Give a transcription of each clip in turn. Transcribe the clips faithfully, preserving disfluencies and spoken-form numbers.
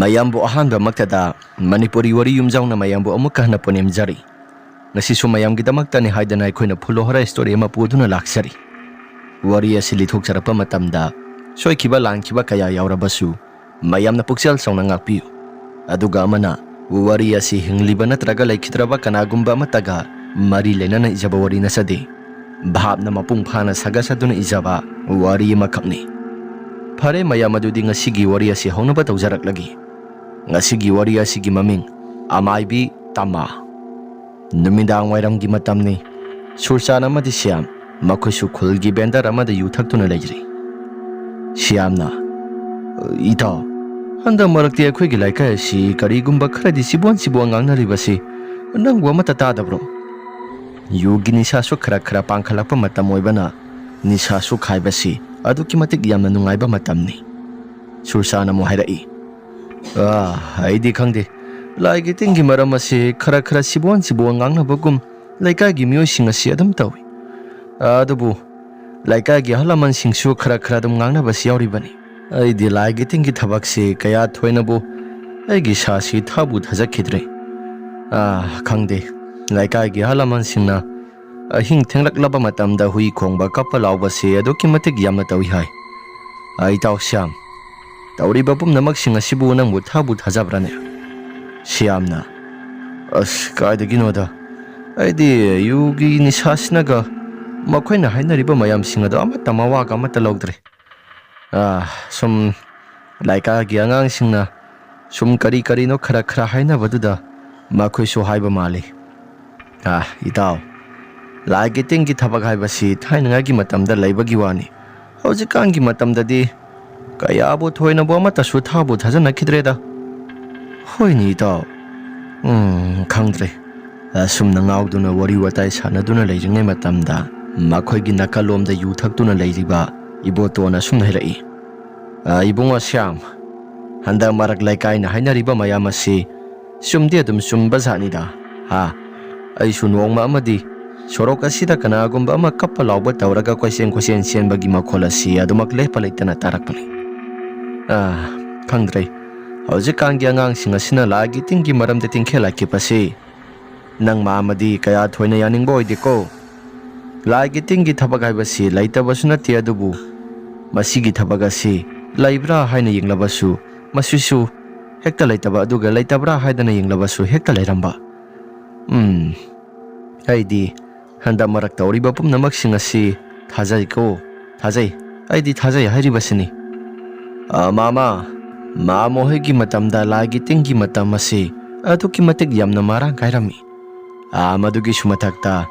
ꯃꯌꯥꯝꯕꯨ ꯑꯍꯥꯟꯕꯃꯛꯇꯗ ꯃꯅꯤꯄꯨꯔꯤ ꯋꯥꯔꯤ ꯌꯨꯝꯖꯥꯎꯅ ꯃꯌꯥꯝꯕꯨ ꯑꯃꯨꯛꯀ ꯍꯟꯅ ꯄꯨꯅꯦꯝꯖꯔꯤ꯫ ꯉꯁꯤꯁꯨ ꯃꯌꯥꯝꯒꯤꯗꯃꯛꯇꯅꯤ ꯍꯥꯏꯗꯅ ꯑꯩꯈꯣꯏꯅ ꯐꯨꯜ ꯍꯣꯔꯔ ꯁ꯭ꯇꯣꯔꯤ ꯑꯃ ꯄꯨꯗꯨꯅ ꯂꯥꯛꯆꯔꯤ꯫ ꯋꯥꯔꯤ ꯑꯁꯤ ꯂꯤꯊꯣꯛꯆꯔꯛꯄ ꯃꯇꯝꯗ ꯁꯣꯏꯈꯤꯕ ꯂꯥꯟꯈꯤꯕ ꯀꯌꯥ ꯌꯥꯎꯔꯕꯁꯨ ꯃꯌꯥꯝꯅ ꯄꯨꯛꯆꯦꯜ ꯆꯥꯎꯅ ꯉꯥꯛꯄꯤꯌꯨ꯫ ꯑꯗꯨꯒ ꯑꯃꯅ, ꯋꯥꯔꯤ ꯑꯁꯤ ꯍꯤꯡꯂꯤꯕ ꯅꯠꯇ꯭ꯔꯒ ꯂꯩꯈꯤꯗ꯭ꯔꯕ ꯀꯅꯥꯒꯨꯝꯕ ꯑꯃꯠꯇꯒ ꯃꯔꯤ ꯂꯩꯅꯅ ꯏꯖꯕ ꯋꯥꯔꯤ ꯅꯠꯆꯗꯦ꯫ ꯚꯥꯞꯅ ꯃꯄꯨꯡ ꯐꯥꯅ ꯁꯥꯒꯠꯆꯗꯨꯅ ꯏꯖꯕ ꯋꯥꯔꯤ ꯑꯃꯈꯛꯅꯤ꯫ ꯐꯔꯦ ꯃꯌꯥꯝ, ꯑꯗꯨꯗꯤ ꯉꯁꯤꯒꯤ ꯋꯥꯔꯤ ꯑꯁꯤ ꯍꯧꯅꯕ ꯇꯧꯖꯔꯛꯂꯒꯦ꯫ ꯉꯁꯤꯒꯤ ꯋꯥꯔꯤ ꯑꯁꯤꯒꯤ ꯃꯃꯤꯡ ꯑꯃꯥꯏꯕꯤ ꯇꯃꯥ꯫ ꯅꯨꯃꯤꯗꯥꯡ ꯋꯥꯏꯔꯝꯒꯤ ꯃꯇꯝꯅꯤ꯫ ꯁꯨꯔꯆꯥꯟ ꯑꯃꯗꯤ ꯁ꯭ꯌꯥꯝ, ꯃꯈꯣꯏꯁꯨ ꯈꯨꯜꯒꯤ ꯚꯦꯟꯗꯔ ꯑꯃꯗ ꯌꯨ ꯊꯛꯇꯨꯅ ꯂꯩꯔꯤ꯫ ꯁ꯭ꯌꯥꯝꯅ, "ꯏꯇꯥꯎ, ꯍꯟꯗꯛ ꯃꯔꯛꯇꯤ ꯑꯩꯈꯣꯏꯒꯤ ꯂꯩꯀꯥꯏ ꯑꯁꯤ ꯀꯔꯤꯒꯨꯝꯕ ꯈꯔꯗꯤ ꯆꯤꯕꯣꯟ ꯆꯤꯕꯣꯟ ꯉꯥꯡꯅꯔꯤꯕꯁꯤ ꯅꯪꯕꯨ ꯑꯃꯠꯇ ꯇꯥꯗꯕ꯭ꯔꯣ?" ꯌꯨꯒꯤ ꯅꯤꯁꯥꯁꯨ ꯈꯔ ꯈꯔ ꯄꯥꯡꯈꯠꯂꯛꯄ ꯃꯇꯝ ꯑꯣꯏꯕꯅ ꯅꯤꯁꯥꯁꯨ ꯈꯥꯏꯕꯁꯤ ꯑꯗꯨꯛꯀꯤ ꯃꯇꯤꯛ ꯌꯥꯝꯅ ꯅꯨꯡꯉꯥꯏꯕ ꯃꯇꯝꯅꯤ꯫ ꯁꯨꯔꯆꯥꯟ ꯑꯃꯨꯛ ꯍꯥꯏꯔꯛꯏ, "ꯑꯥ, ꯑꯩꯗꯤ ꯈꯪꯗꯦ꯫ ꯂꯥꯏꯒꯤ ꯇꯤꯟꯒꯤ ꯃꯔꯝ ꯑꯁꯤ ꯈꯔ ꯈꯔ ꯆꯤꯕꯣꯟ ꯆꯤꯕꯣꯟ ꯉꯥꯡꯅꯕꯒꯨꯝ ꯂꯩꯀꯥꯏꯒꯤ ꯃꯤꯑꯣꯏꯁꯤꯡ ꯑꯁꯤ ꯑꯗꯨꯝ ꯇꯧꯏ꯫ ꯑꯗꯨꯕꯨ ꯂꯩꯀꯥꯏꯒꯤ ꯑꯍꯜ ꯂꯃꯟꯁꯤꯡꯁꯨ ꯈꯔ ꯈꯔ ꯑꯗꯨꯝ ꯉꯥꯡꯅꯕꯁꯤ ꯌꯥꯎꯔꯤꯕꯅꯤ꯫ ꯑꯩꯗꯤ ꯂꯥꯏꯒꯤ ꯇꯤꯟꯒꯤ ꯊꯕꯛꯁꯤ ꯀꯌꯥ ꯊꯣꯏꯅꯕꯨ ꯑꯩꯒꯤ ꯏꯁꯥꯁꯤ ꯊꯥꯕꯨ ꯊꯥꯖꯈꯤꯗ꯭ꯔꯦ꯫ ꯑꯥ, ꯈꯪꯗꯦ꯫ ꯂꯩꯀꯥꯏꯒꯤ ꯑꯍꯜ ꯂꯃꯟꯁꯤꯡꯅ ꯑꯍꯤꯡ ꯊꯦꯡꯂꯛꯂꯕ ꯃꯇꯝꯗ ꯍꯨꯏ ꯈꯣꯡꯕ, ꯀꯞꯄ ꯂꯥꯎꯕꯁꯤ ꯑꯗꯨꯛꯀꯤ ꯃꯇꯤꯛ ꯌꯥꯝꯅ ꯇꯧꯏ ꯍꯥꯏ꯫ ꯑꯥ, ꯏꯇꯥꯎ ꯁ꯭ꯌꯥꯝ, ꯇꯧꯔꯤꯕ ꯄꯨꯝꯅꯃꯛꯁꯤꯡ ꯑꯁꯤꯕꯨ ꯅꯪꯕꯨ ꯊꯥꯕꯨ ꯊꯥꯖꯕ꯭ꯔꯥꯅꯦ?" ꯁ꯭ꯌꯥꯝꯅ, "ꯑꯁ, ꯀꯥꯏꯗꯒꯤꯅꯣꯗ꯫ ꯑꯩꯗꯤ ꯌꯨꯒꯤ ꯅꯤꯁꯥꯁꯤꯅꯒ ꯃꯈꯣꯏꯅ ꯍꯥꯏꯅꯔꯤꯕ ꯃꯌꯥꯝꯁꯤꯡ ꯑꯗꯣ ꯑꯃꯠꯇ ꯃꯋꯥꯒ ꯑꯃꯠꯇ ꯂꯧꯗ꯭ꯔꯦ꯫ ꯑꯥ, ꯁꯨꯝ ꯂꯩꯀꯥꯏꯒꯤ ꯑꯉꯥꯡꯁꯤꯡꯅ ꯁꯨꯝ ꯀꯔꯤ ꯀꯔꯤꯅꯣ ꯈꯔ ꯈꯔ ꯍꯥꯏꯅꯕꯗꯨꯗ ꯃꯈꯣꯏꯁꯨ ꯍꯥꯏꯕ ꯃꯥꯜꯂꯤ꯫ ꯑꯥ, ꯏꯇꯥꯎ, ꯂꯥꯏꯒꯤ ꯇꯤꯟꯒꯤ ꯊꯕꯛ ꯍꯥꯏꯕꯁꯤ ꯊꯥꯏꯅꯉꯥꯏꯒꯤ ꯃꯇꯝꯗ ꯂꯩꯕꯒꯤ ꯋꯥꯅꯤ꯫ ꯍꯧꯖꯤꯛꯀꯥꯟꯒꯤ ꯃꯇꯝꯗꯗꯤ ꯀꯌꯥꯕꯨ ꯊꯣꯏꯅꯕꯨ ꯑꯃꯠꯇꯁꯨ ꯊꯥꯕꯨ ꯊꯥꯖꯅꯈꯤꯗ꯭ꯔꯦꯗ꯫" "ꯍꯣꯏꯅꯦ ꯏꯇꯥꯎ꯫ ꯎꯝ, ꯈꯪꯗ꯭ꯔꯦ꯫" ꯑꯁꯨꯝꯅ ꯉꯥꯎꯗꯨꯅ ꯋꯥꯔꯤ ꯋꯥꯇꯥꯏ ꯁꯥꯟꯅꯗꯨꯅ ꯂꯩꯔꯤꯉꯩ ꯃꯇꯝꯗ ꯃꯈꯣꯏꯒꯤ ꯅꯥꯀꯜꯂꯣꯝꯗ ꯌꯨ ꯊꯛꯇꯨꯅ ꯂꯩꯔꯤꯕ ꯏꯕꯣꯇꯣꯟ ꯑꯁꯨꯝꯅ ꯍꯥꯏꯔꯛꯏ, "ꯑ, ꯏꯕꯨꯡꯉꯣ ꯁ꯭ꯌꯥꯝ, ꯍꯟꯗꯛ ꯃꯔꯛ ꯂꯩꯀꯥꯏꯅ ꯍꯥꯏꯅꯔꯤꯕ ꯃꯌꯥꯝ ꯑꯁꯤ ꯆꯨꯝꯗꯤ ꯑꯗꯨꯝ ꯆꯨꯝꯕ ꯖꯥꯠꯅꯤꯗ꯫ ꯍꯥ? ꯑꯩꯁꯨ ꯅꯣꯡꯃ ꯑꯃꯗꯤ ꯁꯣꯔꯣꯛ ꯑꯁꯤꯗ ꯀꯅꯥꯒꯨꯝꯕ ꯑꯃ ꯀꯞꯄ ꯂꯥꯎꯕ ꯇꯧꯔꯒ ꯀꯣꯏꯆꯦꯟ ꯀꯣꯏꯆꯦꯟ ꯆꯦꯟꯕꯒꯤ ꯃꯈꯣꯜ ꯑꯁꯤ ꯑꯗꯨꯃꯛ ꯂꯦꯞꯄ ꯂꯩꯇꯅ ꯇꯥꯔꯛꯄꯅꯤ꯫ ꯑ, ꯈꯪꯗ꯭ꯔꯦ꯫ ꯍꯧꯖꯤꯛꯀꯥꯟꯒꯤ ꯑꯉꯥꯡꯁꯤꯡ ꯑꯁꯤꯅ ꯂꯥꯏꯒꯤ ꯇꯤꯟꯒꯤ ꯃꯔꯝꯗ ꯇꯤꯡꯈꯦꯜ ꯂꯥꯏꯈꯤꯕꯁꯤ ꯅꯪ ꯃꯥꯃꯗꯤ ꯀꯌꯥ ꯊꯣꯏꯅ ꯌꯥꯅꯤꯡꯕ ꯑꯣꯏꯗꯦꯀꯣ꯫ ꯂꯥꯏꯒꯤ ꯇꯤꯟꯒꯤ ꯊꯕꯛ ꯍꯥꯏꯕꯁꯤ ꯂꯩꯇꯕꯁꯨ ꯅꯠꯇꯦ, ꯑꯗꯨꯕꯨ ꯃꯁꯤꯒꯤ ꯊꯕꯛ ꯑꯁꯤ ꯂꯩꯕ꯭ꯔꯥ ꯍꯥꯏꯅ ꯌꯦꯡꯂꯕꯁꯨ ꯃꯁꯤꯁꯨ ꯍꯦꯛꯇ ꯂꯩꯇꯕ, ꯑꯗꯨꯒ ꯂꯩꯇꯕ꯭ꯔꯥ ꯍꯥꯏꯗꯅ ꯌꯦꯡꯂꯕꯁꯨ ꯍꯦꯛꯇ ꯂꯩꯔꯝꯕ꯫ ꯎꯝ, ꯑꯩꯗꯤ ꯍꯟꯗꯛ ꯃꯔꯛ ꯇꯧꯔꯤꯕ ꯄꯨꯝꯅꯃꯛꯁꯤꯡ ꯑꯁꯤ ꯊꯥꯖꯩꯀꯣ, ꯊꯥꯖꯩ, ꯑꯩꯗꯤ ꯊꯥꯖꯩ ꯍꯥꯏꯔꯤꯕꯁꯤꯅꯤ꯫ ꯑ, ꯃꯥꯃ, ꯃꯥꯃ ꯍꯣꯏꯒꯤ ꯃꯇꯝꯗ ꯂꯥꯏꯒꯤ ꯇꯤꯟꯒꯤ ꯃꯇꯝ ꯑꯁꯤ ꯑꯗꯨꯛꯀꯤ ꯃꯇꯤꯛ ꯌꯥꯝꯅ ꯃꯔꯥꯡ ꯀꯥꯏꯔꯝꯃꯤ꯫ ꯑ, ꯃꯗꯨꯒꯤꯁꯨ ꯃꯊꯛꯇ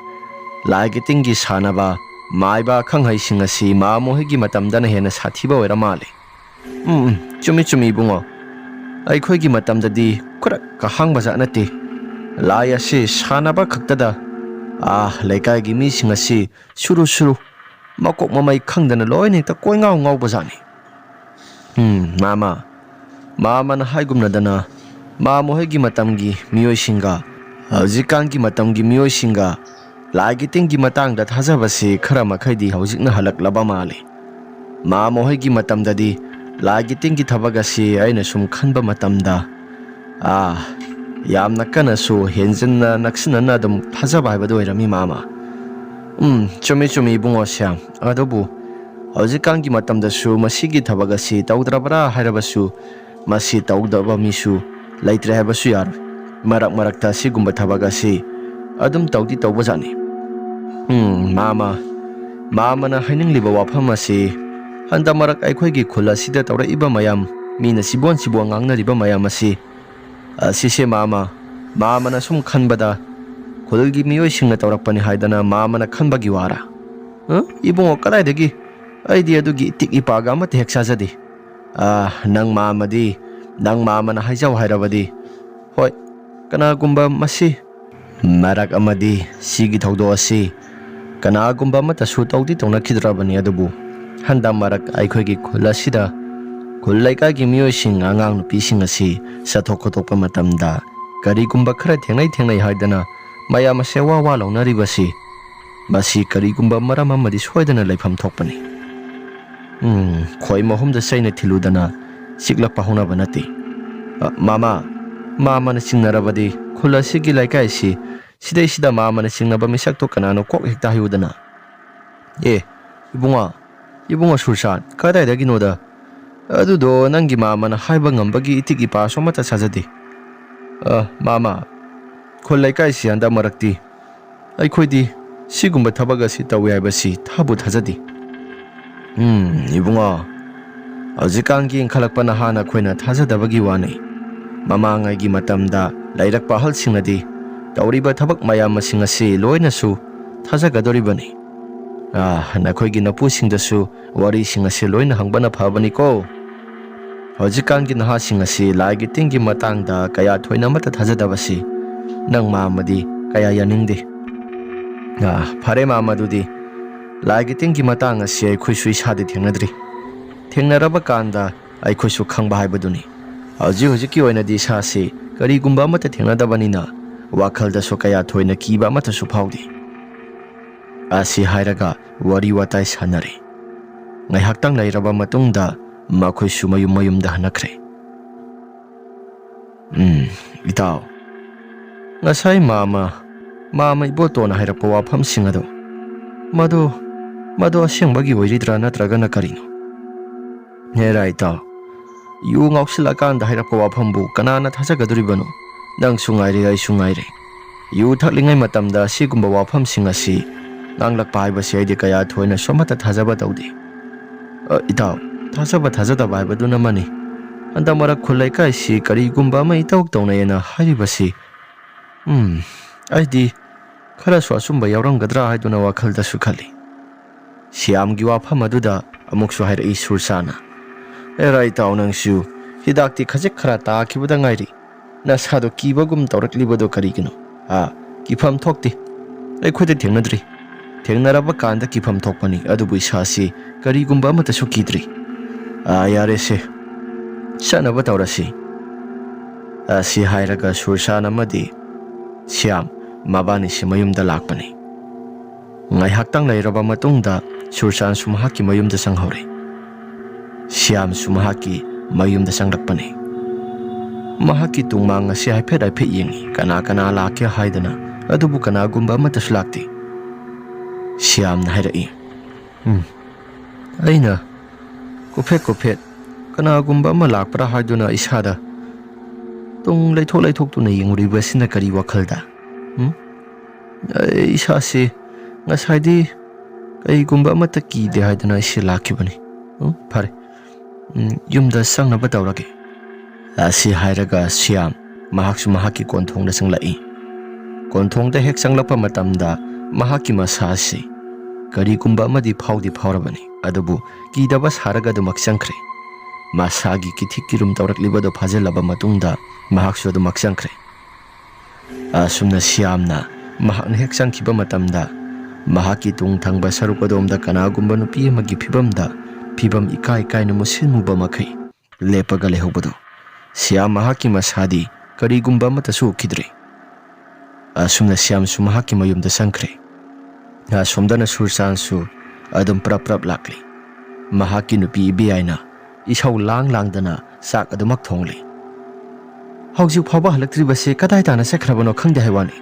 ꯂꯥꯏꯒꯤ ꯇꯤꯟꯒꯤ ꯁꯥꯟꯅꯕ ꯃꯥꯏꯕ ꯑꯈꯪꯍꯩꯁꯤꯡ ꯑꯁꯤ ꯃꯥꯃ ꯍꯣꯏꯒꯤ ꯃꯇꯝꯗꯅ ꯍꯦꯟꯅ ꯁꯥꯊꯤꯕ ꯑꯣꯏꯔ ꯃꯥꯜꯂꯦ꯫ ꯎꯝ, ꯎꯝ, ꯆꯨꯝꯃꯤ, ꯆꯨꯝꯃꯤ, ꯏꯕꯨꯡꯉꯣ꯫ ꯑꯩꯈꯣꯏꯒꯤ ꯃꯇꯝꯗꯗꯤ ꯈꯨꯔꯛ ꯀꯍꯥꯡꯕ ꯖꯥꯠ ꯅꯠꯇꯦ꯫ ꯂꯥꯏ ꯑꯁꯤ ꯁꯥꯟꯅꯕ ꯈꯛꯇꯗ, ꯑꯥ, ꯂꯩꯀꯥꯏꯒꯤ ꯃꯤꯁꯤꯡ ꯑꯁꯤ ꯁꯨꯔꯨ ꯁꯨꯔꯨ, ꯃꯀꯣꯛ ꯃꯃꯩ ꯈꯪꯗꯅ ꯂꯣꯏꯅ ꯍꯦꯛꯇ ꯀꯣꯏꯉꯥꯎ ꯉꯥꯎꯕ ꯖꯥꯠꯅꯤ꯫ ꯎꯝ, ꯃꯥꯃ, ꯃꯥꯃꯅ ꯍꯥꯏꯒꯨꯝꯅꯗꯅ, ꯃꯥꯃ ꯍꯣꯏꯒꯤ ꯃꯇꯝꯒꯤ ꯃꯤꯑꯣꯏꯁꯤꯡꯒ ꯍꯧꯖꯤꯛꯀꯥꯟꯒꯤ ꯃꯇꯝꯒꯤ ꯃꯤꯑꯣꯏꯁꯤꯡꯒ ꯂꯥꯏꯒꯤ ꯇꯤꯟꯒꯤ ꯃꯇꯥꯡꯗ ꯊꯥꯖꯕꯁꯤ ꯈꯔ ꯃꯈꯩꯗꯤ ꯍꯧꯖꯤꯛꯅ ꯍꯜꯂꯛꯂꯕ ꯃꯥꯜꯂꯤ꯫ ꯃꯥꯃ ꯍꯣꯏꯒꯤ ꯃꯇꯝꯗꯗꯤ ꯂꯥꯏꯒꯤ ꯇꯤꯟꯒꯤ ꯊꯕꯛ ꯑꯁꯤ ꯑꯩꯅ ꯁꯨꯝ ꯈꯟꯕ ꯃꯇꯝꯗ, ꯑꯥ, ꯌꯥꯝꯅ ꯀꯟꯅꯁꯨ ꯍꯦꯟꯖꯤꯟꯅ ꯅꯛꯁꯤꯟꯅꯅ ꯑꯗꯨꯝ ꯊꯥꯖꯕ ꯍꯥꯏꯕꯗꯨ ꯑꯣꯏꯔꯝꯃꯤ, ꯃꯥꯃ꯫ ꯎꯝ, ꯆꯨꯝꯃꯤ, ꯆꯨꯝꯃꯤ, ꯏꯕꯨꯡꯉꯣ ꯁ꯭ꯌꯥꯝ꯫ ꯑꯗꯨꯕꯨ ꯍꯧꯖꯤꯛꯀꯥꯟꯒꯤ ꯃꯇꯝꯗꯁꯨ ꯃꯁꯤꯒꯤ ꯊꯕꯛ ꯑꯁꯤ ꯇꯧꯗ꯭ꯔꯕ꯭ꯔꯥ ꯍꯥꯏꯔꯕꯁꯨ, ꯃꯁꯤ ꯇꯧꯗꯕ ꯃꯤꯁꯨ ꯂꯩꯇ꯭ꯔꯦ ꯍꯥꯏꯕꯁꯨ ꯌꯥꯔꯣꯏ꯫ ꯃꯔꯛ ꯃꯔꯛꯇ ꯑꯁꯤꯒꯨꯝꯕ ꯊꯕꯛ ꯑꯁꯤ ꯑꯗꯨꯝ ꯇꯧꯗꯤ ꯇꯧꯕꯖꯥꯠꯅꯤ꯫ ꯎꯝ, ꯃꯥꯃ, ꯃꯥꯃꯅ ꯍꯥꯏꯅꯤꯡꯂꯤꯕ ꯋꯥꯐꯝ ꯑꯁꯤ, ꯍꯟꯗꯛ ꯃꯔꯛ ꯑꯩꯈꯣꯏꯒꯤ ꯈꯨꯜ ꯑꯁꯤꯗ ꯇꯧꯔꯛꯏꯕ ꯃꯌꯥꯝ, ꯃꯤꯅ ꯁꯤꯕꯣꯟ ꯁꯤꯕꯣꯟ ꯉꯥꯡꯅꯔꯤꯕ ꯃꯌꯥꯝ ꯑꯁꯤ, ꯑꯁꯤꯁꯦ ꯃꯥꯃ, ꯃꯥꯃꯅ ꯁꯨꯝ ꯈꯟꯕꯗ ꯈꯨꯜꯒꯤ ꯃꯤꯑꯣꯏꯁꯤꯡꯅ ꯇꯧꯔꯛꯄꯅꯤ ꯍꯥꯏꯗꯅ ꯃꯥꯃꯅ ꯈꯟꯕꯒꯤ ꯋꯥꯔꯥ? ꯑ? ꯏꯕꯨꯡꯉꯣ, ꯀꯗꯥꯏꯗꯒꯤ? ꯑꯩꯗꯤ ꯑꯗꯨꯒꯤ ꯏꯇꯤꯛ ꯏꯄꯥꯒ ꯑꯃꯠꯇ ꯍꯦꯛ ꯆꯥꯖꯗꯦ꯫ ꯑ, ꯅꯪ ꯃꯥꯃꯗꯤ, ꯅꯪ ꯃꯥꯃꯅ ꯍꯥꯏꯖꯧ ꯍꯥꯏꯔꯕꯗꯤ, ꯍꯣꯏ, ꯀꯅꯥꯒꯨꯝꯕ ꯃꯁꯤ ꯃꯔꯛ ꯑꯃꯗꯤ ꯁꯤꯒꯤ ꯊꯧꯗꯣꯛ ꯑꯁꯤ ꯀꯅꯥꯒꯨꯝꯕ ꯑꯃꯠꯇꯁꯨ ꯇꯧꯗꯤ ꯇꯧꯅꯈꯤꯗ꯭ꯔꯕꯅꯤ, ꯑꯗꯨꯕꯨ ꯍꯟꯗꯛ ꯃꯔꯛ ꯑꯩꯈꯣꯏꯒꯤ ꯈꯨꯜ ꯑꯁꯤꯗ ꯈꯨꯜ ꯂꯩꯀꯥꯏꯒꯤ ꯃꯤꯑꯣꯏꯁꯤꯡ, ꯑꯉꯥꯡ ꯅꯨꯄꯤꯁꯤꯡ ꯑꯁꯤ ꯆꯠꯊꯣꯛ ꯈꯣꯠꯇꯣꯛꯄ ꯃꯇꯝꯗ ꯀꯔꯤꯒꯨꯝꯕ ꯈꯔ ꯊꯦꯡꯅꯩ ꯊꯦꯡꯅꯩ ꯍꯥꯏꯗꯅ ꯃꯌꯥꯝ ꯑꯁꯦ ꯋꯥ ꯋꯥ ꯂꯥꯎꯅꯔꯤꯕꯁꯤ, ꯃꯁꯤ ꯀꯔꯤꯒꯨꯝꯕ ꯃꯔꯝ ꯑꯃꯗꯤ ꯁꯣꯏꯗꯅ ꯂꯩꯐꯝ ꯊꯣꯛꯄꯅꯤ꯫ ꯎꯝ, ꯈꯣꯏ ꯃꯍꯨꯝꯗ ꯆꯩꯅ ꯊꯤꯜꯂꯨꯗꯅ ꯆꯤꯛꯂꯛꯄ ꯍꯧꯅꯕ ꯅꯠꯇꯦ꯫ "ꯑ, ꯃꯥꯃ, ꯃꯥꯃꯅ ꯆꯤꯡꯅꯔꯕꯗꯤ ꯈꯨꯜ ꯑꯁꯤꯒꯤ ꯂꯩꯀꯥꯏꯁꯤ, ꯁꯤꯗꯩꯁꯤꯗ ꯃꯥꯃꯅ ꯆꯤꯡꯅꯕ ꯃꯤꯁꯛꯇꯣ ꯀꯅꯥꯅꯣ ꯀꯣꯛ ꯍꯦꯛꯇ ꯍꯥꯏꯌꯨꯗꯅ?" "ꯑꯦ, ꯏꯕꯨꯡꯉꯣ, ꯏꯕꯨꯡꯉꯣ ꯁꯨꯔꯁꯥꯟ, ꯀꯗꯥꯏꯗꯒꯤꯅꯣꯗ? ꯑꯗꯨꯗꯣ ꯅꯪꯒꯤ ꯃꯥꯃꯅ ꯍꯥꯏꯕ ꯉꯝꯕꯒꯤ ꯏꯇꯤꯛ ꯏꯄꯥꯁꯨ ꯑꯃꯠꯇ ꯁꯥꯖꯗꯦ꯫ ꯑ, ꯃꯥꯃ, ꯈꯨꯜ ꯂꯩꯀꯥꯏꯁꯤ ꯍꯟꯗꯛ ꯃꯔꯛꯇꯤ ꯑꯩꯈꯣꯏꯗꯤ ꯁꯤꯒꯨꯝꯕ ꯊꯕꯛ ꯑꯁꯤ ꯇꯧꯏ ꯍꯥꯏꯕꯁꯤ ꯊꯥꯕꯨ ꯊꯥꯖꯗꯦ꯫" "ꯎꯝ, ꯏꯕꯨꯡꯉꯣ, ꯍꯧꯖꯤꯛꯀꯥꯟꯒꯤ ꯏꯟꯈꯠꯂꯛꯄ ꯅꯍꯥꯅ ꯑꯩꯈꯣꯏꯅ ꯊꯥꯖꯗꯕꯒꯤ ꯋꯥꯅꯤ꯫ ꯃꯃꯥꯡꯉꯩꯒꯤ ꯃꯇꯝꯗ ꯂꯩꯔꯛꯄ ꯑꯍꯜꯁꯤꯡꯅꯗꯤ ꯇꯧꯔꯤꯕ ꯊꯕꯛ ꯃꯌꯥꯝ ꯑꯁꯤꯡ ꯑꯁꯤ ꯂꯣꯏꯅꯁꯨ ꯊꯥꯖꯒꯗꯧꯔꯤꯕꯅꯤ꯫ ꯑꯥ, ꯅꯈꯣꯏꯒꯤ ꯅꯄꯨꯁꯤꯡꯗꯁꯨ ꯋꯥꯔꯤꯁꯤꯡ ꯑꯁꯤ ꯂꯣꯏꯅ ꯍꯪꯕꯅ ꯐꯕꯅꯤꯀꯣ꯫ ꯍꯧꯖꯤꯛꯀꯥꯟꯒꯤ ꯅꯍꯥꯁꯤꯡ ꯑꯁꯤ ꯂꯥꯏꯒꯤ ꯇꯤꯟꯒꯤ ꯃꯇꯥꯡꯗ ꯀꯌꯥ ꯊꯣꯏꯅ ꯑꯃꯠꯇ ꯊꯥꯖꯗꯕꯁꯤ ꯅꯪ ꯃꯥꯃꯗꯤ ꯀꯌꯥ ꯌꯥꯅꯤꯡꯗꯦ꯫" "ꯑꯥ, ꯐꯔꯦ ꯃꯥꯃ, ꯑꯗꯨꯗꯤ ꯂꯥꯏꯒꯤ ꯇꯤꯟꯒꯤ ꯃꯇꯥꯡ ꯑꯁꯤ ꯑꯩꯈꯣꯏꯁꯨ ꯏꯁꯥꯗꯤ ꯊꯦꯡꯅꯗ꯭ꯔꯤ꯫ ꯊꯦꯡꯅꯔꯕ ꯀꯥꯟꯗ ꯑꯩꯈꯣꯏꯁꯨ ꯈꯪꯕ ꯍꯥꯏꯕꯗꯨꯅꯤ꯫ ꯍꯧꯖꯤꯛ ꯍꯧꯖꯤꯛꯀꯤ ꯑꯣꯏꯅꯗꯤ ꯏꯁꯥꯁꯤ ꯀꯔꯤꯒꯨꯝꯕ ꯑꯃꯠꯇ ꯊꯦꯡꯅꯗꯕꯅꯤꯅ ꯋꯥꯈꯜꯗꯁꯨ ꯀꯌꯥ ꯊꯣꯏꯅ ꯀꯤꯕ ꯑꯃꯠꯇꯁꯨ ꯐꯥꯎꯗꯦ꯫" ꯑꯁꯤ ꯍꯥꯏꯔꯒ ꯋꯥꯔꯤ ꯋꯥꯇꯥꯏ ꯁꯥꯟꯅꯔꯦ꯫ ꯉꯥꯏꯍꯥꯛꯇꯪ ꯂꯩꯔꯕ ꯃꯇꯨꯡꯗ ꯃꯈꯣꯏꯁꯨ ꯃꯌꯨꯝ ꯃꯌꯨꯝꯗ ꯍꯟꯅꯈ꯭ꯔꯦ꯫ "ꯎꯝ, ꯏꯇꯥꯎ, ꯉꯁꯥꯏ ꯃꯥꯃ, ꯃꯥꯃ ꯏꯕꯣꯇꯣꯟꯅ ꯍꯥꯏꯔꯛꯄ ꯋꯥꯐꯝꯁꯤꯡ ꯑꯗꯣ, ꯃꯗꯣ, ꯃꯗꯣ ꯑꯁꯦꯡꯕꯒꯤ ꯑꯣꯏꯔꯤꯗ꯭ꯔꯥ ꯅꯠꯇ꯭ꯔꯒꯅ ꯀꯔꯤꯅꯣ? ꯍꯦꯔꯥ ꯏꯇꯥꯎ, ꯌꯨ ꯉꯥꯎꯁꯤꯜꯂꯀꯥꯟꯗ ꯍꯥꯏꯔꯛꯄ ꯋꯥꯐꯝꯕꯨ ꯀꯅꯥꯅ ꯊꯥꯖꯒꯗꯣꯔꯤꯕꯅꯣ? ꯅꯪꯁꯨ ꯉꯥꯏꯔꯦ, ꯑꯩꯁꯨ ꯉꯥꯏꯔꯦ꯫ ꯌꯨ ꯊꯛꯂꯤꯉꯩ ꯃꯇꯝꯗ ꯑꯁꯤꯒꯨꯝꯕ ꯋꯥꯐꯝꯁꯤꯡ ꯑꯁꯤ ꯉꯥꯡꯂꯛꯄ ꯍꯥꯏꯕꯁꯤ ꯑꯩꯗꯤ ꯀꯌꯥ ꯊꯣꯏꯅꯁꯨ ꯑꯃꯠꯇ ꯊꯥꯖꯕ ꯇꯧꯗꯦ꯫" "ꯑ, ꯏꯇꯥꯎ, ꯊꯥꯖꯕ ꯊꯥꯖꯗꯕ ꯍꯥꯏꯕꯗꯨꯅ ꯑꯃꯅꯤ꯫ ꯍꯟꯗꯛ ꯃꯔꯛ ꯈꯨꯜ ꯂꯩꯀꯥꯏꯁꯤ ꯀꯔꯤꯒꯨꯝꯕ ꯑꯃ ꯏꯇꯧ ꯇꯧꯅꯩꯑꯅ ꯍꯥꯏꯔꯤꯕꯁꯤ, ꯎꯝ, ꯑꯩꯗꯤ ꯈꯔꯁꯨ ꯑꯆꯨꯝꯕ ꯌꯥꯎꯔꯝꯒꯗ꯭ꯔꯥ ꯍꯥꯏꯗꯨꯅ ꯋꯥꯈꯜꯗꯁꯨ ꯈꯜꯂꯤ꯫" ꯁꯤꯌꯥꯝꯒꯤ ꯋꯥꯐꯝ ꯑꯗꯨꯗ ꯑꯃꯨꯛꯁꯨ ꯍꯥꯏꯔꯛꯏ ꯁꯨꯔꯁꯥꯅ, "ꯑꯦꯔꯥ ꯏꯇꯥꯎ, ꯅꯪꯁꯨ ꯍꯤꯗꯥꯛꯇꯤ ꯈꯖꯤꯛ ꯈꯔ ꯇꯥꯈꯤꯕꯗ ꯉꯥꯏꯔꯤ꯫ ꯅꯁꯥꯗꯣ ꯀꯤꯕꯒꯨꯝ ꯇꯧꯔꯛꯂꯤꯕꯗꯣ ꯀꯔꯤꯒꯤꯅꯣ? ꯑꯥ, ꯀꯤꯐꯝ ꯊꯣꯛꯇꯦ꯫ ꯑꯩꯈꯣꯏꯗ ꯊꯦꯡꯅꯗ꯭ꯔꯤ꯫ ꯊꯦꯡꯅꯔꯕ ꯀꯥꯟꯗ ꯀꯤꯐꯝ ꯊꯣꯛꯄꯅꯤ, ꯑꯗꯨꯕꯨ ꯏꯁꯥꯁꯤ ꯀꯔꯤꯒꯨꯝꯕ ꯑꯃꯠꯇꯁꯨ ꯀꯤꯗ꯭ꯔꯤ꯫ ꯑꯥ, ꯌꯥꯔꯦꯁꯦ, ꯆꯠꯅꯕ ꯇꯧꯔꯁꯤ꯫" ꯑꯁꯤ ꯍꯥꯏꯔꯒ ꯁꯨꯔꯁꯥꯟ ꯑꯃꯗꯤ ꯁ꯭ꯌꯥꯝ ꯃꯕꯥꯅꯤꯁꯤ ꯃꯌꯨꯝꯗ ꯂꯥꯛꯄꯅꯤ꯫ ꯉꯥꯏꯍꯥꯛꯇꯪ ꯂꯩꯔꯕ ꯃꯇꯨꯡꯗ ꯁꯨꯔꯁꯥꯟꯁꯨ ꯃꯍꯥꯛꯀꯤ ꯃꯌꯨꯝꯗ ꯆꯪꯍꯧꯔꯦ꯫ ꯁ꯭ꯌꯥꯝꯁꯨ ꯃꯍꯥꯛꯀꯤ ꯃꯌꯨꯝꯗ ꯆꯪꯂꯛꯄꯅꯤ꯫ ꯃꯍꯥꯛꯀꯤ ꯇꯨꯡꯃꯥꯡ ꯑꯁꯤ ꯍꯥꯏꯐꯦꯠ ꯍꯥꯏꯐꯦꯠ ꯌꯦꯡꯏ, ꯀꯅꯥ ꯀꯅꯥ ꯂꯥꯛꯀꯦ ꯍꯥꯏꯗꯅ, ꯑꯗꯨꯕꯨ ꯀꯅꯥꯒꯨꯝꯕ ꯑꯃꯠꯇꯁꯨ ꯂꯥꯛꯇꯦ꯫ ꯁ꯭ꯌꯥꯝꯅ ꯍꯥꯏꯔꯛꯏ, "ꯎꯝ, ꯑꯩꯅ ꯀꯨꯐꯦꯠ ꯀꯨꯐꯦꯠ ꯀꯅꯥꯒꯨꯝꯕ ꯑꯃ ꯂꯥꯛꯄ꯭ꯔꯥ ꯍꯥꯏꯗꯨꯅ ꯏꯁꯥꯗ ꯇꯨꯡ ꯂꯩꯊꯣꯛ ꯂꯩꯊꯣꯛꯇꯨꯅ ꯌꯦꯡꯂꯨꯔꯤꯕꯁꯤꯅ ꯀꯔꯤ ꯋꯥꯈꯜꯗ? ꯎꯝ? ꯑꯩ ꯏꯁꯥꯁꯤ ꯉꯁꯥꯏꯗꯤ ꯀꯩꯒꯨꯝꯕ ꯑꯃꯠꯇ ꯀꯤꯗꯦ ꯍꯥꯏꯗꯅ ꯑꯩꯁꯦ ꯂꯥꯛꯈꯤꯕꯅꯤ꯫ ꯎꯝ, ꯐꯔꯦ꯫ ꯎꯝ, ꯌꯨꯝꯗ ꯆꯪꯅꯕ ꯇꯧꯔꯒꯦ"꯫ ꯑꯁꯤ ꯍꯥꯏꯔꯒ ꯁ꯭ꯌꯥꯝ ꯃꯍꯥꯛꯁꯨ ꯃꯍꯥꯛꯀꯤ ꯀꯣꯟꯊꯣꯡꯗ ꯆꯪꯂꯛꯏ꯫ ꯀꯣꯟꯊꯣꯡꯗ ꯍꯦꯛ ꯆꯪꯂꯛꯄ ꯃꯇꯝꯗ ꯃꯍꯥꯛꯀꯤ ꯃꯁꯥ ꯑꯁꯤ ꯀꯔꯤꯒꯨꯝꯕ ꯑꯃꯗꯤ ꯐꯥꯎꯗꯤ ꯐꯥꯎꯔꯕꯅꯤ, ꯑꯗꯨꯕꯨ ꯀꯤꯗꯕ ꯁꯥꯔꯒ ꯑꯗꯨꯃꯛ ꯆꯪꯈ꯭ꯔꯦ꯫ ꯃꯁꯥꯒꯤ ꯀꯤꯊꯤ ꯀꯤꯔꯨꯝ ꯇꯧꯔꯛꯂꯤꯕꯗꯨ ꯐꯥꯖꯤꯜꯂꯕ ꯃꯇꯨꯡꯗ ꯃꯍꯥꯛꯁꯨ ꯑꯗꯨꯃꯛ ꯆꯪꯈ꯭ꯔꯦ꯫ ꯑꯁꯨꯝꯅ ꯁ꯭ꯌꯥꯝꯅ ꯃꯍꯥꯛꯅ ꯍꯦꯛ ꯆꯪꯈꯤꯕ ꯃꯇꯝꯗ, ꯃꯍꯥꯛꯀꯤ ꯇꯨꯡ ꯊꯪꯕ ꯁꯔꯨꯛ ꯑꯗꯣꯝꯗ ꯀꯅꯥꯒꯨꯝꯕ ꯅꯨꯄꯤ ꯑꯃꯒꯤ ꯐꯤꯕꯝꯗ, ꯐꯤꯕꯝ ꯏꯀꯥꯏ ꯀꯥꯏꯅ ꯃꯨꯁꯤꯟ ꯃꯨꯕ ꯃꯈꯩ ꯂꯦꯞꯄꯒ ꯂꯩꯍꯧꯕꯗꯨ, ꯁ꯭ꯌꯥꯝ ꯃꯍꯥꯛꯀꯤ ꯃꯁꯥꯗꯤ ꯀꯔꯤꯒꯨꯝꯕ ꯑꯃꯠꯇꯁꯨ ꯎꯈꯤꯗ꯭ꯔꯦ꯫ ꯑꯁꯨꯝꯅ ꯁ꯭ꯌꯥꯝꯁꯨ ꯃꯍꯥꯛꯀꯤ ꯃꯌꯨꯝꯗ ꯆꯪꯈ꯭ꯔꯦ꯫ ꯑꯁꯣꯝꯗꯅ ꯁꯨꯔꯆꯥꯟꯁꯨ ꯑꯗꯨꯝ ꯄ꯭ꯔꯞ ꯄ꯭ꯔꯞ ꯂꯥꯛꯂꯤ꯫ ꯃꯍꯥꯛꯀꯤ ꯅꯨꯄꯤ ꯏꯕꯦꯌꯥꯏꯅ ꯏꯁꯧ ꯂꯥꯡ ꯂꯥꯡꯗꯅ ꯆꯥꯛ ꯑꯗꯨꯃꯛ ꯊꯣꯡꯂꯤ꯫ ꯍꯧꯖꯤꯛ ꯐꯥꯎꯕ ꯍꯜꯂꯛꯇ꯭ꯔꯤꯕꯁꯦ ꯀꯗꯥꯏ ꯇꯥꯅ ꯆꯠꯈ꯭ꯔꯕꯅꯣ ꯈꯪꯗꯦ ꯍꯥꯏ ꯋꯥꯅꯤ꯫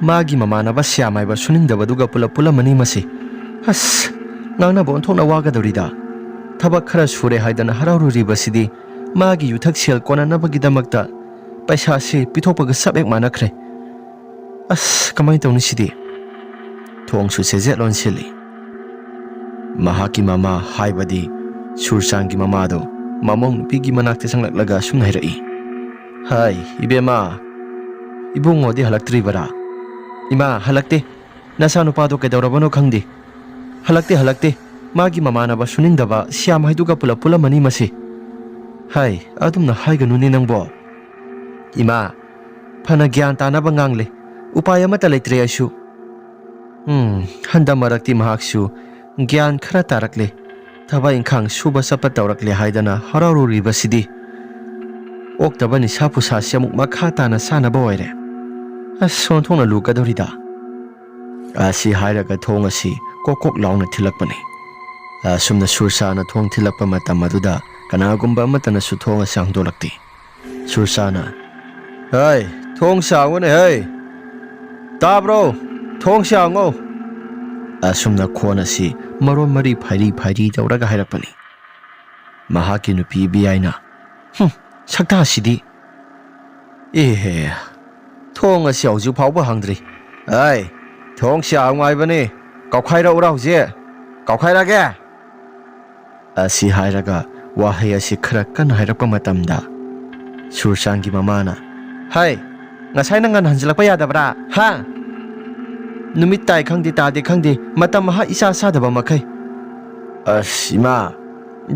ꯃꯥꯒꯤ ꯃꯃꯥꯟꯅꯕ ꯁ꯭ꯌꯥꯝ ꯍꯥꯏꯕ ꯁꯨꯅꯤꯡꯗꯕꯗꯨꯒ ꯄꯨꯂꯞ ꯄꯨꯜꯂꯝꯃꯅꯤ ꯃꯁꯤ꯫ ꯑꯁ, ꯉꯥꯡꯅꯕ ꯑꯣꯟꯊꯣꯛꯅ ꯋꯥꯒꯗꯧꯔꯤꯗ꯫ ꯊꯕꯛ ꯈꯔ ꯁꯨꯔꯦ ꯍꯥꯏꯗꯅ ꯍꯔꯥꯎꯔꯨꯔꯤꯕꯁꯤꯗꯤ ꯃꯥꯒꯤ ꯌꯨꯊꯛ ꯁꯦꯜ ꯀꯣꯟꯅꯅꯕꯒꯤꯗꯃꯛꯇ ꯄꯩꯁꯥꯁꯤ ꯄꯤꯊꯣꯛꯄꯒ ꯆꯞ ꯍꯦꯛ ꯃꯥꯟꯅꯈ꯭ꯔꯦ꯫ ꯑꯁ, ꯀꯃꯥꯏꯅ ꯇꯧꯅꯤ ꯁꯤꯗꯤ? ꯊꯣꯡꯁꯨ ꯁꯦꯖꯦꯠ ꯂꯣꯟꯁꯤꯜꯂꯤ꯫ ꯃꯍꯥꯛꯀꯤ ꯃꯃꯥ, ꯍꯥꯏꯕꯗꯤ ꯁꯨꯔꯆꯥꯟꯒꯤ ꯃꯃꯥꯗꯣ, ꯃꯃꯧ ꯅꯨꯄꯤꯒꯤ ꯃꯅꯥꯛꯇ ꯆꯪꯂꯛꯂꯒ ꯑꯁꯨꯝꯅ ꯍꯥꯏꯔꯛꯏ, "ꯍꯥꯏ, ꯏꯕꯦꯝꯃ, ꯏꯕꯨꯡꯉꯣꯗꯤ ꯍꯜꯂꯛꯇ꯭ꯔꯤꯕꯔꯥ?" "ꯏꯃꯥ, ꯍꯜꯂꯛꯇꯦ꯫ ꯅꯆꯥꯅꯨꯄꯥꯗꯣ ꯀꯩꯗꯧꯔꯕꯅꯣ ꯈꯪꯗꯦ꯫ ꯍꯜꯂꯛꯇꯦ, ꯍꯜꯂꯛꯇꯦ꯫ ꯃꯥꯒꯤ ꯃꯃꯥꯟꯅꯕ ꯁꯨꯅꯤꯡꯗꯕ ꯁ꯭ꯌꯥꯝ ꯍꯥꯏꯗꯨꯒ ꯄꯨꯂꯞ ꯄꯨꯜꯂꯝꯃꯅꯤ ꯃꯁꯤ꯫" "ꯍꯥꯏ, ꯑꯗꯨꯝꯅ ꯍꯥꯏꯒꯅꯨꯅꯦ ꯅꯪꯕꯣ꯫ ꯏꯃꯥ, ꯐꯅ ꯒ꯭ꯌꯥꯟ ꯇꯥꯅꯕ ꯉꯥꯡꯂꯦ꯫ ꯎꯄꯥꯏ ꯑꯃꯠꯇ ꯂꯩꯇ꯭ꯔꯦ ꯑꯩꯁꯨ꯫" ꯎꯝ, ꯍꯟꯗꯛ ꯃꯔꯛꯇꯤ ꯃꯍꯥꯛꯁꯨ ꯒ꯭ꯌꯥꯟ ꯈꯔ ꯇꯥꯔꯛꯂꯦ꯫ ꯊꯕꯛ ꯏꯪꯈꯥꯡ ꯁꯨꯕ ꯆꯠꯄ ꯇꯧꯔꯛꯂꯦ ꯍꯥꯏꯗꯅ ꯍꯔꯥꯎꯔꯨꯔꯤꯕꯁꯤꯗꯤ ꯑꯣꯛꯇꯕ ꯅꯤꯁꯥ ꯄꯨꯁꯥꯁꯤ ꯑꯃꯨꯛ ꯃꯈꯥ ꯇꯥꯅ ꯆꯥꯅꯕ ꯑꯣꯏꯔꯦ꯫ ꯑꯁ, ꯑꯣꯟꯊꯣꯛꯅ ꯂꯨꯒꯗꯧꯔꯤꯗ꯫ ꯑꯁꯤ ꯍꯥꯏꯔꯒ ꯊꯣꯡ ꯑꯁꯤ ꯀꯣꯛ ꯀꯣꯛ ꯂꯥꯎꯅ ꯊꯤꯜꯂꯛꯄꯅꯤ꯫ ꯑꯁꯨꯝꯅ ꯁꯨꯔꯁꯥꯅ ꯊꯣꯡ ꯊꯤꯜꯂꯛꯄ ꯃꯇꯝ ꯑꯗꯨꯗ ꯀꯅꯥꯒꯨꯝꯕ ꯑꯃꯠꯇꯅꯁꯨ ꯊꯣꯡ ꯑꯁꯤ ꯍꯥꯡꯗꯣꯛꯂꯛꯇꯦ꯫ ꯁꯨꯔꯁꯥꯅ, "ꯍꯩ, ꯊꯣꯡꯁꯦ ꯍꯥꯡꯉꯨꯅꯦ, ꯍꯩ! ꯇꯥꯕ꯭ꯔꯣ? ꯊꯣꯡꯁꯦ ꯍꯥꯡꯉꯣ!" ꯑꯁꯨꯝꯅ ꯈꯣꯟ ꯑꯁꯤ ꯃꯔꯣꯟ ꯃꯔꯤ ꯐꯥꯏꯔꯤ ꯐꯥꯏꯔꯤ ꯇꯧꯔꯒ ꯍꯥꯏꯔꯛꯄꯅꯤ꯫ ꯃꯍꯥꯛꯀꯤ ꯅꯨꯄꯤ ꯕꯤꯌꯥꯏꯅ, "ꯍꯨꯝ, ꯁꯛꯇꯥꯁꯤꯗꯤ! ꯑꯦꯍꯦ, ꯊꯣꯡ ꯑꯁꯤ ꯍꯧꯖꯤꯛ ꯐꯥꯎꯕ ꯍꯥꯡꯗ꯭ꯔꯤ꯫ ꯑꯩ, ꯊꯣꯡꯁꯦ ꯍꯥꯡꯉꯨ ꯍꯥꯏꯕꯅꯤ꯫ ꯀꯥꯎꯈꯥꯏꯔꯛꯎꯔꯥ ꯍꯧꯖꯤꯛ? ꯀꯥꯎꯈꯥꯏꯔꯛꯑꯒꯦ?" ꯑꯁꯤ ꯍꯥꯏꯔꯒ ꯋꯥꯍꯩ ꯑꯁꯤ ꯈꯔ ꯀꯟꯅ ꯍꯥꯏꯔꯛꯄ ꯃꯇꯝꯗ, ꯁꯨꯔꯆꯥꯟꯒꯤ ꯃꯃꯥꯅ, "ꯍꯩ, ꯉꯁꯥꯏ ꯅꯪ ꯉꯟꯅ ꯍꯟꯖꯤꯜꯂꯛꯄ ꯌꯥꯗꯕ꯭ꯔꯥ? ꯍꯥ? ꯅꯨꯃꯤꯠ ꯇꯥꯏ ꯈꯪꯗꯦ, ꯇꯥꯗꯦ ꯈꯪꯗꯦ, ꯃꯇꯝ ꯑꯍꯥ ꯏꯆꯥ ꯆꯥꯗꯕ ꯃꯈꯩ꯫ ꯑꯁ, ꯏꯃꯥ,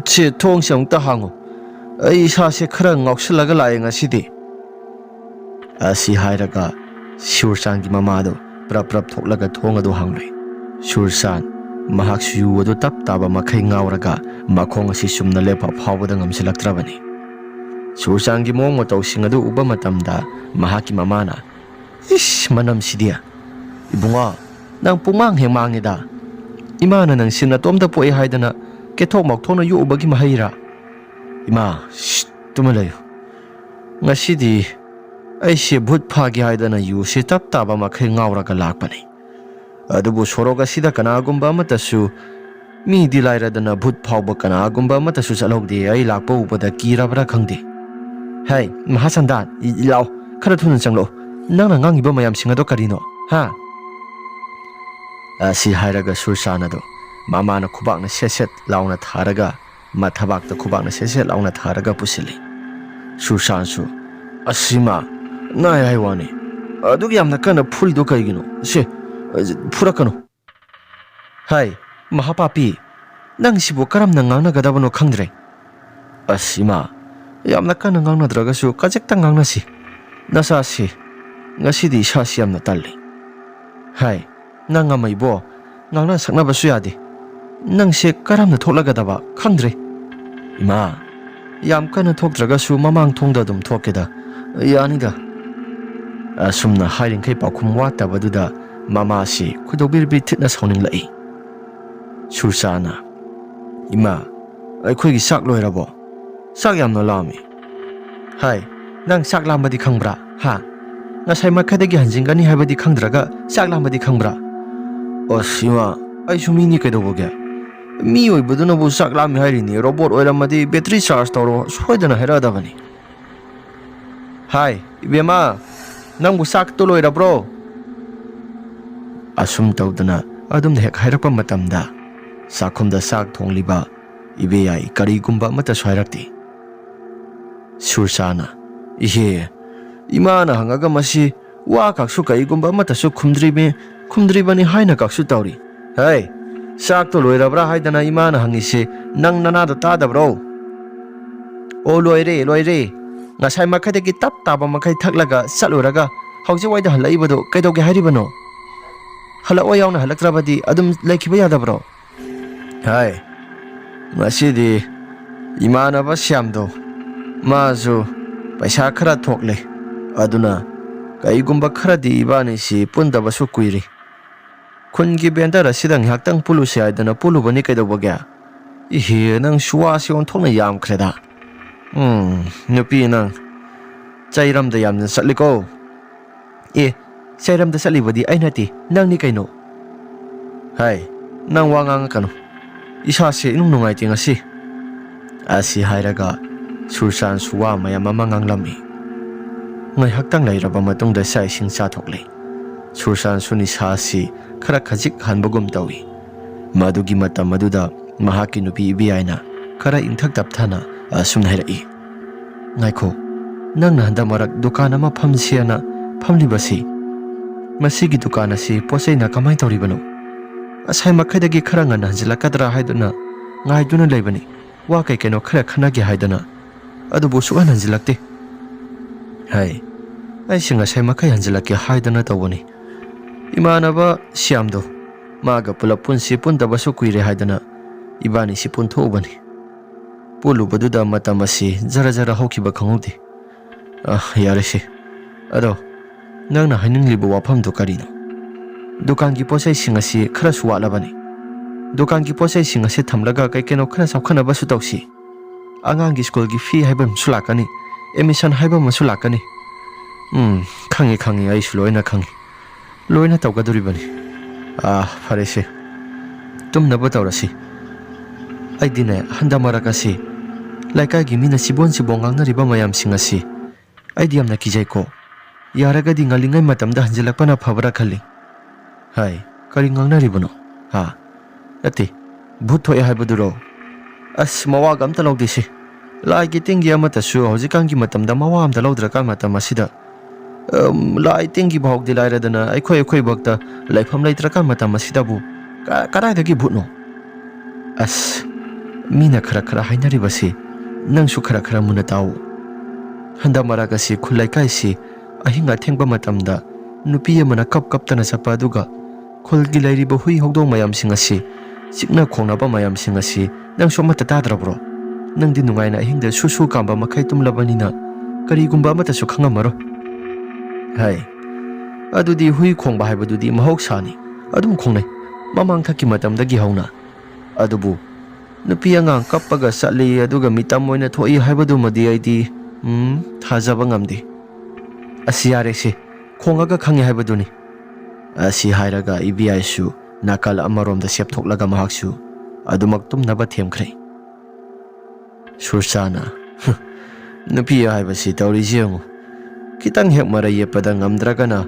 ꯁꯦ, ꯊꯣꯡꯁꯦ ꯑꯃꯨꯛꯇ ꯍꯥꯡꯉꯨ꯫ ꯑꯩ ꯏꯁꯥꯁꯦ ꯈꯔ ꯉꯥꯎꯁꯜꯂꯒ ꯂꯥꯛꯑꯦ ꯉꯁꯤꯗꯤ"꯫ ꯑꯁꯤ ꯍꯥꯏꯔꯒ ꯁꯨꯔꯆꯥꯟꯒꯤ ꯃꯃꯥꯗꯨ ꯄ꯭ꯔꯞ ꯄ꯭ꯔꯞ ꯊꯣꯛꯂꯒ ꯊꯣꯡ ꯑꯗꯨ ꯍꯥꯡꯂꯨꯏ꯫ ꯁꯨꯔꯆꯥꯟ, ꯃꯍꯥꯛꯁꯨ ꯌꯨ ꯑꯗꯨ ꯇꯞ ꯇꯥꯕ ꯃꯈꯩ ꯉꯥꯎꯔꯒ ꯃꯈꯣꯡ ꯑꯁꯤ ꯆꯨꯝꯅ ꯂꯦꯞꯄ ꯐꯥꯎꯕꯗ ꯉꯝꯁꯤꯜꯂꯛꯇ꯭ꯔꯕꯅꯤ꯫ ꯁꯨꯔꯆꯥꯟꯒꯤ ꯃꯑꯣꯡ ꯃꯇꯧꯁꯤꯡ ꯑꯗꯨ ꯎꯕ ꯃꯇꯝꯗ ꯃꯍꯥꯛꯀꯤ ꯃꯃꯥꯅ, "ꯏꯁ, ꯃꯅꯝꯁꯤꯗꯤ! ꯏꯕꯨꯡꯉꯣ, ꯅꯪ ꯄꯨꯡꯃꯥꯡ ꯍꯦꯛ ꯃꯥꯡꯉꯦꯗ꯫ ꯏꯃꯥꯅ ꯅꯪꯁꯤ ꯅꯇꯣꯝꯇ ꯄꯣꯛꯏ ꯍꯥꯏꯗꯅ ꯀꯦꯊꯣꯛ ꯃꯥꯎꯊꯣꯛꯅ ꯌꯣꯛꯎꯕꯒꯤ ꯃꯍꯩꯔꯥ? ꯏꯃꯥ, ꯁꯤꯠ, ꯇꯨꯃꯤꯟ ꯂꯩꯌꯨ꯫ ꯉꯁꯤꯗꯤ ꯑꯩꯁꯦ ꯚꯨꯠ ꯐꯥꯒꯦ ꯍꯥꯏꯗꯅ ꯌꯨꯁꯦ ꯇꯞ ꯇꯥꯕ ꯃꯈꯩ ꯉꯥꯎꯔꯒ ꯂꯥꯛꯄꯅꯤ꯫ ꯑꯗꯨꯕꯨ ꯁꯣꯔꯣꯛ ꯑꯁꯤꯗ ꯀꯅꯥꯒꯨꯝꯕ ꯑꯃꯠꯇꯁꯨ, ꯃꯤꯗꯤ ꯂꯥꯏꯔꯗꯅ ꯚꯨꯠ ꯐꯥꯎꯕ ꯀꯅꯥꯒꯨꯝꯕ ꯑꯃꯠꯇꯁꯨ ꯆꯠꯍꯧꯗꯦ꯫ ꯑꯩ ꯂꯥꯛꯄ ꯎꯕꯗ ꯀꯤꯔꯕ꯭ꯔꯥ ꯈꯪꯗꯦ"꯫ "ꯍꯩ, ꯃꯍꯥꯁꯟꯗꯥꯟ, ꯏ-, ꯏ-, ꯂꯥꯎ, ꯈꯔ ꯊꯨꯅ ꯆꯪꯂꯛꯎ꯫ ꯅꯪꯅ ꯉꯥꯡꯉꯤꯕ ꯃꯌꯥꯝꯁꯤꯡ ꯑꯗꯣ ꯀꯔꯤꯅꯣ, ꯍꯥ?" ꯑꯁꯤ ꯍꯥꯏꯔꯒ ꯁꯨꯔꯆꯥꯟ ꯑꯗꯨ ꯃꯃꯥꯅ ꯈꯨꯕꯥꯛꯅ ꯁꯦꯠ ꯁꯦꯠ ꯂꯥꯎꯅ ꯊꯥꯔꯒ, ꯃꯊꯕꯥꯛꯇ ꯈꯨꯕꯥꯛꯅ ꯁꯦꯠ ꯁꯦꯠ ꯂꯥꯎꯅ ꯊꯥꯔꯒ ꯄꯨꯁꯤꯜꯂꯤ꯫ ꯁꯨꯔꯆꯥꯟꯁꯨ, "ꯑꯁꯤꯃ ꯅꯥꯏ ꯍꯥꯏ ꯋꯥꯅꯤ꯫ ꯑꯗꯨꯛ ꯌꯥꯝꯅ ꯀꯟꯅ ꯐꯨꯔꯤꯗꯣ ꯀꯩꯒꯤꯅꯣ? ꯁꯦ, ꯐꯨꯔꯛꯀꯅꯨ"꯫ "ꯍꯥꯏ, ꯃꯍꯥꯄꯥꯄꯤ, ꯅꯪꯁꯤꯕꯨ ꯀꯔꯝꯅ ꯉꯥꯡꯅꯒꯗꯕꯅꯣ ꯈꯪꯗ꯭ꯔꯦ꯫ ꯑꯁ, ꯏꯃꯥ, ꯌꯥꯝꯅ ꯀꯟꯅ ꯉꯥꯡꯅꯗ꯭ꯔꯒꯁꯨ ꯈꯖꯤꯛꯇ ꯉꯥꯡꯅꯁꯤ꯫ ꯅꯁꯥꯁꯤ, ꯉꯁꯤꯗꯤ ꯏꯁꯥꯁꯤ ꯌꯥꯝꯅ ꯇꯜꯂꯤ꯫ ꯍꯥꯏ, ꯅꯪ ꯑꯃ ꯏꯕꯣ, ꯉꯥꯡꯅ ꯁꯛꯅꯕꯁꯨ ꯌꯥꯗꯦ꯫ ꯅꯪꯁꯦ ꯀꯔꯝꯅ ꯊꯣꯛꯂꯒꯗꯕ ꯈꯪꯗ꯭ꯔꯦ꯫ ꯏꯃꯥ, ꯌꯥꯝ ꯀꯟꯅ ꯊꯣꯛꯇ꯭ꯔꯒꯁꯨ ꯃꯃꯥꯡ ꯊꯣꯡꯗ ꯑꯗꯨꯝ ꯊꯣꯛꯀꯦꯗ, ꯌꯥꯅꯤꯗ"꯫ ꯑꯁꯨꯝꯅ ꯍꯥꯏꯔꯤꯡꯈꯩ ꯄꯥꯎꯈꯨꯝ ꯋꯥꯠꯇꯕꯗꯨꯗ ꯃꯃꯥꯁꯤ ꯈꯣꯏꯗꯧ ꯕꯤꯔꯤ ꯕꯤꯔꯤ ꯊꯤꯠꯅ ꯁꯥꯎꯅꯤꯡꯂꯛꯏ꯫ ꯁꯨꯔꯆꯥꯟꯅ, "ꯏꯃꯥ, ꯑꯩꯈꯣꯏꯒꯤ ꯆꯥꯛ ꯂꯣꯏꯔꯕꯣ? ꯆꯥꯛ ꯌꯥꯝꯅ ꯂꯥꯝꯃꯤ"꯫ "ꯍꯥꯏ, ꯅꯪ ꯆꯥꯛ ꯂꯥꯝꯕꯗꯤ ꯈꯪꯕ꯭ꯔꯥ? ꯍꯥ? ꯉꯁꯥꯏ ꯃꯈꯥꯏꯗꯒꯤ ꯍꯟꯖꯤꯟꯒꯅꯤ ꯍꯥꯏꯕꯗꯤ ꯈꯪꯗ꯭ꯔꯒ ꯆꯥꯛ ꯂꯥꯝꯕꯗꯤ ꯈꯪꯕ꯭ꯔꯥ? ꯑꯁ, ꯏꯃꯥ, ꯑꯩꯁꯨ ꯃꯤꯅꯤ ꯀꯩꯗꯧꯕꯒꯦ? ꯃꯤ ꯑꯣꯏꯕꯗꯨꯅꯕꯨ ꯆꯥꯛ ꯂꯥꯝꯃꯤ ꯍꯥꯏꯔꯤꯅꯤ꯫ ꯔꯣꯕꯣꯠ ꯑꯣꯏꯔꯝꯃꯗꯤ ꯕꯦꯇ꯭ꯔꯤ ꯆꯥꯔꯖ ꯇꯧꯔꯣ ꯁꯣꯏꯗꯅ ꯍꯥꯏꯔꯛꯑꯗꯕꯅꯤ꯫ ꯍꯥꯏ, ꯏꯕꯦꯝꯃ, ꯅꯪꯕꯨ ꯆꯥꯛꯇꯣ ꯂꯣꯏꯔꯕ꯭ꯔꯣ? ꯑꯁꯨꯝ ꯇꯧꯗꯅ ꯑꯗꯨꯝꯅ ꯍꯦꯛ ꯍꯥꯏꯔꯛꯄ ꯃꯇꯝꯗ ꯆꯥꯛꯈꯨꯝꯗ ꯆꯥꯛ ꯊꯣꯡꯂꯤꯕ ꯏꯕꯦꯌꯥꯏ ꯀꯔꯤꯒꯨꯝꯕ ꯑꯃꯠꯇꯁꯨ ꯍꯥꯏꯔꯛꯇꯦ꯫ ꯁꯨꯔꯆꯥꯅ, "ꯏꯍꯦ, ꯏꯃꯥꯅ ꯍꯪꯉꯒ ꯃꯁꯤ ꯋꯥ ꯈꯛꯁꯨ ꯀꯔꯤꯒꯨꯝꯕ ꯑꯃꯠꯇꯁꯨ ꯈꯨꯝꯗ꯭ꯔꯤꯕꯤ-, ꯈꯨꯝꯗ꯭ꯔꯤꯕꯅꯤ ꯍꯥꯏꯅ ꯈꯛꯁꯨ ꯇꯧꯔꯤ꯫ ꯍꯩ, ꯆꯥꯛꯇꯣ ꯂꯣꯏꯔꯕ꯭ꯔꯥ ꯍꯥꯏꯗꯅ ꯏꯃꯥꯅ ꯍꯪꯉꯤꯁꯤ ꯅꯪ ꯅꯅꯥꯗꯣ ꯇꯥꯗꯕ꯭ꯔꯣ?" "ꯑꯣ, ꯂꯣꯏꯔꯦ, ꯂꯣꯏꯔꯦ꯫ ꯉꯁꯥꯏ ꯃꯈꯩꯗꯒꯤ ꯇꯞ ꯇꯥꯕ ꯃꯈꯩ ꯊꯛꯂꯒ ꯆꯠꯂꯨꯔꯒ ꯍꯧꯖꯤꯛ ꯋꯥꯏꯗ ꯍꯜꯂꯛꯏꯕꯗꯣ ꯀꯩꯗꯧꯒꯦ ꯍꯥꯏꯔꯤꯕꯅꯣ? ꯍꯜꯂꯛꯑꯣ ꯌꯥꯎꯅ ꯍꯜꯂꯛꯇ꯭ꯔꯕꯗꯤ ꯑꯗꯨꯝ ꯂꯩꯈꯤꯕ ꯌꯥꯗꯕ꯭ꯔꯣ?" ꯍꯥꯏ, ꯉꯁꯤꯗꯤ ꯏꯃꯥꯟꯅꯕ ꯁ꯭ꯌꯥꯝꯗꯣ, ꯃꯥꯁꯨ ꯄꯩꯁꯥ ꯈꯔ ꯊꯣꯛꯂꯦ꯫ ꯑꯗꯨꯅ ꯀꯩꯒꯨꯝꯕ ꯈꯔꯗꯤ ꯏꯕꯥꯅꯤꯁꯤ ꯄꯨꯟꯗꯕꯁꯨ ꯀꯨꯏꯔꯦ꯫ ꯈꯨꯟꯒꯤ ꯕꯦꯟꯗꯔ ꯑꯁꯤꯗ ꯉꯥꯏꯍꯥꯛꯇꯪ ꯄꯨꯜꯂꯨꯁꯦ ꯍꯥꯏꯗꯅ ꯄꯨꯜꯂꯨꯕꯅꯤ ꯀꯩꯗꯧꯕꯒꯦ? ꯏꯍꯦ, ꯅꯪꯁꯨ ꯋꯥꯁꯤ ꯑꯣꯟꯊꯣꯛꯅ ꯌꯥꯝꯈ꯭ꯔꯦꯗ꯫ ꯎꯝ, ꯅꯨꯄꯤ ꯅꯪ ꯆꯩꯔꯝꯗ ꯌꯥꯝꯅ ꯆꯠꯂꯤꯀꯣ꯫ ꯑꯦ, ꯆꯩꯔꯝꯗ ꯆꯠꯂꯤꯕꯗꯤ ꯑꯩ ꯅꯠꯇꯦ, ꯅꯪꯅꯤ ꯀꯩꯅꯣ꯫ ꯍꯥꯏ, ꯅꯪ ꯋꯥ ꯉꯥꯡꯉꯛꯀꯅꯨ꯫ ꯏꯁꯥꯁꯦ ꯏꯅꯨꯡ ꯅꯨꯡꯉꯥꯏꯇꯦ ꯉꯁꯤ꯫ ꯑꯁꯤ ꯍꯥꯏꯔꯒ ꯁꯨꯔꯆꯥꯟꯁꯨ ꯋꯥ ꯃꯌꯥꯝ ꯑꯃ ꯉꯥꯡꯂꯝꯃꯤ꯫ ꯉꯥꯏꯍꯥꯛꯇꯪ ꯂꯩꯔꯕ ꯃꯇꯨꯡꯗ ꯆꯥꯛ ꯏꯁꯤꯡ ꯆꯥꯊꯣꯛꯂꯦ꯫ ꯁꯨꯔꯆꯥꯟꯁꯨ ꯅꯤꯁꯥꯁꯤ ꯈꯔ ꯈꯖꯤꯛ ꯍꯟꯕꯒꯨꯝ ꯇꯧꯏ꯫ ꯃꯗꯨꯒꯤ ꯃꯇꯝ ꯑꯗꯨꯗ ꯃꯍꯥꯛꯀꯤ ꯅꯨꯄꯤ ꯏꯕꯦꯌꯥꯏꯅ ꯈꯔ ꯏꯪꯊꯛ ꯇꯞꯊꯅ ꯑꯁꯨꯝꯅ ꯍꯥꯏꯔꯛꯏ, "ꯉꯥꯏꯈꯣ, ꯅꯪꯅ ꯍꯟꯗꯛ ꯃꯔꯛ ꯗꯨꯀꯥꯟ ꯑꯃ ꯐꯝꯁꯦꯅ ꯐꯝꯂꯤꯕꯁꯤ, ꯃꯁꯤꯒꯤ ꯗꯨꯀꯥꯟ ꯑꯁꯤ ꯄꯣꯠ ꯆꯩꯅ ꯀꯃꯥꯏꯅ ꯇꯧꯔꯤꯕꯅꯣ? ꯉꯁꯥꯏ ꯃꯈꯩꯗꯒꯤ ꯈꯔ ꯉꯟꯅ ꯍꯟꯖꯤꯜꯂꯛꯀꯗ꯭ꯔꯥ ꯍꯥꯏꯗꯨꯅ ꯉꯥꯏꯗꯨꯅ ꯂꯩꯕꯅꯤ꯫ ꯋꯥ ꯀꯩ ꯀꯩꯅꯣ ꯈꯔ ꯈꯟꯅꯒꯦ ꯍꯥꯏꯗꯅ, ꯑꯗꯨꯕꯨ ꯁꯨꯛꯍꯟ ꯍꯟꯖꯤꯜꯂꯛꯇꯦ"꯫ ꯍꯥꯏ, "ꯑꯩꯁꯦ ꯉꯁꯥꯏ ꯃꯈꯩ ꯍꯟꯖꯤꯜꯂꯛꯀꯦ ꯍꯥꯏꯗꯅ ꯇꯧꯕꯅꯤ꯫ ꯏꯃꯥꯟꯅꯕ ꯁ꯭ꯌꯥꯝꯗꯣ, ꯃꯥꯒ ꯄꯨꯂꯞ ꯄꯨꯟꯁꯤ ꯄꯨꯟꯗꯕꯁꯨ ꯀꯨꯏꯔꯦ ꯍꯥꯏꯗꯅ ꯏꯕꯥꯅꯤꯁꯤ ꯄꯨꯟꯊꯣꯛꯎꯕꯅꯤ꯫ ꯄꯨꯜꯂꯨꯕꯗꯨꯗ ꯃꯇꯝ ꯑꯁꯤ ꯖꯔ ꯖꯔ ꯍꯧꯈꯤꯕ ꯈꯪꯍꯧꯗꯦ꯫ ꯑ, ꯌꯥꯔꯦꯁꯦ꯫ ꯑꯗꯣ, ꯅꯪꯅ ꯍꯥꯏꯅꯤꯡꯂꯤꯕ ꯋꯥꯐꯝꯗꯨ ꯀꯔꯤꯅꯣ?" "ꯗꯨꯀꯥꯟꯒꯤ ꯄꯣꯠ ꯆꯩꯁꯤꯡ ꯑꯁꯤ ꯈꯔꯁꯨ ꯋꯥꯠꯂꯕꯅꯤ꯫ ꯗꯨꯀꯥꯟꯒꯤ ꯄꯣꯠ ꯆꯩꯁꯤꯡ ꯑꯁꯤ ꯊꯝꯂꯒ ꯀꯩ ꯀꯩꯅꯣ ꯈꯔ ꯆꯥꯎꯈꯠꯅꯕꯁꯨ ꯇꯧꯁꯤ꯫ ꯑꯉꯥꯡꯒꯤ ꯁ꯭ꯀꯨꯜꯒꯤ ꯐꯤ ꯍꯥꯏꯕ ꯑꯃꯁꯨ ꯂꯥꯛꯀꯅꯤ꯫ ꯑꯦꯗꯃꯤꯁꯟ ꯍꯥꯏꯕ ꯑꯃꯁꯨ ꯂꯥꯛꯀꯅꯤ꯫ ꯎꯝ, ꯈꯪꯉꯤ, ꯈꯪꯉꯤ, ꯑꯩꯁꯨ ꯂꯣꯏꯅ ꯈꯪꯉꯤ꯫ ꯂꯣꯏꯅ ꯇꯧꯒꯗꯣꯔꯤꯕꯅꯤ꯫ ꯑꯥ, ꯐꯔꯦꯁꯦ, ꯇꯨꯝꯅꯕ ꯇꯧꯔꯁꯤ꯫ ꯑꯩꯗꯤꯅꯦ, ꯍꯟꯗꯛ ꯃꯔꯛ ꯑꯁꯤ ꯂꯩꯀꯥꯏꯒꯤ ꯃꯤꯅ ꯁꯤꯕꯣꯟ ꯁꯤꯕꯣꯟ ꯉꯥꯡꯅꯔꯤꯕ ꯃꯌꯥꯝꯁꯤꯡ ꯑꯁꯤ ꯑꯩꯗꯤ ꯌꯥꯝꯅ ꯀꯤꯖꯩꯀꯣ꯫ ꯌꯥꯔꯒꯗꯤ ꯉꯜꯂꯤꯉꯩ ꯃꯇꯝꯗ ꯍꯟꯖꯤꯜꯂꯛꯄꯅ ꯐꯕ꯭ꯔꯥ ꯈꯜꯂꯤ꯫ ꯍꯥꯏ, ꯀꯔꯤ ꯉꯥꯡꯅꯔꯤꯕꯅꯣ? ꯍꯥ? ꯅꯠꯇꯦ, ꯚꯨꯠ ꯊꯣꯛꯑꯦ ꯍꯥꯏꯕꯗꯨꯔꯣ? ꯑꯁ, ꯃꯋꯥꯒ ꯑꯝꯇ ꯂꯧꯗꯦꯁꯦ꯫ ꯂꯥꯏꯒꯤ ꯇꯤꯟꯒꯤ ꯑꯃꯠꯇꯁꯨ ꯍꯧꯖꯤꯛꯀꯥꯟꯒꯤ ꯃꯇꯝꯗ ꯃꯋꯥ ꯑꯝꯇ ꯂꯧꯗ꯭ꯔꯀꯥꯟ ꯃꯇꯝ ꯑꯁꯤꯗ, ꯑꯝ, ꯂꯥꯏ ꯇꯤꯟꯒꯤ ꯐꯥꯎꯗꯤ ꯂꯥꯏꯔꯗꯅ ꯑꯩꯈꯣꯏ ꯑꯩꯈꯣꯏ ꯚꯛꯇ ꯂꯩꯐꯝ ꯂꯩꯇ꯭ꯔꯀꯥꯟ ꯃꯇꯝ ꯑꯁꯤꯗꯕꯨ ꯀ-, ꯀꯗꯥꯏꯗꯒꯤ ꯚꯨꯠꯅꯣ? ꯑꯁ, ꯃꯤꯅ ꯈꯔ ꯈꯔ ꯍꯥꯏꯅꯔꯤꯕꯁꯤ ꯅꯪꯁꯨ ꯈꯔ ꯈꯔ ꯃꯨꯟꯅ ꯇꯥꯎ꯫ ꯍꯟꯗꯛ ꯃꯔꯛ ꯑꯁꯤ ꯈꯨꯜ ꯂꯩꯀꯥꯏꯁꯤ ꯑꯍꯤꯡ ꯑꯊꯦꯡꯕ ꯃꯇꯝꯗ ꯅꯨꯄꯤ ꯑꯃꯅ ꯀꯞ ꯀꯞꯇꯅ ꯆꯠꯄ, ꯑꯗꯨꯒ ꯈꯨꯜꯒꯤ ꯂꯩꯔꯤꯕ ꯍꯨꯏ ꯍꯧꯗꯣꯡ ꯃꯌꯥꯝꯁꯤꯡ ꯑꯁꯤ, ꯆꯤꯛꯅ ꯈꯣꯡꯅꯕ ꯃꯌꯥꯝꯁꯤꯡ ꯑꯁꯤ ꯅꯪꯁꯨ ꯑꯃꯠꯇ ꯇꯥꯗ꯭ꯔꯕ꯭ꯔꯣ? ꯅꯪꯗꯤ ꯅꯨꯡꯉꯥꯏꯅ ꯑꯍꯤꯡꯗ ꯁꯨ ꯁꯨ ꯀꯥꯝꯕ ꯃꯈꯩ ꯇꯨꯝꯂꯕꯅꯤꯅ ꯀꯔꯤꯒꯨꯝꯕ ꯑꯃꯠꯇꯁꯨ ꯈꯪꯉꯝꯃꯔꯣꯏ꯫ ꯍꯥꯏ, ꯑꯗꯨꯗꯤ ꯍꯨꯏ ꯈꯣꯡꯕ ꯍꯥꯏꯕꯗꯨꯗꯤ ꯃꯍꯧꯁꯥꯅꯤ, ꯑꯗꯨꯝ ꯈꯣꯡꯅꯩ, ꯃꯃꯥꯡꯊꯛꯀꯤ ꯃꯇꯝꯗꯒꯤ ꯍꯧꯅ꯫ ꯑꯗꯨꯕꯨ ꯅꯨꯄꯤ ꯑꯉꯥꯡ ꯀꯞꯄꯒ ꯆꯠꯂꯤ ꯑꯗꯨꯒ ꯃꯤꯇꯝ ꯑꯣꯏꯅ ꯊꯣꯛꯏ ꯍꯥꯏꯕꯗꯨꯃꯗꯤ ꯑꯩꯗꯤ, ꯎꯝ, ꯊꯥꯖꯕ ꯉꯝꯗꯦ꯫ ꯑꯁ, ꯌꯥꯔꯦꯁꯦ, ꯈꯣꯡꯉꯒ ꯈꯪꯉꯦ ꯍꯥꯏꯕꯗꯨꯅꯤ꯫ ꯑꯁꯤ ꯍꯥꯏꯔꯒ ꯏꯕꯦꯌꯥꯏꯁꯨ ꯅꯥꯀꯜ ꯑꯃꯔꯣꯝꯗ ꯁꯦꯞꯊꯣꯛꯂꯒ ꯃꯍꯥꯛꯁꯨ ꯑꯗꯨꯃꯛ ꯇꯨꯝꯅꯕ ꯊꯦꯝꯈ꯭ꯔꯦ꯫ ꯁꯨꯔꯆꯥꯅ, "ꯅꯨꯄꯤ ꯍꯥꯏꯕꯁꯤ ꯇꯧꯔꯤꯁꯤ ꯌꯦꯡꯉꯨ, ꯈꯤꯇꯪ ꯍꯦꯛ ꯃꯔꯩ ꯌꯦꯠꯄꯗ ꯉꯝꯗ꯭ꯔꯒꯅ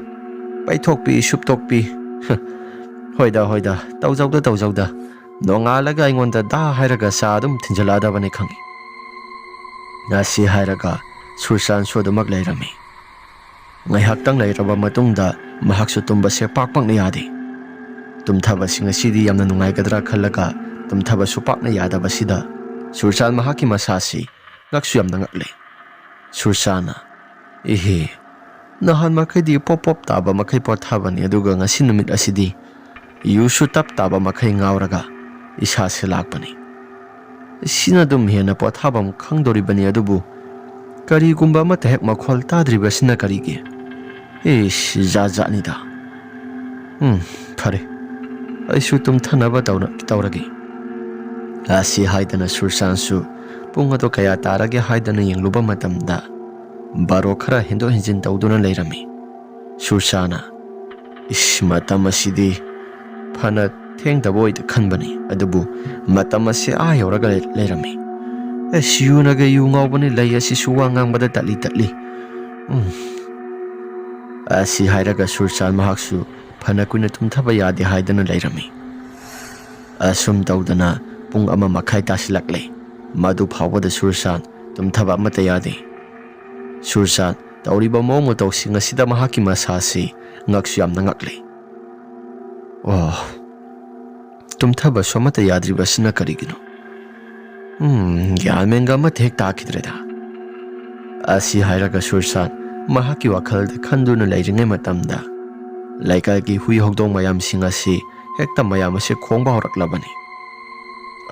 ꯄꯩꯊꯣꯛꯄꯤ, ꯁꯨꯞꯇꯣꯛꯄꯤ꯫ ꯍꯣꯏꯗ, ꯍꯣꯏꯗ, ꯇꯧꯖꯧꯗ, ꯇꯧꯖꯧꯗ, ꯅꯣꯡꯉꯥꯜꯂꯒ ꯑꯩꯉꯣꯟꯗ ꯗꯥ ꯍꯥꯏꯔꯒ ꯆꯥ ꯑꯗꯨꯝ ꯊꯤꯟꯖꯜꯂꯛꯑꯗꯕꯅꯤ ꯈꯪꯉꯤ"꯫ ꯑꯁꯤ ꯍꯥꯏꯔꯒ ꯁꯨꯔꯆꯥꯟꯁꯨ ꯑꯗꯨꯃꯛ ꯂꯩꯔꯝꯃꯤ꯫ ꯉꯥꯏꯍꯥꯛꯇꯪ ꯂꯩꯔꯕ ꯃꯇꯨꯡꯗ ꯃꯍꯥꯛꯁꯨ ꯇꯨꯝꯕꯁꯦ ꯄꯥꯛ ꯄꯥꯛꯅ ꯌꯥꯗꯦ꯫ ꯇꯨꯝꯊꯕꯁꯤ ꯉꯁꯤꯗꯤ ꯌꯥꯝꯅ ꯅꯨꯡꯉꯥꯏꯒꯗ꯭ꯔꯥ ꯈꯜꯂꯒ ꯇꯨꯝꯊꯕꯁꯨ ꯄꯥꯛꯅ ꯌꯥꯗꯕꯁꯤꯗ ꯁꯨꯔꯆꯥꯟ ꯃꯍꯥꯛꯀꯤ ꯃꯁꯥꯁꯤ ꯉꯛꯁꯨ ꯌꯥꯝꯅ ꯉꯛꯂꯦ꯫ ꯁꯨꯔꯆꯥꯟꯅ, "ꯏꯍꯦ, ꯅꯍꯥꯟ ꯃꯈꯩꯗꯤ ꯄꯣꯞ ꯄꯣꯞ ꯇꯥꯕ ꯃꯈꯩ ꯄꯣꯊꯥꯕꯅꯤ, ꯑꯗꯨꯒ ꯉꯁꯤ ꯅꯨꯃꯤꯠ ꯑꯁꯤꯗꯤ ꯌꯨꯁꯨ ꯇꯞ ꯇꯥꯕ ꯃꯈꯩ ꯉꯥꯎꯔꯒ ꯏꯁꯥꯁꯦ ꯂꯥꯛꯄꯅꯤ꯫ ꯁꯤꯅ ꯑꯗꯨꯝ ꯍꯦꯟꯅ ꯄꯣꯊꯥꯐꯝ ꯈꯪꯗꯣꯔꯤꯕꯅꯤ, ꯑꯗꯨꯕꯨ ꯀꯔꯤꯒꯨꯝꯕ ꯑꯃꯠꯇ ꯍꯦꯛ ꯃꯈꯣꯜ ꯇꯥꯗ꯭ꯔꯤꯕꯁꯤꯅ ꯀꯔꯤꯒꯤ? ꯏꯁ, ꯖꯥꯠ ꯖꯥꯠꯅꯤꯗ꯫ ꯎꯝ, ꯐꯔꯦ, ꯑꯩꯁꯨ ꯇꯨꯝꯊꯅꯕ ꯇꯧꯔ-, ꯇꯧꯔꯒꯦ"꯫ ꯑꯁꯤ ꯍꯥꯏꯗꯅ ꯁꯨꯔꯆꯥꯟꯁꯨ ꯄꯨꯡ ꯑꯗꯨ ꯀꯌꯥ ꯇꯥꯔꯒꯦ ꯍꯥꯏꯗꯅ ꯌꯦꯡꯂꯨꯕ ꯃꯇꯝꯗ ꯕꯥꯔꯣ ꯈꯔ ꯍꯦꯟꯗꯣꯛ ꯍꯦꯟꯖꯤꯟ ꯇꯧꯗꯨꯅ ꯂꯩꯔꯝꯃꯤ꯫ ꯁꯨꯔꯆꯥꯟꯅ, "ꯏꯁ, ꯃꯇꯝ ꯑꯁꯤꯗꯤ ꯐꯅ ꯊꯦꯡꯗꯕ ꯑꯣꯏꯗ ꯈꯟꯕꯅꯤ, ꯑꯗꯨꯕꯨ ꯃꯇꯝ ꯑꯁꯤ ꯑꯥ ꯌꯧꯔꯒ ꯂꯩ-, ꯂꯩꯔꯝꯃꯤ꯫ ꯑꯦꯁ, ꯌꯨꯅꯒ ꯌꯨ ꯉꯥꯎꯕꯅꯤ, ꯂꯩ ꯑꯁꯤꯁꯨ ꯋꯥ ꯉꯥꯡꯕꯗ ꯇꯠꯂꯤ ꯇꯠꯂꯤ꯫ ꯎꯝ꯫" ꯑꯁꯤ ꯍꯥꯏꯔꯒ ꯁꯨꯔꯆꯥꯟ ꯃꯍꯥꯛꯁꯨ ꯐꯅ ꯀꯨꯏꯅ ꯇꯨꯝꯊꯕ ꯌꯥꯗꯦ ꯍꯥꯏꯗꯅ ꯂꯩꯔꯝꯃꯤ꯫ ꯑꯁꯨꯝ ꯇꯧꯗꯅ ꯄꯨꯡ ꯑꯃ ꯃꯈꯥꯏ ꯇꯥꯁꯤꯜꯂꯛꯂꯦ꯫ ꯃꯗꯨ ꯐꯥꯎꯕꯗ ꯁꯨꯔꯆꯥꯟ ꯇꯨꯝꯊꯕ ꯑꯃꯠꯇ ꯌꯥꯗꯦ꯫ ꯁꯨꯔꯆꯥꯟ ꯇꯧꯔꯤꯕ ꯃꯑꯣꯡ ꯃꯇꯧꯁꯤꯡ ꯑꯁꯤꯗ ꯃꯍꯥꯛꯀꯤ ꯃꯁꯥꯁꯤ ꯉꯛꯁꯨ ꯌꯥꯝꯅ ꯉꯛꯂꯦ꯫ ꯑꯣ, ꯇꯨꯝꯊꯕꯁꯨ ꯑꯃꯠꯇ ꯌꯥꯗ꯭ꯔꯤꯕꯁꯤꯅ ꯀꯔꯤꯒꯤꯅꯣ? ꯎꯝ, ꯒ꯭ꯌꯥꯟ ꯃꯦꯟꯒ ꯑꯃꯠꯇ ꯍꯦꯛ ꯇꯥꯈꯤꯗ꯭ꯔꯦꯗ꯫ ꯑꯁꯤ ꯍꯥꯏꯔꯒ ꯁꯨꯔꯆꯥꯟ ꯃꯍꯥꯛꯀꯤ ꯋꯥꯈꯜꯗ ꯈꯟꯗꯨꯅ ꯂꯩꯔꯤꯉꯩ ꯃꯇꯝꯗ ꯂꯩꯀꯥꯏꯒꯤ ꯍꯨꯏ ꯍꯧꯗꯣꯡ ꯃꯌꯥꯝꯁꯤꯡ ꯑꯁꯤ ꯍꯦꯛꯇ ꯃꯌꯥꯝ ꯑꯁꯤ ꯈꯣꯡꯕ ꯍꯧꯔꯛꯂꯕꯅꯤ꯫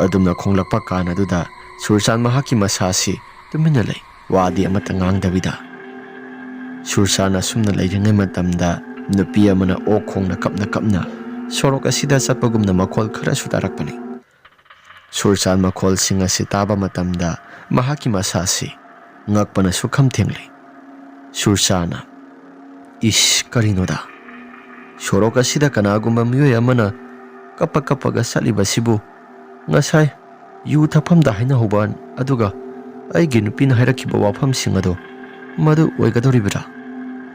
ꯑꯗꯨꯝꯅ ꯈꯣꯡꯂꯛꯄ ꯀꯥꯟ ꯑꯗꯨꯗ ꯁꯨꯔꯆꯥꯟ ꯃꯍꯥꯛꯀꯤ ꯃꯁꯥꯁꯤ ꯇꯨꯃꯤꯟꯅ ꯂꯩ, ꯋꯥꯗꯤ ꯑꯃꯠꯇ ꯉꯥꯡꯗꯕꯤꯗ꯫ ꯁꯨꯔꯆꯥꯟ ꯑꯁꯨꯝꯅ ꯂꯩꯔꯤꯉꯩ ꯃꯇꯝꯗ ꯅꯨꯄꯤ ꯑꯃꯅ ꯑꯣꯛ ꯈꯣꯡꯅ ꯀꯞꯅ ꯀꯞꯅ ꯁꯣꯔꯣꯛ ꯑꯁꯤꯗ ꯆꯠꯄꯒꯨꯝꯅ ꯃꯈꯣꯜ ꯈꯔꯁꯨ ꯇꯥꯔꯛꯄꯅꯤ꯫ ꯁꯨꯔꯆꯥꯟ ꯃꯈꯣꯜꯁꯤꯡ ꯑꯁꯤ ꯇꯥꯕ ꯃꯇꯝꯗ ꯃꯍꯥꯛꯀꯤ ꯃꯁꯥꯁꯤ ꯉꯛꯄꯅ ꯁꯨꯛꯈꯝ ꯊꯦꯡꯂꯤ꯫ ꯁꯨꯔꯆꯥꯟꯅ, "ꯏꯁ, ꯀꯔꯤꯅꯣꯗ? ꯁꯣꯔꯣꯛ ꯑꯁꯤꯗ ꯀꯅꯥꯒꯨꯝꯕ ꯃꯤꯑꯣꯏ ꯑꯃꯅ ꯀꯞꯄ ꯀꯞꯄꯒ ꯆꯠꯂꯤꯕꯁꯤꯕꯨ ꯉꯁꯥꯏ ꯌꯨ ꯊꯛꯐꯝꯗ ꯍꯥꯏꯅꯍꯧꯕ ꯑꯗꯨꯒ ꯑꯩꯒꯤ ꯅꯨꯄꯤꯅ ꯍꯥꯏꯔꯛꯈꯤꯕ ꯋꯥꯐꯝꯁꯤꯡ ꯑꯗꯣ ꯃꯗꯨ ꯑꯣꯏꯒꯗꯧꯔꯤꯕ꯭ꯔꯥ?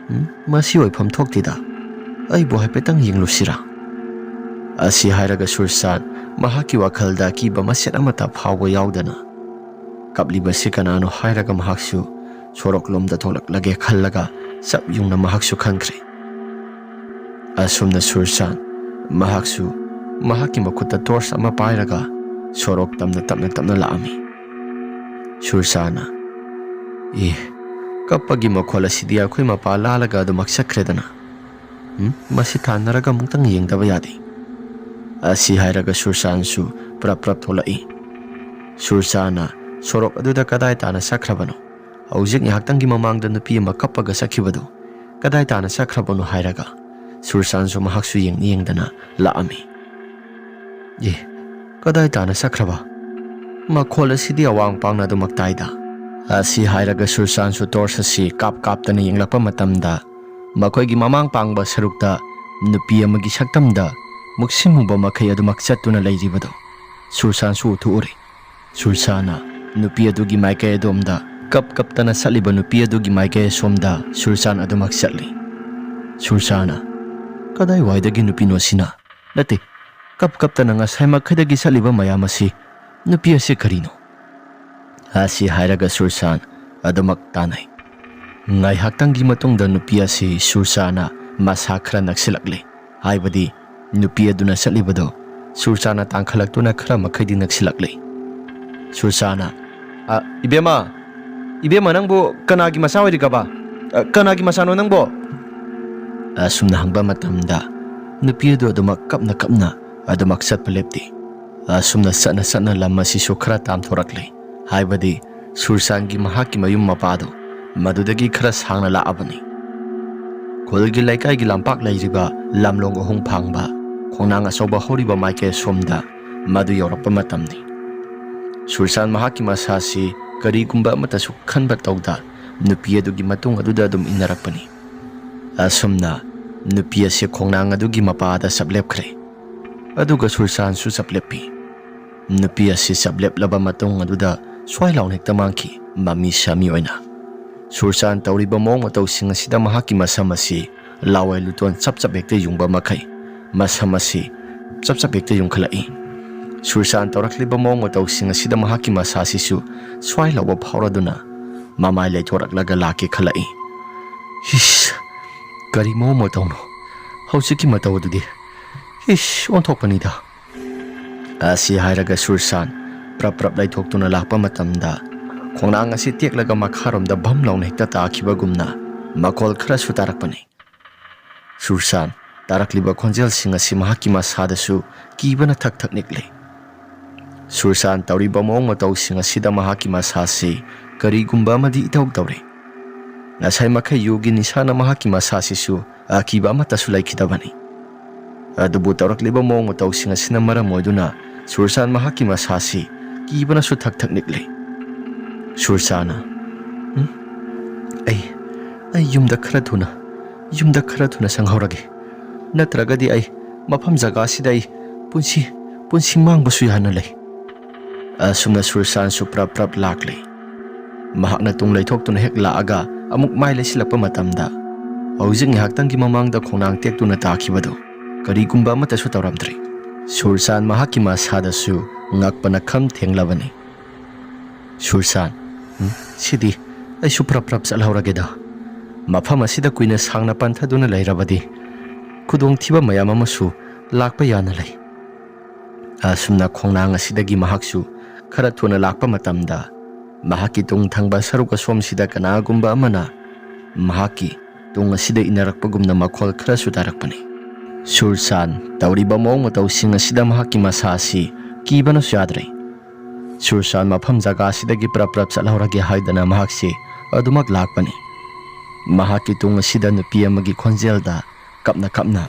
ꯎꯝ, ꯃꯁꯤ ꯑꯣꯏꯐꯝ ꯊꯣꯛꯇꯦꯗ꯫ ꯑꯩꯕꯨ ꯍꯥꯏꯐꯦꯠꯇꯪ ꯌꯦꯡꯂꯨꯁꯤꯔꯥ?" ꯑꯁꯤ ꯍꯥꯏꯔꯒ ꯁꯨꯔꯆꯥꯟ ꯃꯍꯥꯛꯀꯤ ꯋꯥꯈꯜꯗ ꯑꯀꯤꯕ ꯃꯆꯦꯠ ꯑꯃꯠꯇ ꯐꯥꯎꯕ ꯌꯥꯎꯗꯅ ꯀꯞꯂꯤꯕꯁꯤ ꯀꯅꯥꯅꯣ ꯍꯥꯏꯔꯒ ꯃꯍꯥꯛꯁꯨ ꯁꯣꯔꯣꯛꯂꯣꯝꯗ ꯊꯣꯛꯂꯛꯂꯒꯦ ꯈꯜꯂꯒ ꯆꯞ ꯌꯨꯡꯅ ꯃꯍꯥꯛꯁꯨ ꯈꯟꯈ꯭ꯔꯦ꯫ ꯑꯁꯨꯝꯅ ꯁꯨꯔꯆꯥꯟ ꯃꯍꯥꯛꯁꯨ ꯃꯍꯥꯛꯀꯤ ꯃꯈꯨꯠꯇ ꯇꯣꯔꯆ ꯑꯃ ꯄꯥꯏꯔꯒ ꯁꯣꯔꯣꯛ ꯇꯝꯅ ꯇꯞꯅ ꯇꯞꯅ ꯂꯥꯛꯑꯝꯃꯤ꯫ ꯁꯨꯔꯆꯥꯟꯅ, "ꯑꯦ, ꯀꯞꯄꯒꯤ ꯃꯈꯣꯜ ꯑꯁꯤꯗꯤ ꯑꯩꯈꯣꯏ ꯃꯄꯥ ꯂꯥꯜꯂꯒ ꯑꯗꯨꯃꯛ ꯆꯠꯈ꯭ꯔꯦꯗꯅ꯫ ꯎꯝ, ꯃꯁꯤ ꯊꯥꯅꯔꯒ ꯑꯃꯨꯛꯇꯪ ꯌꯦꯡꯗꯕ ꯌꯥꯗꯦ꯫" ꯑꯁꯤ ꯍꯥꯏꯔꯒ ꯁꯨꯔꯆꯥꯟꯁꯨ ꯄ꯭ꯔꯞ ꯄ꯭ꯔꯞ ꯊꯣꯛꯂꯛꯏ꯫ ꯁꯨꯔꯆꯥꯟꯅ ꯁꯣꯔꯣꯛ ꯑꯗꯨꯗ ꯀꯗꯥꯏ ꯇꯥꯅ ꯆꯠꯈ꯭ꯔꯕꯅꯣ? ꯍꯧꯖꯤꯛ ꯉꯥꯏꯍꯥꯛꯇꯪꯒꯤ ꯃꯃꯥꯡꯗ ꯅꯨꯄꯤ ꯑꯃ ꯀꯞꯄꯒ ꯆꯠꯈꯤꯕꯗꯨ ꯀꯗꯥꯏ ꯇꯥꯅ ꯆꯠꯈ꯭ꯔꯕꯅꯣ ꯍꯥꯏꯔꯒ ꯁꯨꯔꯆꯥꯟꯁꯨ ꯃꯍꯥꯛꯁꯨ ꯌꯦꯡ ꯌꯦꯡꯗꯅ ꯂꯥꯛꯑꯝꯃꯤ꯫ "ꯑꯦ, ꯀꯗꯥꯏ ꯇꯥꯅ ꯆꯠꯈ꯭ꯔꯕ? ꯃꯈꯣꯜ ꯑꯁꯤꯗꯤ ꯑꯋꯥꯡ ꯄꯥꯡꯅ ꯑꯗꯨꯃꯛ ꯇꯥꯏꯗ꯫ ꯑꯁꯤ ꯍꯥꯏꯔꯒ ꯁꯨꯔꯁꯥꯟꯁꯨ ꯇꯣꯔꯁ ꯑꯁꯤ ꯀꯥꯞ ꯀꯥꯞꯇꯅ ꯌꯦꯡꯂꯛꯄ ꯃꯇꯝꯗ, ꯃꯈꯣꯏꯒꯤ ꯃꯃꯥꯡ ꯄꯥꯡꯕ ꯁꯔꯨꯛꯇ ꯅꯨꯄꯤ ꯑꯃꯒꯤ ꯁꯛꯇꯝꯗ ꯃꯨꯛꯁꯤꯟ ꯃꯨꯕ ꯃꯈꯩ ꯑꯗꯨꯃꯛ ꯆꯠꯇꯨꯅ ꯂꯩꯔꯤꯕꯗꯨ ꯁꯨꯔꯁꯥꯟꯁꯨ ꯎꯊꯣꯛꯎꯔꯦ꯫ ꯁꯨꯔꯁꯥꯟꯅ ꯅꯨꯄꯤ ꯑꯗꯨꯒꯤ ꯃꯥꯏꯀꯩ ꯑꯗꯣꯝꯗ, ꯀꯞ ꯀꯞꯇꯅ ꯆꯠꯂꯤꯕ ꯅꯨꯄꯤ ꯑꯗꯨꯒꯤ ꯃꯥꯏꯀꯩ ꯑꯁꯣꯝꯗ ꯁꯨꯔꯁꯥꯟ ꯑꯗꯨꯃꯛ ꯆꯠꯂꯤ꯫ ꯁꯨꯔꯁꯥꯟꯅ, "ꯀꯗꯥꯏꯋꯥꯏꯗꯒꯤ ꯅꯨꯄꯤꯅꯣ ꯁꯤꯅ? ꯅꯠꯇꯦ, ꯀꯞ ꯀꯞꯇꯅ ꯉꯁꯥꯏ ꯃꯈꯩꯗꯒꯤ ꯆꯠꯂꯤꯕ ꯃꯌꯥꯝ ꯑꯁꯤ, ꯅꯨꯄꯤ ꯑꯁꯤ ꯀꯔꯤꯅꯣ?" ꯑꯁꯤ ꯍꯥꯏꯔꯒ ꯁꯨꯔꯁꯥꯟ ꯑꯗꯨꯃꯛ ꯇꯥꯟꯅꯩ꯫ ꯉꯥꯏꯍꯥꯛꯇꯪꯒꯤ ꯃꯇꯨꯡꯗ ꯅꯨꯄꯤ ꯑꯁꯤ ꯁꯨꯔꯁꯥꯟꯅ ꯃꯁꯥ ꯈꯔ ꯅꯛꯁꯤꯜꯂꯛꯂꯦ, ꯍꯥꯏꯕꯗꯤ ꯅꯨꯄꯤ ꯑꯗꯨꯅ ꯆꯠꯂꯤꯕꯗꯣ ꯁꯨꯔꯁꯥꯟꯅ ꯇꯥꯡꯈꯠꯂꯛꯇꯨꯅ ꯈꯔ ꯃꯈꯩꯗꯤ ꯅꯛꯁꯤꯜꯂꯛꯂꯦ꯫ ꯁꯨꯔꯁꯥꯟꯅ, "ꯑ, ꯏꯕꯦꯝꯃ, ꯏꯕꯦꯝꯃ, ꯅꯪꯕꯨ ꯀꯅꯥꯒꯤ ꯃꯆꯥ ꯑꯣꯏꯔꯤꯒꯕ? ꯑ, ꯀꯅꯥꯒꯤ ꯃꯆꯥꯅꯣ ꯅꯪꯕꯣ?" ꯑꯁꯨꯝꯅ ꯍꯪꯕ ꯃꯇꯝꯗ ꯅꯨꯄꯤ ꯑꯗꯨ ꯑꯗꯨꯃꯛ ꯀꯞꯅ ꯀꯞꯅ ꯑꯗꯨꯃꯛ ꯆꯠꯄ ꯂꯦꯞꯇꯦ꯫ ꯑꯁꯨꯝꯅ ꯆꯠꯅ ꯆꯠꯅ ꯂꯝ ꯑꯁꯤꯁꯨ ꯈꯔ ꯇꯥꯝꯊꯣꯔꯛꯂꯦ, ꯍꯥꯏꯕꯗꯤ ꯁꯨꯔꯁꯥꯟꯒꯤ ꯃꯍꯥꯛꯀꯤ ꯃꯌꯨꯝ ꯃꯄꯥꯗꯣ ꯃꯗꯨꯗꯒꯤ ꯈꯔ ꯁꯥꯡꯅ ꯂꯥꯛꯑꯕꯅꯤ꯫ ꯈꯨꯜꯒꯤ ꯂꯩꯀꯥꯏꯒꯤ ꯂꯝꯄꯥꯛ ꯂꯩꯔꯤꯕ ꯂꯝꯂꯣꯡ ꯑꯍꯨꯝ ꯐꯥꯡꯕ ꯈꯣꯡꯅꯥꯡ ꯑꯆꯧꯕ ꯍꯧꯔꯤꯕ ꯃꯥꯏꯀꯩ ꯑꯁꯣꯝꯗ ꯃꯗꯨ ꯌꯧꯔꯛꯄ ꯃꯇꯝꯅꯤ꯫ ꯁꯨꯔꯁꯥꯟ ꯃꯍꯥꯛꯀꯤ ꯃꯁꯥꯁꯤ ꯀꯔꯤꯒꯨꯝꯕ ꯑꯃꯠꯇꯁꯨ ꯈꯟꯕ ꯇꯧꯗ ꯅꯨꯄꯤ ꯑꯗꯨꯒꯤ ꯃꯇꯨꯡ ꯑꯗꯨꯗ ꯑꯗꯨꯝ ꯏꯟꯅꯔꯛꯄꯅꯤ꯫ ꯑꯁꯨꯝꯅ ꯅꯨꯄꯤ ꯑꯁꯤ ꯈꯣꯡꯅꯥꯡ ꯑꯗꯨꯒꯤ ꯃꯄꯥꯗ ꯆꯞꯂꯦꯞꯈ꯭ꯔꯦ꯫ ꯑꯗꯨꯒ ꯁꯨꯔꯁꯥꯟꯁꯨ ꯆꯞꯂꯦꯞꯄꯤ꯫ ꯅꯨꯄꯤ ꯑꯁꯤ ꯆꯞꯂꯦꯞꯂꯕ ꯃꯇꯨꯡ ꯑꯗꯨꯗ ꯁ꯭ꯋꯥꯏ ꯂꯥꯎꯅ ꯍꯦꯛꯇ ꯃꯥꯡꯈꯤ, ꯃꯃꯤ ꯁꯥꯃꯤ ꯑꯣꯏꯅ꯫ ꯁꯨꯔꯁꯥꯟ ꯇꯧꯔꯤꯕ ꯃꯑꯣꯡ ꯃꯇꯧꯁꯤꯡ ꯑꯁꯤꯗ ꯃꯍꯥꯛꯀꯤ ꯃꯁꯝ ꯑꯁꯤ ꯂꯥꯋꯥꯏ ꯂꯨꯇꯣꯟ ꯆꯞ ꯆꯞ ꯍꯦꯛꯇ ꯌꯨꯡꯕ ꯃꯈꯩ ꯃꯁꯝ ꯑꯁꯤ ꯆꯞ ꯆꯞ ꯍꯦꯛꯇ ꯌꯨꯡꯈꯠꯂꯛꯏ꯫ ꯁꯨꯔꯁꯥꯟ ꯇꯧꯔꯛꯂꯤꯕ ꯃꯑꯣꯡ ꯃꯇꯧꯁꯤꯡ ꯑꯁꯤꯗ ꯃꯍꯥꯛꯀꯤ ꯃꯁꯥꯁꯤꯁꯨ ꯁ꯭ꯋꯥꯏ ꯂꯥꯎꯕ ꯐꯥꯎꯔꯗꯨꯅ ꯃꯃꯥꯏ ꯂꯩꯊꯣꯔꯛꯂꯒ ꯂꯥꯛꯀꯦ ꯈꯜꯂꯛꯏ꯫ ꯏꯁ! ꯀꯔꯤ ꯃꯑꯣꯡ ꯃꯇꯧꯅꯣ ꯍꯧꯖꯤꯛꯀꯤ ꯃꯇꯧ ꯑꯗꯨꯗꯤ? ꯏꯁ! ꯑꯣꯟꯊꯣꯛꯄꯅꯤꯗ꯫ ꯑꯁꯤ ꯍꯥꯏꯔꯒ ꯁꯨꯔꯁꯥꯟ ꯄ꯭ꯔꯞ ꯄ꯭ꯔꯞ ꯂꯩꯊꯣꯛꯇꯨꯅ ꯂꯥꯛꯄ ꯃꯇꯝꯗ ꯈꯣꯡꯅꯥꯡ ꯑꯁꯤ ꯇꯦꯛꯂꯒ ꯃꯈꯥꯔꯣꯝꯗ ꯚꯝ ꯂꯥꯎꯅ ꯍꯦꯛꯇ ꯇꯥꯈꯤꯕꯒꯨꯝꯅ ꯃꯈꯣꯜ ꯈꯔꯁꯨ ꯇꯥꯔꯛꯄꯅꯤ꯫ ꯁꯨꯔꯁꯥꯟ ꯇꯥꯔꯛꯂꯤꯕ ꯈꯣꯟꯖꯦꯜꯁꯤꯡ ꯑꯁꯤ ꯃꯍꯥꯛꯀꯤ ꯃꯁꯥꯗꯁꯨ ꯀꯤꯕꯅ ꯊꯛ ꯊꯛ ꯅꯤꯛꯂꯤ꯫ ꯁꯨꯔꯁꯥꯟ ꯇꯧꯔꯤꯕ ꯃꯑꯣꯡ ꯃꯇꯧꯁꯤꯡ ꯑꯁꯤꯗ ꯃꯍꯥꯛꯀꯤ ꯃꯁꯥꯁꯤ ꯀꯔꯤꯒꯨꯝꯕ ꯑꯃꯗꯤ ꯏꯇꯧ ꯇꯧꯔꯤ꯫ ꯉꯁꯥꯏ ꯃꯈꯩ ꯌꯨꯒꯤ ꯅꯤꯁꯥꯅ ꯃꯍꯥꯛꯀꯤ ꯃꯁꯥꯁꯤꯁꯨ ꯑꯀꯤꯕ ꯑꯃꯠꯇꯁꯨ ꯂꯩꯈꯤꯗꯕꯅꯤ꯫ ꯑꯗꯨꯕꯨ ꯇꯧꯔꯛꯂꯤꯕ ꯃꯑꯣꯡ ꯃꯇꯧꯁꯤꯡ ꯑꯁꯤꯅ ꯃꯔꯝ ꯑꯣꯏꯗꯨꯅ ꯁꯨꯔꯁꯥꯟ ꯃꯍꯥꯛꯀꯤ ꯃꯁꯥꯁꯤ ꯀꯤꯕꯅꯁꯨ ꯊꯛ ꯊꯛ ꯅꯤꯛꯂꯤ꯫ ꯁꯨꯔꯁꯥꯟꯅ, "ꯎꯝ? ꯑꯩ, ꯑꯩ ꯌꯨꯝꯗ ꯈꯔ ꯊꯨꯅ, ꯌꯨꯝꯗ ꯈꯔ ꯊꯨꯅ ꯆꯪꯍꯧꯔꯒꯦ꯫ ꯅꯠꯇ꯭ꯔꯒꯗꯤ ꯑꯩ ꯃꯐꯝ ꯖꯒꯥꯁꯤꯗ ꯑꯩ ꯄꯨꯟꯁꯤ, ꯄꯨꯟꯁꯤ ꯃꯥꯡꯕꯁꯨ ꯌꯥꯅ ꯂꯩ"꯫ ꯑꯁꯨꯝꯅ ꯁꯨꯔꯁꯥꯟꯁꯨ ꯄ꯭ꯔꯞ ꯄ꯭ꯔꯞ ꯂꯥꯛꯂꯦ꯫ ꯃꯍꯥꯛꯅ ꯇꯨꯡ ꯂꯩꯊꯣꯛꯇꯨꯅ ꯍꯦꯛ ꯂꯥꯛꯑꯒ ꯑꯃꯨꯛ ꯃꯥꯏ ꯂꯩꯁꯤꯜꯂꯛꯄ ꯃꯇꯝꯗ, ꯍꯧꯖꯤꯛ ꯉꯥꯏꯍꯥꯛꯇꯪꯒꯤ ꯃꯃꯥꯡꯗ ꯈꯣꯡꯅꯥꯡ ꯇꯦꯛꯇꯨꯅ ꯇꯥꯈꯤꯕꯗꯣ ꯀꯔꯤꯒꯨꯝꯕ ꯑꯃꯠꯇꯁꯨ ꯇꯧꯔꯝꯗ꯭ꯔꯤ꯫ ꯁꯨꯔꯁꯥꯟ ꯃꯍꯥꯛꯀꯤ ꯃꯁꯥꯗꯁꯨ ꯉꯛꯄꯅ ꯈꯝ ꯊꯦꯡꯂꯕꯅꯤ꯫ "ꯁꯨꯔꯁꯥꯟ, ꯎꯝ, ꯁꯤꯗꯤ ꯑꯩꯁꯨ ꯄ꯭ꯔꯞ ꯄ꯭ꯔꯞ ꯆꯠꯍꯧꯔꯒꯦꯗ꯫ ꯃꯐꯝ ꯑꯁꯤꯗ ꯀꯨꯏꯅ ꯁꯥꯡꯅ ꯄꯟꯊꯗꯨꯅ ꯂꯩꯔꯕꯗꯤ ꯈꯨꯗꯣꯡꯊꯤꯕ ꯃꯌꯥꯝ ꯑꯃꯁꯨ ꯂꯥꯛꯄ ꯌꯥꯅ ꯂꯩ"꯫ ꯑꯁꯨꯝꯅ ꯈꯣꯡꯅꯥꯡ ꯑꯁꯤꯗꯒꯤ ꯃꯍꯥꯛꯁꯨ ꯈꯔ ꯊꯨꯅ ꯂꯥꯛꯄ ꯃꯇꯝꯗ, ꯃꯍꯥꯛꯀꯤ ꯇꯨꯡ ꯊꯪꯕ ꯁꯔꯨꯛ ꯑꯁꯣꯝꯁꯤꯗ ꯀꯅꯥꯒꯨꯝꯕ ꯑꯃꯅ ꯃꯍꯥꯛꯀꯤ ꯇꯨꯡ ꯑꯁꯤꯗ ꯏꯟꯅꯔꯛꯄꯒꯨꯝꯅ ꯃꯈꯣꯜ ꯈꯔꯁꯨ ꯇꯥꯔꯛꯄꯅꯤ꯫ ꯁꯨꯔꯁꯥꯟ ꯇꯧꯔꯤꯕ ꯃꯑꯣꯡ ꯃꯇꯧꯁꯤꯡ ꯑꯁꯤꯗ ꯃꯍꯥꯛꯀꯤ ꯃꯁꯥ ꯑꯁꯤ ꯀꯤꯕꯅꯁꯨ ꯌꯥꯗ꯭ꯔꯦ꯫ ꯁꯨꯔꯁꯥꯟ ꯃꯐꯝ ꯖꯒꯥ ꯑꯁꯤꯗꯒꯤ ꯄ꯭ꯔꯞ ꯄ꯭ꯔꯞ ꯆꯠꯍꯧꯔꯒꯦ ꯍꯥꯏꯗꯅ ꯃꯍꯥꯛꯁꯤ ꯑꯗꯨꯃꯛ ꯂꯥꯛꯄꯅꯤ꯫ ꯃꯍꯥꯛꯀꯤ ꯇꯨꯡ ꯑꯁꯤꯗ ꯅꯨꯄꯤ ꯑꯃꯒꯤ ꯈꯣꯟꯖꯦꯜꯗ ꯀꯞꯅ ꯀꯞꯅ,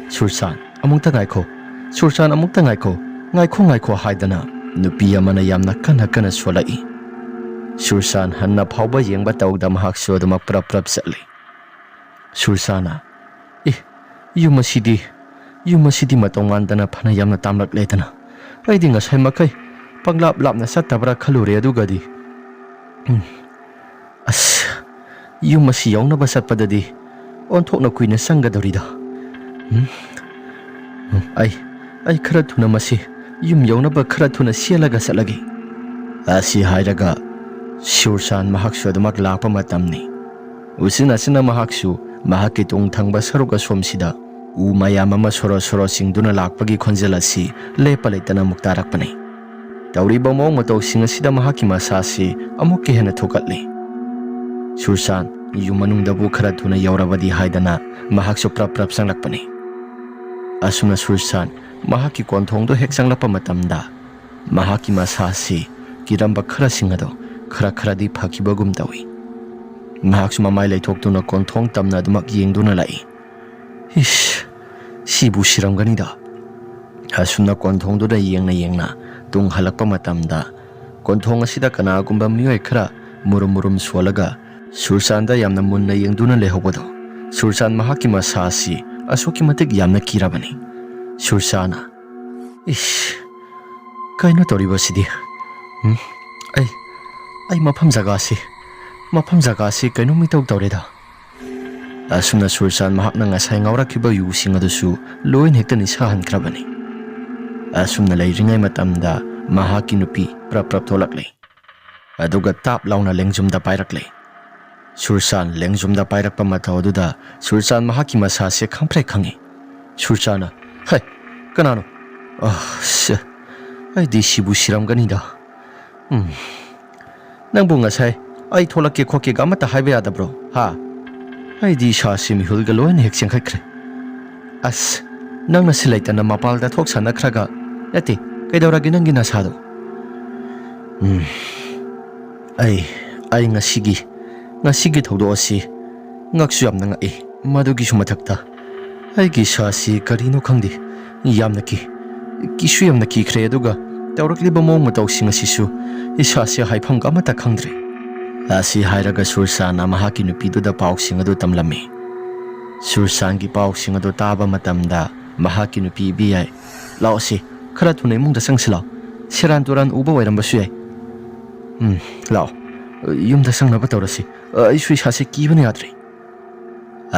"ꯁꯨꯔꯁꯥꯟ, ꯑꯃꯨꯛꯇ ꯉꯥꯏꯈꯣ! ꯁꯨꯔꯁꯥꯟ, ꯑꯃꯨꯛꯇ ꯉꯥꯏꯈꯣ! ꯉꯥꯏꯈꯣ, ꯉꯥꯏꯈꯣ!" ꯍꯥꯏꯗꯅ ꯅꯨꯄꯤ ꯑꯃꯅ ꯌꯥꯝꯅ ꯀꯟꯅ ꯀꯟꯅ ꯁꯣꯜꯂꯛꯏ꯫ ꯁꯨꯔꯁꯥꯟ ꯍꯟꯅ ꯐꯥꯎꯕ ꯌꯦꯡꯕ ꯇꯧꯗ ꯃꯍꯥꯛꯁꯨ ꯑꯗꯨꯃꯛ ꯄ꯭ꯔꯞ ꯄ꯭ꯔꯞ ꯆꯠꯂꯤ꯫ ꯁꯨꯔꯁꯥꯟꯅ, "ꯑꯦ, ꯌꯨꯝ ꯑꯁꯤꯗꯤ, ꯌꯨꯝ ꯑꯁꯤꯗꯤ ꯃꯇꯧ ꯃꯥꯟꯗꯅ ꯐꯅ ꯌꯥꯝꯅ ꯇꯥꯝꯂꯛꯂꯦꯗꯅ꯫ ꯑꯩꯗꯤ ꯉꯁꯥꯏ ꯃꯈꯩ ꯄꯪꯂꯥꯞ ꯂꯥꯞꯅ ꯆꯠꯇꯕ꯭ꯔꯥ ꯈꯜꯂꯨꯔꯦ, ꯑꯗꯨꯒꯗꯤ, ꯎꯝ, ꯑꯁ, ꯌꯨꯝ ꯑꯁꯤ ꯌꯧꯅꯕ ꯆꯠꯄꯗꯗꯤ ꯑꯣꯟꯊꯣꯛꯅ ꯀꯨꯏꯅ ꯆꯪꯒꯗꯧꯔꯤꯗ꯫ ꯎꯝ, ꯎꯝ, ꯑꯩ, ꯑꯩ ꯈꯔ ꯊꯨꯅ ꯃꯁꯤ ꯌꯨꯝ ꯌꯧꯅꯕ ꯈꯔ ꯊꯨꯅ ꯆꯦꯜꯂꯒ ꯆꯠꯂꯒꯦ"꯫ ꯑꯁꯤ ꯍꯥꯏꯔꯒ ꯁꯨꯔꯁꯥꯟ ꯃꯍꯥꯛꯁꯨ ꯑꯗꯨꯃꯛ ꯂꯥꯛꯄ ꯃꯇꯝꯅꯤ꯫ ꯎꯆꯤꯟ ꯅꯥꯆꯤꯟꯅ ꯃꯍꯥꯛꯁꯨ ꯃꯍꯥꯛꯀꯤ ꯇꯨꯡ ꯊꯪꯕ ꯁꯔꯨꯛ ꯑꯁꯣꯝꯁꯤꯗ ꯎ ꯃꯌꯥꯝ ꯑꯃ ꯁꯣꯔꯣ ꯁꯣꯔꯣ ꯆꯤꯡꯗꯨꯅ ꯂꯥꯛꯄꯒꯤ ꯈꯣꯟꯖꯦꯜ ꯑꯁꯤ ꯂꯦꯞꯄ ꯂꯩꯇꯅ ꯑꯃꯨꯛ ꯇꯥꯔꯛꯄꯅꯤ꯫ ꯇꯧꯔꯤꯕ ꯃꯑꯣꯡ ꯃꯇꯧꯁꯤꯡ ꯑꯁꯤꯗ ꯃꯍꯥꯛꯀꯤ ꯃꯁꯥꯁꯤ ꯑꯃꯨꯛꯀ ꯍꯦꯟꯅ ꯊꯨꯛꯀꯠꯂꯤ꯫ ꯁꯨꯔꯁꯥꯟ, ꯌꯨꯝ ꯃꯅꯨꯡꯗꯕꯨ ꯈꯔ ꯊꯨꯅ ꯌꯧꯔꯕꯗꯤ ꯍꯥꯏꯗꯅ ꯃꯍꯥꯛꯁꯨ ꯄ꯭ꯔꯞ ꯄ꯭ꯔꯞ ꯆꯪꯂꯛꯄꯅꯤ꯫ ꯑꯁꯨꯝꯅ ꯁꯨꯔꯁꯥꯟ ꯃꯍꯥꯛꯀꯤ ꯀꯣꯟꯊꯣꯡꯗꯣ ꯍꯦꯛ ꯆꯪꯂꯛꯄ ꯃꯇꯝꯗ, ꯃꯍꯥꯛꯀꯤ ꯃꯁꯥꯁꯤ ꯀꯤꯔꯝꯕ ꯈꯔꯁꯤꯡ ꯑꯗꯣ ꯈꯔ ꯈꯔꯗꯤ ꯐꯈꯤꯕꯒꯨꯝ ꯇꯧꯏ꯫ ꯃꯍꯥꯛꯁꯨ ꯃꯃꯥꯏ ꯂꯩꯊꯣꯛꯇꯨꯅ ꯀꯣꯟꯊꯣꯡ ꯇꯝꯅ ꯑꯗꯨꯃꯛ ꯌꯦꯡꯗꯨꯅ ꯂꯥꯛꯏ꯫ "ꯏꯁ, ꯁꯤꯕꯨ ꯁꯤꯔꯝꯒꯅꯤꯗ"꯫ ꯑꯁꯨꯝꯅ ꯀꯣꯟꯊꯣꯡꯗꯨꯗ ꯌꯦꯡꯅ ꯌꯦꯡꯅ ꯇꯨꯡ ꯍꯜꯂꯛꯄ ꯃꯇꯝꯗ, ꯀꯣꯟꯊꯣꯡ ꯑꯁꯤꯗ ꯀꯅꯥꯒꯨꯝꯕ ꯃꯤꯑꯣꯏ ꯈꯔ ꯃꯨꯔꯨꯝ ꯃꯨꯔꯨꯝ ꯁꯣꯜꯂꯒ ꯁꯨꯔꯆꯥꯟꯗ ꯌꯥꯝꯅ ꯃꯨꯟꯅ ꯌꯦꯡꯗꯨꯅ ꯂꯩꯍꯧꯕꯗꯣ ꯁꯨꯔꯆꯥꯟ ꯃꯍꯥꯛꯀꯤ ꯃꯁꯥ ꯑꯁꯤ ꯑꯁꯨꯛꯀꯤ ꯃꯇꯤꯛ ꯌꯥꯝꯅ ꯀꯤꯔꯕꯅꯤ꯫ ꯁꯨꯔꯆꯥꯟꯅ, "ꯏꯁ, ꯀꯩꯅꯣ ꯇꯧꯔꯤꯕꯁꯤꯗꯤ? ꯎꯝ, ꯑꯩ, ꯑꯩ ꯃꯐꯝ ꯖꯒꯥꯁꯤ, ꯃꯐꯝ ꯖꯒꯥꯁꯤ ꯀꯩꯅꯣꯝ ꯏꯇꯧ ꯇꯧꯔꯦꯗ"꯫ ꯑꯁꯨꯝꯅ ꯁꯨꯔꯆꯥꯟ ꯃꯍꯥꯛꯅ ꯉꯁꯥꯏ ꯉꯥꯎꯔꯛꯈꯤꯕ ꯌꯨꯁꯤꯡ ꯑꯗꯨꯁꯨ ꯂꯣꯏꯅ ꯍꯦꯛꯇ ꯅꯤꯁꯥ ꯍꯟꯈ꯭ꯔꯕꯅꯤ꯫ ꯑꯁꯨꯝꯅ ꯂꯩꯔꯤꯉꯩ ꯃꯇꯝꯗ ꯃꯍꯥꯛꯀꯤ ꯅꯨꯄꯤ ꯄ꯭ꯔꯞ ꯄ꯭ꯔꯞ ꯊꯣꯛꯂꯛꯂꯦ꯫ ꯑꯗꯨꯒ ꯇꯥꯞ ꯂꯥꯎꯅ ꯂꯦꯡꯖꯨꯝꯗ ꯄꯥꯏꯔꯛꯂꯦ꯫ ꯁꯨꯔꯆꯥꯟ ꯂꯦꯡꯖꯨꯝꯗ ꯄꯥꯏꯔꯛꯄ ꯃꯇꯧ ꯑꯗꯨꯗ ꯁꯨꯔꯆꯥꯟ ꯃꯍꯥꯛꯀꯤ ꯃꯁꯥꯁꯦ ꯈꯪꯄ꯭ꯔꯦꯛ ꯈꯪꯉꯤ꯫ ꯁꯨꯔꯆꯥꯟꯅ, "ꯍꯦ, ꯀꯅꯥꯅꯣ? ꯑ, ꯁꯦ, ꯑꯩꯗꯤ ꯁꯤꯕꯨ ꯁꯤꯔꯝꯒꯅꯤꯗ꯫ ꯎꯝ, ꯅꯪꯕꯨ ꯉꯁꯥꯏ ꯑꯩ ꯊꯣꯛꯂꯛꯀꯦ ꯈꯣꯠꯀꯦꯒ ꯑꯃꯠꯇ ꯍꯥꯏꯕ ꯌꯥꯗꯕ꯭ꯔꯣ? ꯍꯥ? ꯑꯩꯗꯤ ꯏꯁꯥꯁꯤ ꯃꯤꯍꯨꯜꯒ ꯂꯣꯏꯅ ꯍꯦꯛ ꯆꯦꯟꯈꯠꯈ꯭ꯔꯦ꯫ ꯑꯁ, ꯅꯪꯅ ꯁꯤ ꯂꯩꯇꯅ ꯃꯄꯥꯜꯗ ꯊꯣꯛ ꯁꯥꯟꯅꯈ꯭ꯔꯒ, ꯅꯠꯇꯦ, ꯀꯩꯗꯧꯔꯒꯦ ꯅꯪꯒꯤ ꯅꯁꯥꯗꯣ?" ꯎꯝ, ꯑꯩ, ꯑꯩ ꯉꯁꯤꯒꯤ, ꯉꯁꯤꯒꯤ ꯊꯧꯗꯣꯛ ꯑꯁꯤ ꯉꯛꯁꯨ ꯌꯥꯝꯅ ꯉꯛꯏ꯫ ꯃꯗꯨꯒꯤꯁꯨ ꯃꯊꯛꯇ ꯑꯩꯒꯤ ꯏꯁꯥꯁꯤ ꯀꯔꯤꯅꯣ ꯈꯪꯗꯦ, ꯌꯥꯝꯅ ꯀꯤ, ꯀꯤꯁꯨ ꯌꯥꯝꯅ ꯀꯤꯈ꯭ꯔꯦ꯫ ꯑꯗꯨꯒ ꯇꯧꯔꯛꯂꯤꯕ ꯃꯑꯣꯡ ꯃꯇꯧꯁꯤꯡ ꯑꯁꯤꯁꯨ ꯏꯁꯥꯁꯤ ꯍꯥꯏꯐꯝꯒ ꯑꯃꯠꯇ ꯈꯪꯗ꯭ꯔꯦ꯫ ꯑꯁꯤ ꯍꯥꯏꯔꯒ ꯁꯨꯔꯆꯥꯟꯅ ꯃꯍꯥꯛꯀꯤ ꯅꯨꯄꯤꯗꯨꯗ ꯄꯥꯎꯁꯤꯡ ꯑꯗꯨ ꯇꯝꯂꯝꯃꯤ꯫ ꯁꯨꯔꯆꯥꯟꯒꯤ ꯄꯥꯎꯁꯤꯡ ꯑꯗꯨ ꯇꯥꯕ ꯃꯇꯝꯗ ꯃꯍꯥꯛꯀꯤ ꯅꯨꯄꯤ ꯏꯕꯤꯌꯥꯏ, "ꯂꯥꯛꯑꯣꯁꯤ, ꯈꯔ ꯊꯨꯅ ꯏꯃꯨꯡꯗ ꯆꯪꯁꯤ ꯂꯥꯛꯑꯣ꯫ ꯁꯦꯔꯥꯟ ꯇꯨꯔꯥꯟ ꯎꯕ ꯑꯣꯏꯔꯝꯕꯁꯨ ꯌꯥꯏ꯫ ꯎꯝ, ꯂꯥꯛꯑꯣ, ꯌꯨꯝꯗ ꯆꯪꯅꯕ ꯇꯧꯔꯁꯤ꯫ ꯑꯩꯁꯨ ꯏꯁꯥꯁꯦ ꯀꯤꯕꯅ ꯌꯥꯗ꯭ꯔꯦ"꯫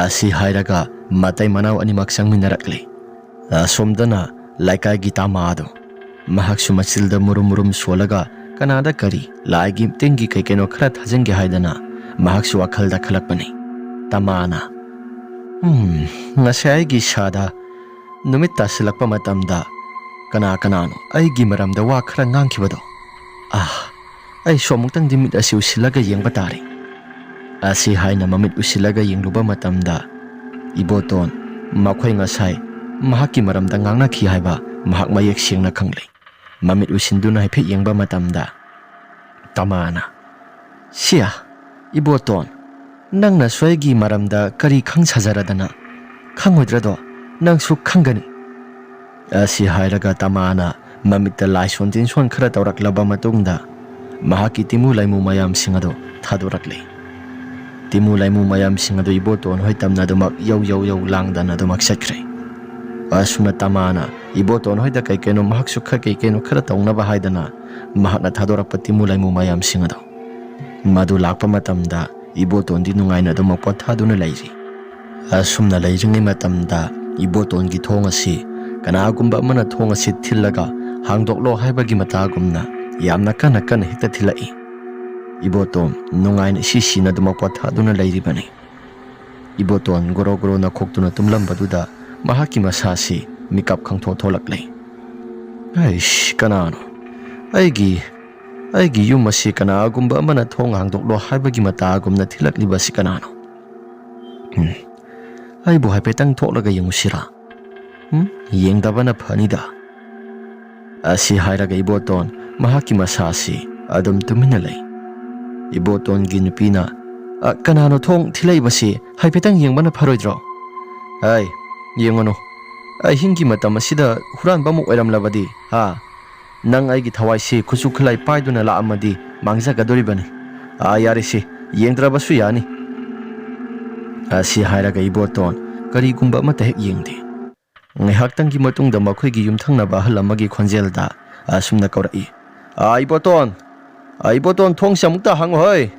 ꯑꯁꯤ ꯍꯥꯏꯔꯒ ꯃꯇꯩ ꯃꯅꯥꯎ ꯑꯅꯤꯃꯛ ꯆꯪꯃꯤꯟꯅꯔꯛꯂꯦ꯫ ꯑꯁꯣꯝꯗꯅ ꯂꯩꯀꯥꯏꯒꯤ ꯇꯥꯃꯥꯗꯣ, ꯃꯍꯥꯛꯁꯨ ꯃꯆꯤꯜꯗ ꯃꯨꯔꯨꯝ ꯃꯨꯔꯨꯝ ꯁꯣꯜꯂꯒ ꯀꯅꯥꯗ ꯀꯔꯤ, ꯂꯥꯏꯒꯤ ꯇꯤꯟꯒꯤ ꯀꯩ ꯀꯩꯅꯣ ꯈꯔ ꯊꯥꯖꯤꯟꯒꯦ ꯍꯥꯏꯗꯅ ꯃꯍꯥꯛꯁꯨ ꯋꯥꯈꯜꯗ ꯈꯜꯂꯛꯄꯅꯤ꯫ ꯇꯥꯃꯥꯅ, "ꯎꯝ, ꯉꯁꯥꯏ ꯑꯩꯒꯤ ꯏꯁꯥꯗ ꯅꯨꯃꯤꯠ ꯇꯥꯁꯤꯜꯂꯛꯄ ꯃꯇꯝꯗ ꯀꯅꯥ ꯀꯅꯥꯅꯣ ꯑꯩꯒꯤ ꯃꯔꯝꯗ ꯋꯥ ꯈꯔ ꯉꯥꯡꯈꯤꯕꯗꯣ? ꯑꯥ, ꯑꯩꯁꯨ ꯑꯃꯨꯛꯇꯪꯗꯤ ꯃꯤꯠ ꯑꯁꯤ ꯎꯁꯤꯜꯂꯒ ꯌꯦꯡꯕ ꯇꯥꯔꯦ"꯫ ꯑꯁꯤ ꯍꯥꯏꯅ ꯃꯃꯤꯠ ꯎꯁꯤꯜꯂꯒ ꯌꯦꯡꯂꯨꯕ ꯃꯇꯝꯗ, ꯏꯕꯣꯇꯣꯟ, ꯃꯈꯣꯏ ꯉꯁꯥꯏ ꯃꯍꯥꯛꯀꯤ ꯃꯔꯝꯗ ꯉꯥꯡꯅꯈꯤ ꯍꯥꯏꯕ ꯃꯍꯥꯛ ꯃꯌꯦꯛ ꯁꯦꯡꯅ ꯈꯪꯂꯦ꯫ ꯃꯃꯤꯠ ꯎꯁꯤꯟꯗꯨꯅ ꯍꯥꯏꯐꯦꯠ ꯌꯦꯡꯕ ꯃꯇꯝꯗ, ꯇꯥꯃꯥꯅ, "ꯁꯤꯌꯥ, ꯏꯕꯣꯇꯣꯟ, ꯅꯪꯅꯁꯨ ꯑꯩꯒꯤ ꯃꯔꯝꯗ ꯀꯔꯤ ꯈꯪ ꯁꯥꯖꯔꯗꯅ? ꯈꯪꯉꯣꯏꯗ꯭ꯔꯗꯣ? ꯅꯪꯁꯨ ꯈꯪꯒꯅꯤ"꯫ ꯑꯁꯤ ꯍꯥꯏꯔꯒ ꯇꯥꯃꯥꯅ ꯃꯃꯤꯠꯇ ꯂꯥꯏꯁꯣꯟ ꯇꯤꯟꯁꯣꯟ ꯈꯔ ꯇꯧꯔꯛꯂꯕ ꯃꯇꯨꯡꯗ, ꯃꯍꯥꯛꯀꯤ ꯇꯤꯃꯨ ꯂꯥꯏꯃꯨ ꯃꯌꯥꯝꯁꯤꯡ ꯑꯗꯨ ꯊꯥꯗꯣꯔꯛꯂꯦ꯫ ꯇꯤꯃꯨ ꯂꯥꯏꯃꯨ ꯃꯌꯥꯝꯁꯤꯡ ꯑꯗꯨ ꯏꯕꯣꯇꯣꯟ ꯍꯣꯏ ꯇꯝꯅ ꯑꯗꯨꯃꯛ ꯌꯧ ꯌꯧ ꯌꯧ ꯂꯥꯡꯗꯅ ꯑꯗꯨꯃꯛ ꯆꯠꯈ꯭ꯔꯦ꯫ ꯑꯁꯨꯝꯅ ꯇꯃꯥꯅ ꯏꯕꯣꯇꯣꯟ ꯍꯣꯏꯗ ꯀꯩ ꯀꯩꯅꯣ ꯃꯍꯥꯛꯁꯨ ꯈꯔ ꯀꯩ ꯀꯩꯅꯣ ꯈꯔ ꯇꯧꯅꯕ ꯍꯥꯏꯗꯅ ꯃꯍꯥꯛꯅ ꯊꯥꯗꯣꯔꯛꯄ ꯇꯤꯃꯨ ꯂꯥꯏꯃꯨ ꯃꯌꯥꯝꯁꯤꯡ ꯑꯗꯣ ꯃꯗꯨ ꯂꯥꯛꯄ ꯃꯇꯝꯗ ꯏꯕꯣꯇꯣꯟꯗꯤ ꯅꯨꯡꯉꯥꯏꯅ ꯑꯗꯨꯃꯛ ꯄꯣꯊꯥꯗꯨꯅ ꯂꯩꯔꯤ꯫ ꯑꯁꯨꯝꯅ ꯂꯩꯔꯤꯉꯩ ꯃꯇꯝꯗ ꯏꯕꯣꯇꯣꯟꯒꯤ ꯊꯣꯡ ꯑꯁꯤ ꯀꯅꯥꯒꯨꯝꯕ ꯑꯃꯅ ꯊꯣꯡ ꯑꯁꯤ ꯊꯤꯜꯂꯒ ꯍꯥꯡꯗꯣꯛꯂꯣ ꯍꯥꯏꯕꯒꯤ ꯃꯇꯥꯒꯨꯝꯅ ꯌꯥꯝꯅ ꯀꯟꯅ ꯀꯟꯅ ꯍꯦꯛꯇ ꯊꯤꯜꯂꯛꯏ꯫ ꯏꯕꯣꯇꯣꯟ ꯅꯨꯡꯉꯥꯏꯅ ꯏꯁꯤ ꯁꯤꯅ ꯑꯗꯨꯃꯛ ꯄꯣꯊꯥꯗꯨꯅ ꯂꯩꯔꯤꯕꯅꯤ꯫ ꯏꯕꯣꯇꯣꯟ ꯒꯣꯔꯣ ꯒꯣꯔꯣ ꯅꯈꯣꯛꯇꯨꯅ ꯇꯨꯝꯂꯝꯕꯗꯨꯗ ꯃꯍꯥꯛꯀꯤ ꯃꯁꯥꯁꯤ ꯃꯤꯀꯞ ꯈꯪꯊꯣꯛ ꯊꯣꯛꯂꯛꯂꯦ꯫ "ꯑꯩꯁ, ꯀꯅꯥꯅꯣ? ꯑꯩꯒꯤ, ꯑꯩꯒꯤ ꯌꯨꯝ ꯑꯁꯤ ꯀꯅꯥꯒꯨꯝꯕ ꯑꯃꯅ ꯊꯣꯡ ꯍꯥꯡꯗꯣꯛꯂꯣ ꯍꯥꯏꯕꯒꯤ ꯃꯇꯥꯒꯨꯝꯅ ꯊꯤꯜꯂꯛꯂꯤꯕꯁꯤ ꯀꯅꯥꯅꯣ? ꯎꯝ, ꯑꯩꯕꯨ ꯍꯥꯏꯐꯦꯠꯇꯪ ꯊꯣꯛꯂꯒ ꯌꯦꯡꯉꯨꯁꯤꯔꯥ? ꯎꯝ, ꯌꯦꯡꯗꯕꯅ ꯐꯅꯤꯗ"꯫ ꯑꯁꯤ ꯍꯥꯏꯔꯒ ꯏꯕꯣꯇꯣꯟ ꯃꯍꯥꯛꯀꯤ ꯃꯁꯥꯁꯤ ꯑꯗꯨꯝ ꯇꯨꯃꯤꯟꯅ ꯂꯩ꯫ ꯏꯕꯣꯇꯣꯟꯒꯤ ꯅꯨꯄꯤꯅ, "ꯑ, ꯀꯅꯥꯅꯣ ꯊꯣꯡ ꯊꯤꯜꯂꯛꯏꯕꯁꯤ? ꯍꯥꯏꯐꯦꯠꯇꯪ ꯌꯦꯡꯕꯅ ꯐꯔꯣꯏꯗ꯭ꯔꯣ?" "ꯑꯩ, ꯌꯦꯡꯉꯨꯅꯨ꯫ ꯑꯍꯤꯡꯒꯤ ꯃꯇꯝ ꯑꯁꯤꯗ ꯍꯨꯔꯥꯟꯕ ꯑꯃ ꯑꯣꯏꯔꯝꯂꯕꯗꯤ, ꯍꯥ? ꯅꯪ ꯑꯩꯒꯤ ꯊꯋꯥꯏꯁꯤ ꯈꯨꯠꯁꯨ ꯈꯨꯠꯂꯥꯏ ꯄꯥꯏꯗꯨꯅ ꯂꯥꯛꯑꯝꯃꯗꯤ ꯃꯥꯡꯖꯒꯗꯣꯔꯤꯕꯅꯤ꯫ ꯑꯥ, ꯌꯥꯔꯦꯁꯦ, ꯌꯦꯡꯗ꯭ꯔꯕꯁꯨ ꯌꯥꯅꯤ"꯫ ꯑꯁꯤ ꯍꯥꯏꯔꯒ ꯏꯕꯣꯇꯣꯟ ꯀꯔꯤꯒꯨꯝꯕ ꯑꯃꯠꯇ ꯍꯦꯛ ꯌꯦꯡꯗꯦ꯫ ꯉꯥꯏꯍꯥꯛꯇꯪꯒꯤ ꯃꯇꯨꯡꯗ ꯃꯈꯣꯏꯒꯤ ꯌꯨꯝꯊꯪꯅꯕ ꯑꯍꯜ ꯑꯃꯒꯤ ꯈꯣꯟꯖꯦꯜꯗ ꯑꯁꯨꯝꯅ ꯀꯧꯔꯛꯏ, "ꯑꯥ, ꯏꯕꯣꯇꯣꯟ! ꯑꯥ, ꯏꯕꯣꯇꯣꯟ, ꯊꯣꯡꯁꯦ ꯑꯃꯨꯛꯇ ꯍꯥꯡꯉꯨ ꯍꯣꯏ!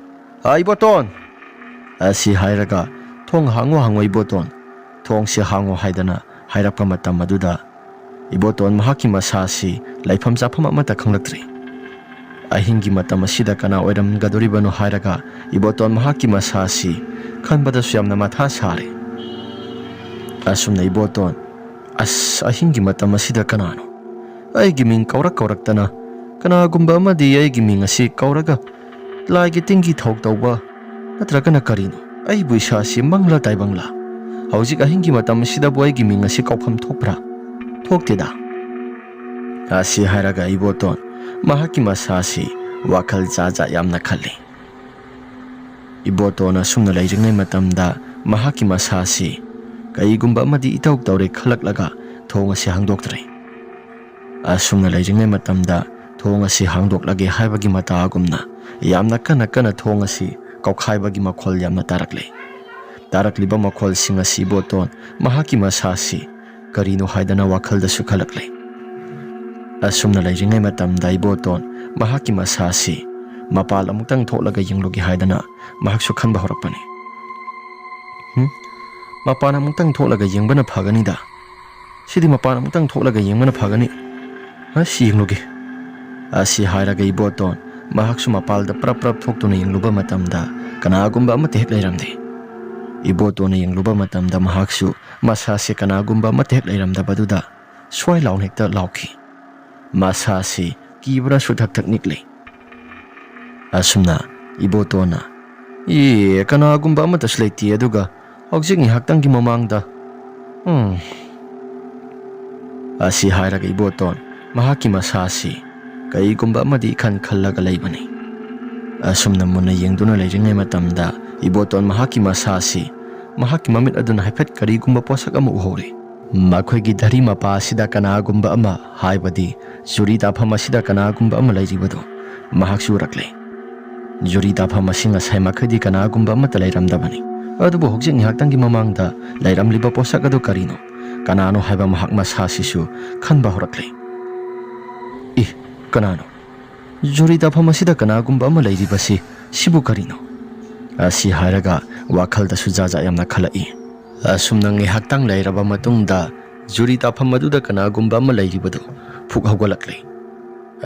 ꯑꯥ, ꯏꯕꯣꯇꯣꯟ!" ꯑꯁꯤ ꯍꯥꯏꯔꯒ, "ꯊꯣꯡ ꯍꯥꯡꯉꯨ, ꯍꯥꯡꯉꯨ, ꯏꯕꯣꯇꯣꯟ! ꯊꯣꯡꯁꯦ ꯍꯥꯡꯉꯨ" ꯍꯥꯏꯗꯅ ꯍꯥꯏꯔꯛꯄ ꯃꯇꯝ ꯑꯗꯨꯗ ꯏꯕꯣꯇꯣꯟ ꯃꯍꯥꯛꯀꯤ ꯃꯁꯥꯁꯤ ꯂꯩꯐꯝ ꯆꯥꯐꯝ ꯑꯃꯠꯇ ꯈꯪꯂꯛꯇ꯭ꯔꯦ꯫ ꯑꯍꯤꯡꯒꯤ ꯃꯇꯝ ꯑꯁꯤꯗ ꯀꯅꯥ ꯑꯣꯏꯔꯝꯒꯗꯧꯔꯤꯕꯅꯣ ꯍꯥꯏꯔꯒ ꯏꯕꯣꯇꯣꯟ ꯃꯍꯥꯛꯀꯤ ꯃꯁꯥꯁꯤ ꯈꯟꯕꯗꯁꯨ ꯌꯥꯝꯅ ꯃꯊꯥ ꯁꯥꯔꯦ꯫ ꯑꯁꯨꯝꯅ ꯏꯕꯣꯇꯣꯟ, "ꯑꯁ, ꯑꯍꯤꯡꯒꯤ ꯃꯇꯝ ꯑꯁꯤꯗ ꯀꯅꯥꯅꯣ ꯑꯩꯒꯤ ꯃꯤꯡ ꯀꯧꯔꯛ ꯀꯧꯔꯛꯇꯅ? ꯀꯅꯥꯒꯨꯝꯕ ꯑꯃꯗꯤ ꯑꯩꯒꯤ ꯃꯤꯡ ꯑꯁꯤ ꯀꯧꯔꯒ ꯂꯥꯏꯒꯤ ꯇꯤꯟꯒꯤ ꯊꯧ ꯇꯧꯕ ꯅꯠꯇ꯭ꯔꯒꯅ ꯀꯔꯤꯅꯣ? ꯑꯩꯕꯨ ꯏꯁꯥꯁꯤ ꯃꯪꯂꯥ ꯇꯥꯏꯕꯪꯂꯥ? ꯍꯧꯖꯤꯛ ꯑꯍꯤꯡꯒꯤ ꯃꯇꯝ ꯑꯁꯤꯗꯕꯨ ꯑꯩꯒꯤ ꯃꯤꯡ ꯑꯁꯤ ꯀꯧꯐꯝ ꯊꯣꯛꯄ꯭ꯔꯥ? ꯊꯣꯛꯇꯦꯗ"꯫ ꯑꯁꯤ ꯍꯥꯏꯔꯒ ꯏꯕꯣꯇꯣꯟ ꯃꯍꯥꯛꯀꯤ ꯃꯁꯥꯁꯤ ꯋꯥꯈꯜ ꯖꯥꯠ ꯖꯥꯠ ꯌꯥꯝꯅ ꯈꯜꯂꯤ꯫ ꯏꯕꯣꯇꯣꯟ ꯑꯁꯨꯝꯅ ꯂꯩꯔꯤꯉꯩ ꯃꯇꯝꯗ ꯃꯍꯥꯛꯀꯤ ꯃꯁꯥꯁꯤ ꯀꯔꯤꯒꯨꯝꯕ ꯑꯃꯗꯤ ꯏꯇꯧ ꯇꯧꯔꯦ ꯈꯜꯂꯛꯂꯒ ꯊꯣꯡ ꯑꯁꯤ ꯍꯥꯡꯗꯣꯛꯇ꯭ꯔꯦ꯫ ꯑꯁꯨꯝꯅ ꯂꯩꯔꯤꯉꯩ ꯃꯇꯝꯗ ꯊꯣꯡ ꯑꯁꯤ ꯍꯥꯡꯗꯣꯛꯂꯒꯦ ꯍꯥꯏꯕꯒꯤ ꯃꯇꯥꯒꯨꯝꯅ ꯌꯥꯝꯅ ꯀꯟꯅ ꯀꯟꯅ ꯊꯣꯡ ꯑꯁꯤ ꯀꯧꯈꯥꯏꯕꯒꯤ ꯃꯈꯣꯜ ꯌꯥꯝꯅ ꯇꯥꯔꯛꯂꯦ꯫ ꯇꯥꯔꯛꯂꯤꯕ ꯃꯈꯣꯜꯁꯤꯡ ꯑꯁꯤ ꯏꯕꯣꯇꯣꯟ ꯃꯍꯥꯛꯀꯤ ꯃꯁꯥꯁꯤ ꯀꯔꯤꯅꯣ ꯍꯥꯏꯗꯅ ꯋꯥꯈꯜꯗꯁꯨ ꯈꯜꯂꯛꯂꯦ꯫ ꯑꯁꯨꯝꯅ ꯂꯩꯔꯤꯉꯩ ꯃꯇꯝꯗ ꯏꯕꯣꯇꯣꯟ ꯃꯍꯥꯛꯀꯤ ꯃꯁꯥꯁꯤ ꯃꯄꯥꯜ ꯑꯃꯨꯛꯇꯪ ꯊꯣꯛꯂꯒ ꯌꯦꯡꯂꯨꯒꯦ ꯍꯥꯏꯗꯅ ꯃꯍꯥꯛꯁꯨ ꯈꯟꯕ ꯍꯧꯔꯛꯄꯅꯤ꯫ "ꯍꯨꯝ? ꯃꯄꯥꯟ ꯑꯃꯨꯛꯇꯪ ꯊꯣꯛꯂꯒ ꯌꯦꯡꯕꯅ ꯐꯒꯅꯤꯗ꯫ ꯁꯤꯗꯤ ꯃꯄꯥꯟ ꯑꯃꯨꯛꯇꯪ ꯊꯣꯛꯂꯒ ꯌꯦꯡꯕꯅ ꯐꯒꯅꯤ꯫ ꯑꯁ, ꯌꯦꯡꯂꯨꯒꯦ꯫" ꯑꯁꯤ ꯍꯥꯏꯔꯒ ꯏꯕꯣꯇꯣꯟ ꯃꯍꯥꯛꯁꯨ ꯃꯄꯥꯜꯗ ꯄ꯭ꯔꯞ ꯄ꯭ꯔꯞ ꯊꯣꯛꯇꯨꯅ ꯌꯦꯡꯂꯨꯕ ꯃꯇꯝꯗ ꯀꯅꯥꯒꯨꯝꯕ ꯑꯃꯠꯇ ꯍꯦꯛ ꯂꯩꯔꯝꯗꯦ꯫ ꯏꯕꯣꯇꯣꯟꯅ ꯌꯦꯡꯂꯨꯕ ꯃꯇꯝꯗ ꯃꯍꯥꯛꯁꯨ ꯃꯁꯥꯁꯦ ꯀꯅꯥꯒꯨꯝꯕ ꯑꯃꯠꯇ ꯍꯦꯛ ꯂꯩꯔꯝꯗꯕꯗꯨꯗ ꯁ꯭ꯋꯥꯏ ꯂꯥꯎꯅ ꯍꯦꯛꯇ ꯂꯥꯎꯈꯤ꯫ ꯃꯁꯥꯁꯤ ꯀꯤꯕꯅꯁꯨ ꯊꯛ ꯊꯛ ꯅꯤꯛꯂꯤ꯫ ꯑꯁꯨꯝꯅ ꯏꯕꯣꯇꯣꯟꯅ, "ꯑꯦ, ꯀꯅꯥꯒꯨꯝꯕ ꯑꯃꯠꯇꯁꯨ ꯂꯩꯇꯦ, ꯑꯗꯨꯒ ꯍꯧꯖꯤꯛ ꯉꯥꯏꯍꯥꯛꯇꯪꯒꯤ ꯃꯃꯥꯡꯗ, ꯎꯝ," ꯑꯁꯤ ꯍꯥꯏꯔꯒ ꯏꯕꯣꯇꯣꯟ ꯃꯍꯥꯛꯀꯤ ꯃꯁꯥꯁꯤ ꯀꯔꯤꯒꯨꯝꯕ ꯑꯃꯗꯤ ꯏꯈꯟ ꯈꯜꯂꯒ ꯂꯩꯕꯅꯤ꯫ ꯑꯁꯨꯝꯅ ꯃꯨꯟꯅ ꯌꯦꯡꯗꯨꯅ ꯂꯩꯔꯤꯉꯩ ꯃꯇꯝꯗ ꯏꯕꯣꯇꯣꯟ ꯃꯍꯥꯛꯀꯤ ꯃꯁꯥꯁꯤ ꯃꯍꯥꯛꯀꯤ ꯃꯃꯤꯠ ꯑꯗꯨꯅ ꯍꯥꯏꯐꯦꯠ ꯀꯔꯤꯒꯨꯝꯕ ꯄꯣꯠꯁꯛ ꯑꯃ ꯎꯍꯧꯔꯤ꯫ ꯃꯈꯣꯏꯒꯤ ꯙꯔꯤ ꯃꯄꯥ ꯑꯁꯤꯗ ꯀꯅꯥꯒꯨꯝꯕ ꯑꯃ, ꯍꯥꯏꯕꯗꯤ ꯖꯨꯔꯤ ꯇꯥꯐꯝ ꯑꯁꯤꯗ ꯀꯅꯥꯒꯨꯝꯕ ꯑꯃ ꯂꯩꯔꯤꯕꯗꯨ ꯃꯍꯥꯛꯁꯨ ꯎꯔꯛꯂꯦ꯫ ꯖꯨꯔꯤ ꯇꯥꯐꯝ ꯑꯁꯤ ꯉꯁꯥꯏ ꯃꯈꯩꯗꯤ ꯀꯅꯥꯒꯨꯝꯕ ꯑꯃꯠꯇ ꯂꯩꯔꯝꯗꯕꯅꯤ꯫ ꯑꯗꯨꯕꯨ ꯍꯧꯖꯤꯛ ꯉꯥꯏꯍꯥꯛꯇꯪꯒꯤ ꯃꯃꯥꯡꯗ ꯂꯩꯔꯝꯂꯤꯕ ꯄꯣꯠꯁꯛ ꯑꯗꯨ ꯀꯔꯤꯅꯣ? ꯀꯅꯥꯅꯣ ꯍꯥꯏꯕ ꯃꯍꯥꯛ ꯃꯁꯥꯁꯤꯁꯨ ꯈꯟꯕ ꯍꯧꯔꯛꯂꯦ꯫ "ꯏ, ꯀꯅꯥꯅꯣ? ꯖꯨꯔꯤ ꯇꯥꯐꯝ ꯑꯁꯤꯗ ꯀꯅꯥꯒꯨꯝꯕ ꯑꯃ ꯂꯩꯔꯤꯕꯁꯤ, ꯁꯤꯕꯨ ꯀꯔꯤꯅꯣ?" ꯑꯁꯤ ꯍꯥꯏꯔꯒ ꯋꯥꯈꯜꯗꯁꯨ ꯖꯥꯠ ꯖꯥꯠ ꯌꯥꯝꯅ ꯈꯜꯂꯛꯏ꯫ ꯑꯁꯨꯝꯅ ꯉꯥꯏꯍꯥꯛꯇꯪ ꯂꯩꯔꯕ ꯃꯇꯨꯡꯗ ꯖꯨꯔꯤ ꯇꯥꯐꯝ ꯑꯗꯨꯗ ꯀꯅꯥꯒꯨꯝꯕ ꯑꯃ ꯂꯩꯔꯤꯕꯗꯨ ꯐꯨꯛ ꯍꯧꯒꯠꯂꯛꯂꯦ꯫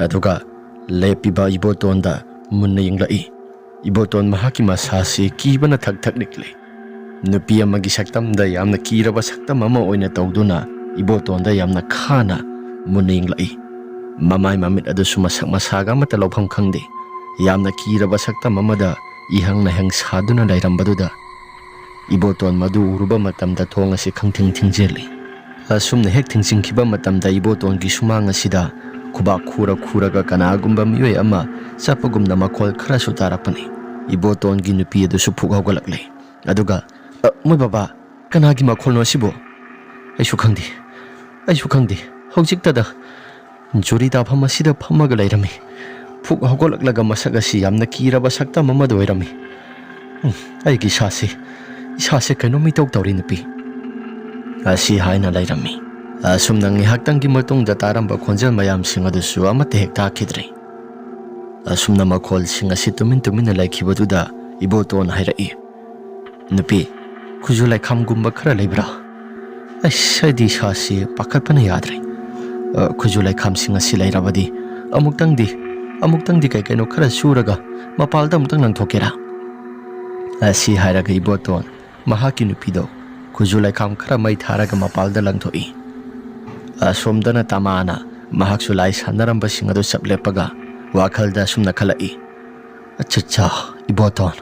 ꯑꯗꯨꯒ ꯂꯦꯞꯄꯤꯕ ꯏꯕꯣꯇꯣꯟꯗ ꯃꯨꯟꯅ ꯌꯦꯡꯂꯛꯏ꯫ ꯏꯕꯣꯇꯣꯟ ꯃꯍꯥꯛꯀꯤ ꯃꯁꯥꯁꯤ ꯀꯤꯕꯅ ꯊꯛ ꯊꯛ ꯅꯤꯛꯂꯤ꯫ ꯅꯨꯄꯤ ꯑꯃꯒꯤ ꯁꯛꯇꯝꯗ ꯌꯥꯝꯅ ꯀꯤꯔꯕ ꯁꯛꯇꯝ ꯑꯃ ꯑꯣꯏꯅ ꯇꯧꯗꯨꯅ ꯏꯕꯣꯇꯣꯟꯗ ꯌꯥꯝꯅ ꯈꯥꯅ ꯃꯨꯟꯅ ꯌꯦꯡꯂꯛꯏ꯫ ꯃꯃꯥꯏ ꯃꯃꯤꯠ ꯑꯗꯨꯁꯨ ꯃꯁꯛ ꯃꯁꯥꯒ ꯑꯃꯠꯇ ꯂꯧꯐꯝ ꯈꯪꯗꯦ꯫ ꯌꯥꯝꯅ ꯀꯤꯔꯕ ꯁꯛꯇꯝ ꯑꯃꯗ ꯏꯍꯪ ꯅꯍꯪ ꯁꯥꯗꯨꯅ ꯂꯩꯔꯝꯕꯗꯨꯗ ꯏꯕꯣꯇꯣꯟ ꯃꯗꯨ ꯎꯔꯨꯕ ꯃꯇꯝꯗ ꯊꯣꯡ ꯑꯁꯤ ꯈꯪꯊꯤꯡ ꯊꯤꯡꯖꯤꯜꯂꯤ꯫ ꯑꯁꯨꯝꯅ ꯍꯦꯛ ꯊꯤꯡꯖꯤꯟꯈꯤꯕ ꯃꯇꯝꯗ ꯏꯕꯣꯇꯣꯟꯒꯤ ꯁꯨꯃꯥꯡ ꯑꯁꯤꯗ ꯈꯨꯕꯥꯛ ꯈꯨꯔ ꯈꯨꯔꯒ ꯀꯅꯥꯒꯨꯝꯕ ꯃꯤꯑꯣꯏ ꯑꯃ ꯆꯠꯄꯒꯨꯝꯅ ꯃꯈꯣꯜ ꯈꯔꯁꯨ ꯇꯥꯔꯛꯄꯅꯤ꯫ ꯏꯕꯣꯇꯣꯟꯒꯤ ꯅꯨꯄꯤ ꯑꯗꯨꯁꯨ ꯐꯨꯛ ꯍꯧꯒꯠꯂꯛꯂꯦ꯫ ꯑꯗꯨꯒ, "ꯑ, ꯃꯣꯏ ꯕꯕꯥ, ꯀꯅꯥꯒꯤ ꯃꯈꯣꯜꯅꯣ ꯑꯁꯤꯕꯣ?" "ꯑꯩꯁꯨ ꯈꯪꯗꯦ, ꯑꯩꯁꯨ ꯈꯪꯗꯦ꯫ ꯍꯧꯖꯤꯛꯇꯗ ꯖꯨꯔꯤ ꯇꯥꯐꯝ ꯑꯁꯤꯗ ꯐꯝꯃꯒ ꯂꯩꯔꯝꯃꯤ꯫ ꯐꯨꯛ ꯍꯧꯒꯠꯂꯛꯂꯒ ꯃꯁꯛ ꯑꯁꯤ ꯌꯥꯝꯅ ꯀꯤꯔꯕ ꯁꯛꯇꯝ ꯑꯃꯗ ꯑꯣꯏꯔꯝꯃꯤ꯫ "ꯎꯝ, ꯑꯩꯒꯤ ꯏꯁꯥꯁꯤ, ꯏꯁꯥꯁꯦ ꯀꯩꯅꯣꯝ ꯏꯇꯧ ꯇꯧꯔꯤ, ꯅꯨꯄꯤ" ꯑꯁꯤ ꯍꯥꯏꯅ ꯂꯩꯔꯝꯃꯤ꯫ ꯑꯁꯨꯝꯅ ꯉꯥꯏꯍꯥꯛꯇꯪꯒꯤ ꯃꯇꯨꯡꯗ ꯇꯥꯔꯝꯕ ꯈꯣꯟꯖꯦꯜ ꯃꯌꯥꯝꯁꯤꯡ ꯑꯗꯨꯁꯨ ꯑꯃꯠꯇ ꯍꯦꯛ ꯇꯥꯈꯤꯗ꯭ꯔꯦ꯫ ꯑꯁꯨꯝꯅ ꯃꯈꯣꯜꯁꯤꯡ ꯑꯁꯤ ꯇꯨꯃꯤꯟ ꯇꯨꯃꯤꯟꯅ ꯂꯩꯈꯤꯕꯗꯨꯗ ꯏꯕꯣꯇꯣꯟ ꯍꯥꯏꯔꯛꯏ, "ꯅꯨꯄꯤ, ꯈꯨꯖꯨ ꯂꯩꯈꯥꯝꯒꯨꯝꯕ ꯈꯔ ꯂꯩꯕ꯭ꯔꯥ? ꯑꯩꯁ, ꯑꯩꯗꯤ ꯏꯁꯥꯁꯤ ꯄꯥꯈꯠꯄꯅ ꯌꯥꯗ꯭ꯔꯦ꯫ ꯑ, ꯈꯨꯖꯨ ꯂꯩꯈꯥꯝꯁꯤꯡ ꯑꯁꯤ ꯂꯩꯔꯕꯗꯤ ꯑꯃꯨꯛꯇꯪꯗꯤ, ꯑꯃꯨꯛꯇꯪꯗꯤ ꯀꯩ ꯀꯩꯅꯣ ꯈꯔ ꯁꯨꯔꯒ ꯃꯄꯥꯜꯗ ꯑꯃꯨꯛꯇꯪ ꯂꯪꯊꯣꯛꯀꯦꯔꯥ?" ꯑꯁꯤ ꯍꯥꯏꯔꯒ ꯏꯕꯣꯇꯣꯟ ꯃꯍꯥꯛꯀꯤ ꯅꯨꯄꯤꯗꯣ ꯈꯨꯖꯨ ꯂꯩꯈꯥꯝ ꯈꯔ ꯃꯩ ꯊꯥꯔꯒ ꯃꯄꯥꯜꯗ ꯂꯪꯊꯣꯛꯏ꯫ ꯑꯁꯣꯝꯗꯅ ꯇꯃꯥꯅ ꯃꯍꯥꯛꯁꯨ ꯂꯥꯏ ꯁꯥꯟꯅꯔꯝꯕꯁꯤꯡ ꯑꯗꯨ ꯆꯞ ꯂꯦꯞꯄꯒ ꯋꯥꯈꯜꯗ ꯑꯁꯨꯝꯅ ꯈꯜꯂꯛꯏ, "ꯑꯠꯆꯥ, ꯏꯕꯣꯇꯣꯟ,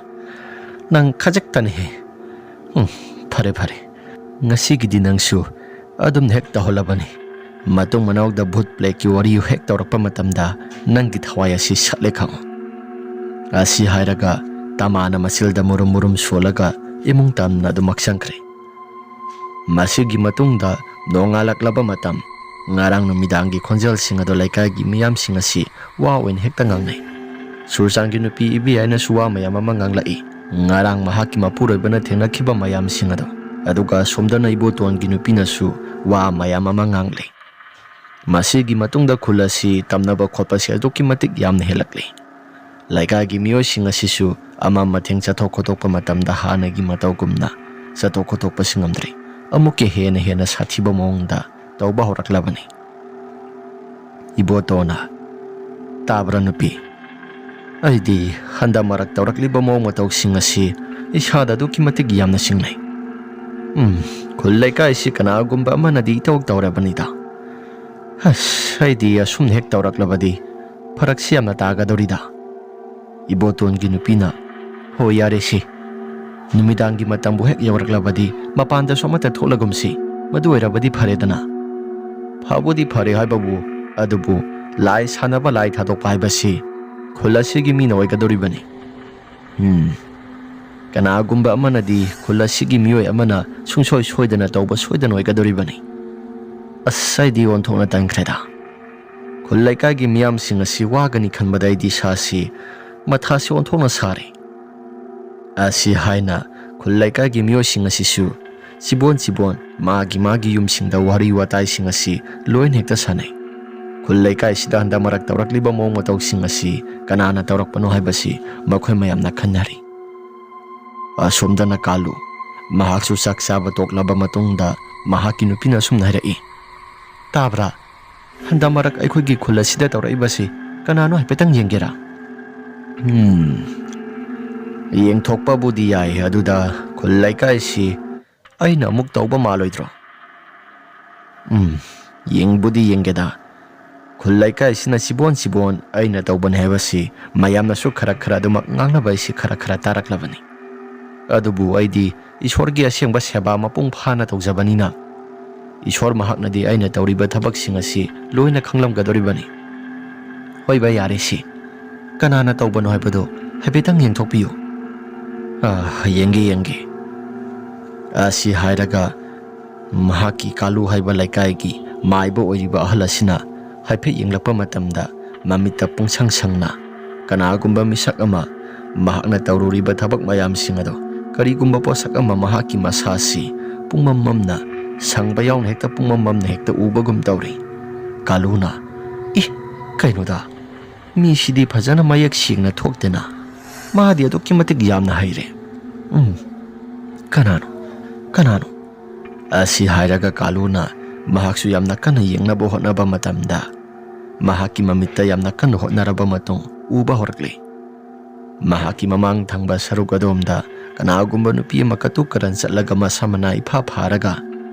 ꯅꯪ ꯈꯖꯤꯛꯇꯅꯤꯍꯦ꯫ ꯎꯝ, ꯐꯔꯦ, ꯐꯔꯦ꯫ ꯉꯁꯤꯒꯤꯗꯤ ꯅꯪꯁꯨ ꯑꯗꯨꯝ ꯍꯦꯛ ꯇꯧꯍꯜꯂꯕꯅꯤ꯫ ꯃꯇꯨꯡ ꯃꯅꯥꯎꯗ ꯚꯨꯠ ꯄ꯭ꯂꯦꯠꯀꯤ ꯋꯥꯔꯤ ꯍꯦꯛ ꯇꯧꯔꯛꯄ ꯃꯇꯝꯗ ꯅꯪꯒꯤ ꯊꯋꯥꯏ ꯑꯁꯤ ꯁꯠꯂꯦ ꯈꯪꯉꯨ"꯫ ꯑꯁꯤ ꯍꯥꯏꯔꯒ ꯇꯃꯥꯅ ꯃꯆꯤꯜꯗ ꯃꯨꯔꯨꯝ ꯃꯨꯔꯨꯝ ꯁꯣꯜꯂꯒ ꯏꯃꯨꯡ ꯇꯝꯅ ꯑꯗꯨꯃꯛ ꯆꯪꯈ꯭ꯔꯦ꯫ ꯃꯁꯤꯒꯤ ꯃꯇꯨꯡꯗ ꯅꯣꯡꯉꯥꯜꯂꯛꯂꯕ ꯃꯇꯝ, ꯉꯔꯥꯡ ꯅꯨꯃꯤꯗꯥꯡꯒꯤ ꯈꯣꯟꯖꯦꯜꯁꯤꯡ ꯑꯗꯣ ꯂꯩꯀꯥꯏꯒꯤ ꯃꯤꯌꯥꯝꯁꯤꯡ ꯑꯁꯤ ꯋꯥ ꯑꯣꯏꯅ ꯍꯦꯛꯇ ꯉꯥꯡꯅꯩ꯫ ꯁꯨꯔꯆꯥꯟꯒꯤ ꯅꯨꯄꯤ ꯏꯕꯦꯌꯥꯏꯅꯁꯨ ꯋꯥ ꯃꯌꯥꯝ ꯑꯃ ꯉꯥꯡꯂꯛꯏ꯫ ꯉꯔꯥꯡ ꯃꯍꯥꯛꯀꯤ ꯃꯄꯨꯔꯣꯏꯕꯅ ꯊꯦꯡꯅꯈꯤꯕ ꯃꯌꯥꯝꯁꯤꯡ ꯑꯗꯣ, ꯑꯗꯨꯒ ꯁꯣꯝꯗꯅ ꯏꯕꯣꯇꯣꯟꯒꯤ ꯅꯨꯄꯤꯅꯁꯨ ꯋꯥ ꯃꯌꯥꯝ ꯑꯃ ꯉꯥꯡꯂꯤ꯫ ꯃꯁꯤꯒꯤ ꯃꯇꯨꯡꯗ ꯈꯨꯜ ꯑꯁꯤ ꯇꯝꯅꯕ ꯈꯣꯠꯄꯁꯤ ꯑꯗꯨꯛꯀꯤ ꯃꯇꯤꯛ ꯌꯥꯝꯅ ꯍꯦꯜꯂꯛꯂꯤ꯫ ꯂꯩꯀꯥꯏꯒꯤ ꯃꯤꯑꯣꯏꯁꯤꯡ ꯑꯁꯤꯁꯨ ꯑꯃ ꯃꯊꯦꯡ ꯆꯠꯊꯣꯛ ꯈꯣꯠꯇꯣꯛꯄ ꯃꯇꯝꯗ ꯍꯥꯟꯅꯒꯤ ꯃꯇꯧꯒꯨꯝꯅ ꯆꯠꯊꯣꯛ ꯈꯣꯠꯇꯣꯛꯄꯁꯤ ꯉꯝꯗ꯭ꯔꯤ꯫ ꯑꯃꯨꯛꯀ ꯍꯦꯟꯅ ꯍꯦꯟꯅ ꯁꯥꯊꯤꯕ ꯃꯑꯣꯡꯗ ꯇꯧꯕ ꯍꯧꯔꯛꯂꯕꯅꯤ꯫ ꯏꯕꯣꯇꯣꯅ, "ꯇꯥꯕ꯭ꯔꯥ ꯅꯨꯄꯤ? ꯑꯩꯗꯤ ꯍꯟꯗꯛ ꯃꯔꯛ ꯇꯧꯔꯛꯂꯤꯕ ꯃꯑꯣꯡ ꯃꯇꯧꯁꯤꯡ ꯑꯁꯤ ꯏꯁꯥꯗ ꯑꯗꯨꯛꯀꯤ ꯃꯇꯤꯛ ꯌꯥꯝꯅ ꯆꯤꯡꯅꯩ꯫ ꯎꯝ, ꯈꯨꯜ ꯂꯩꯀꯥꯏꯁꯤ ꯀꯅꯥꯒꯨꯝꯕ ꯑꯃꯅꯗꯤ ꯏꯇꯧ ꯇꯧꯔꯕꯅꯤꯗ꯫ ꯑꯁ, ꯑꯩꯗꯤ ꯑꯁꯨꯝꯅ ꯍꯦꯛ ꯇꯧꯔꯛꯂꯕꯗꯤ ꯐꯔꯛꯁꯤ ꯌꯥꯝꯅ ꯇꯥꯒꯗꯧꯔꯤꯗ"꯫ ꯏꯕꯣꯇꯣꯟꯒꯤ ꯅꯨꯄꯤꯅ, "ꯍꯣꯏ, ꯌꯥꯔꯦ ꯁꯤ꯫ ꯅꯨꯃꯤꯗꯥꯡꯒꯤ ꯃꯇꯝꯕꯨ ꯍꯦꯛ ꯌꯧꯔꯛꯂꯕꯗꯤ ꯃꯄꯥꯟꯗꯁꯨ ꯑꯃꯠꯇ ꯊꯣꯛꯂꯒꯨꯝꯁꯤ꯫ ꯃꯗꯨ ꯑꯣꯏꯔꯕꯗꯤ ꯐꯔꯦꯗꯅ"꯫ "ꯐꯕꯨꯗꯤ ꯐꯔꯦ ꯍꯥꯏꯕꯕꯨ, ꯑꯗꯨꯕꯨ ꯂꯥꯏ ꯁꯥꯟꯅꯕ, ꯂꯥꯏ ꯊꯥꯗꯣꯛꯄ ꯍꯥꯏꯕꯁꯤ ꯈꯨꯜ ꯑꯁꯤꯒꯤ ꯃꯤꯅ ꯑꯣꯏꯒꯗꯧꯔꯤꯕꯅꯤ꯫ ꯎꯝ, ꯀꯅꯥꯒꯨꯝꯕ ꯑꯃꯅꯗꯤ ꯈꯨꯜ ꯑꯁꯤꯒꯤ ꯃꯤꯑꯣꯏ ꯑꯃꯅ ꯁꯨꯡꯁꯣꯏ ꯁꯣꯏꯗꯅ ꯇꯧꯕ ꯁꯣꯏꯗꯅ ꯑꯣꯏꯒꯗꯧꯔꯤꯕꯅꯤ"꯫ ꯑꯁ, ꯑꯩꯗꯤ ꯑꯣꯟꯊꯣꯛꯅ ꯇꯟꯈ꯭ꯔꯦꯗ꯫ ꯈꯨꯜ ꯂꯩꯀꯥꯏꯒꯤ ꯃꯤꯌꯥꯝꯁꯤꯡ ꯑꯁꯤ ꯋꯥꯒꯅꯤ ꯈꯟꯕꯗ ꯑꯩꯗꯤ ꯏꯁꯥꯁꯤ ꯃꯊꯥꯁꯤ ꯑꯣꯟꯊꯣꯛꯅ ꯁꯥꯔꯦ꯫ ꯑꯁꯤ ꯍꯥꯏꯅ ꯈꯨꯜ ꯂꯩꯀꯥꯏꯒꯤ ꯃꯤꯑꯣꯏꯁꯤꯡ ꯑꯁꯤꯁꯨ ꯆꯤꯕꯣꯟ ꯆꯤꯕꯣꯟ ꯃꯥꯒꯤ ꯃꯥꯒꯤ ꯌꯨꯝꯁꯤꯡꯗ ꯋꯥꯔꯤ ꯋꯥꯇꯥꯏꯁꯤꯡ ꯑꯁꯤ ꯂꯣꯏꯅ ꯍꯦꯛꯇ ꯁꯥꯟꯅꯩ꯫ ꯈꯨꯜ ꯂꯩꯀꯥꯏꯁꯤꯗ ꯍꯟꯗꯛ ꯃꯔꯛ ꯇꯧꯔꯛꯂꯤꯕ ꯃꯑꯣꯡ ꯃꯇꯧꯁꯤꯡ ꯑꯁꯤ ꯀꯅꯥꯅ ꯇꯧꯔꯛꯄꯅꯣ ꯍꯥꯏꯕꯁꯤ ꯃꯈꯣꯏ ꯃꯌꯥꯝꯅ ꯈꯟꯅꯔꯤ꯫ ꯑꯁꯣꯝꯗꯅ ꯀꯥꯂꯨ꯫ ꯃꯍꯥꯛꯁꯨ ꯆꯥꯛ ꯆꯥꯕ ꯇꯣꯛꯂꯕ ꯃꯇꯨꯡꯗ ꯃꯍꯥꯛꯀꯤ ꯅꯨꯄꯤꯅ ꯑꯁꯨꯝꯅ ꯍꯥꯏꯔꯛꯏ, "ꯇꯥꯕ꯭ꯔꯥ? ꯍꯟꯗꯛ ꯃꯔꯛ ꯑꯩꯈꯣꯏꯒꯤ ꯈꯨꯜ ꯑꯁꯤꯗ ꯇꯧꯔꯛꯏꯕꯁꯤ ꯀꯅꯥꯅꯣ, ꯍꯥꯏꯐꯦꯠꯇꯪ ꯌꯦꯡꯒꯦꯔꯥ?" "ꯎꯝ, ꯌꯦꯡꯊꯣꯛꯄꯕꯨꯗꯤ ꯌꯥꯏ, ꯑꯗꯨꯗ ꯈꯨꯜ ꯂꯩꯀꯥꯏꯁꯤ ꯑꯩꯅ ꯑꯃꯨꯛ ꯇꯧꯕ ꯃꯥꯜꯂꯣꯏꯗ꯭ꯔꯣ?" "ꯎꯝ, ꯌꯦꯡꯕꯨꯗꯤ ꯌꯦꯡꯒꯦꯗ꯫ ꯈꯨꯜ ꯂꯩꯀꯥꯏꯁꯤꯅ ꯆꯤꯕꯣꯟ ꯆꯤꯕꯣꯟ ꯑꯩꯅ ꯇꯧꯕꯅꯦ ꯍꯥꯏꯕꯁꯤ ꯃꯌꯥꯝꯅꯁꯨ ꯈꯔ ꯈꯔ ꯑꯗꯨꯃꯛ ꯉꯥꯡꯅꯕ ꯑꯩꯁꯤ ꯈꯔ ꯈꯔ ꯇꯥꯔꯛꯂꯕꯅꯤ꯫ ꯑꯗꯨꯕꯨ ꯑꯩꯗꯤ ꯏꯁꯣꯔꯒꯤ ꯑꯁꯦꯡꯕ ꯁꯦꯕꯥ ꯃꯄꯨꯡ ꯐꯥꯅ ꯇꯧꯖꯕꯅꯤꯅ, ꯏꯁꯣꯔ ꯃꯍꯥꯛꯅꯗꯤ ꯑꯩꯅ ꯇꯧꯔꯤꯕ ꯊꯕꯛꯁꯤꯡ ꯑꯁꯤ ꯂꯣꯏꯅ ꯈꯪꯂꯝꯒꯗꯧꯔꯤꯕꯅꯤ꯫" "ꯍꯣꯏ ꯚꯥꯏ, ꯌꯥꯔꯦ ꯁꯤ꯫ ꯀꯅꯥꯅ ꯇꯧꯕꯅꯣ ꯍꯥꯏꯕꯗꯨ ꯍꯥꯏꯐꯦꯠꯇꯪ ꯌꯦꯡꯊꯣꯛꯄꯤꯌꯨ꯫" "ꯑ, ꯌꯦꯡꯒꯦ, ꯌꯦꯡꯒꯦ꯫" ꯑꯁꯤ ꯍꯥꯏꯔꯒ ꯃꯍꯥꯛꯀꯤ ꯀꯥꯂꯨ ꯍꯥꯏꯕ ꯂꯩꯀꯥꯏꯒꯤ ꯃꯥꯏꯕ ꯑꯣꯏꯔꯤꯕ ꯑꯍꯜ ꯑꯁꯤꯅ ꯍꯥꯏꯐꯦꯠ ꯌꯦꯡꯂꯛꯄ ꯃꯇꯝꯗ ꯃꯃꯤꯠꯇ ꯄꯨꯡꯁꯪ ꯁꯪꯅ ꯀꯅꯥꯒꯨꯝꯕ ꯃꯤꯁꯛ ꯑꯃ ꯃꯍꯥꯛꯅ ꯇꯧꯔꯨꯔꯤꯕ ꯊꯕꯛ ꯃꯌꯥꯝꯁꯤꯡ ꯑꯗꯣ ꯀꯔꯤꯒꯨꯝꯕ ꯄꯣꯠꯁꯛ ꯑꯃ ꯃꯍꯥꯛꯀꯤ ꯃꯁꯥꯁꯤ ꯄꯨꯡꯃꯝ ꯃꯝꯅ, ꯁꯪꯕ ꯌꯥꯎꯅ ꯍꯦꯛꯇ ꯄꯨꯡꯃꯝ ꯃꯝꯅ ꯍꯦꯛꯇ ꯎꯕꯒꯨꯝ ꯇꯧꯔꯤ꯫ ꯀꯥꯂꯨꯅ, "ꯏ, ꯀꯩꯅꯣꯗ, ꯃꯤꯁꯤꯗꯤ ꯐꯖꯅ ꯃꯌꯦꯛ ꯁꯦꯡꯅ ꯊꯣꯛꯇꯦꯅ꯫ ꯃꯥꯗꯤ ꯑꯗꯨꯛꯀꯤ ꯃꯇꯤꯛ ꯌꯥꯝꯅ ꯍꯩꯔꯦ꯫ ꯎꯝ, ꯀꯅꯥꯅꯣ? ꯀꯅꯥꯅꯣ?" ꯑꯁꯤ ꯍꯥꯏꯔꯒ ꯀꯥꯂꯨꯅ ꯃꯍꯥꯛꯁꯨ ꯌꯥꯝꯅ ꯀꯟꯅ ꯌꯦꯡꯅꯕ ꯍꯣꯠꯅꯕ ꯃꯇꯝꯗ, ꯃꯍꯥꯛꯀꯤ ꯃꯃꯤꯠꯇ ꯌꯥꯝꯅ ꯀꯟꯅ ꯍꯣꯠꯅꯔꯕ ꯃꯇꯨꯡ ꯎꯕ ꯍꯧꯔꯛꯂꯦ꯫ ꯃꯍꯥꯛꯀꯤ ꯃꯃꯥꯡ ꯊꯪꯕ ꯁꯔꯨꯛ ꯑꯗꯣꯝꯗ ꯀꯅꯥꯒꯨꯝꯕ ꯅꯨꯄꯤ ꯑꯃ ꯀꯇꯨ ꯀꯔꯟ ꯆꯠꯂꯒ ꯃꯁꯝ ꯃꯅꯥ ꯏꯐꯥ ꯐꯥꯔꯒ,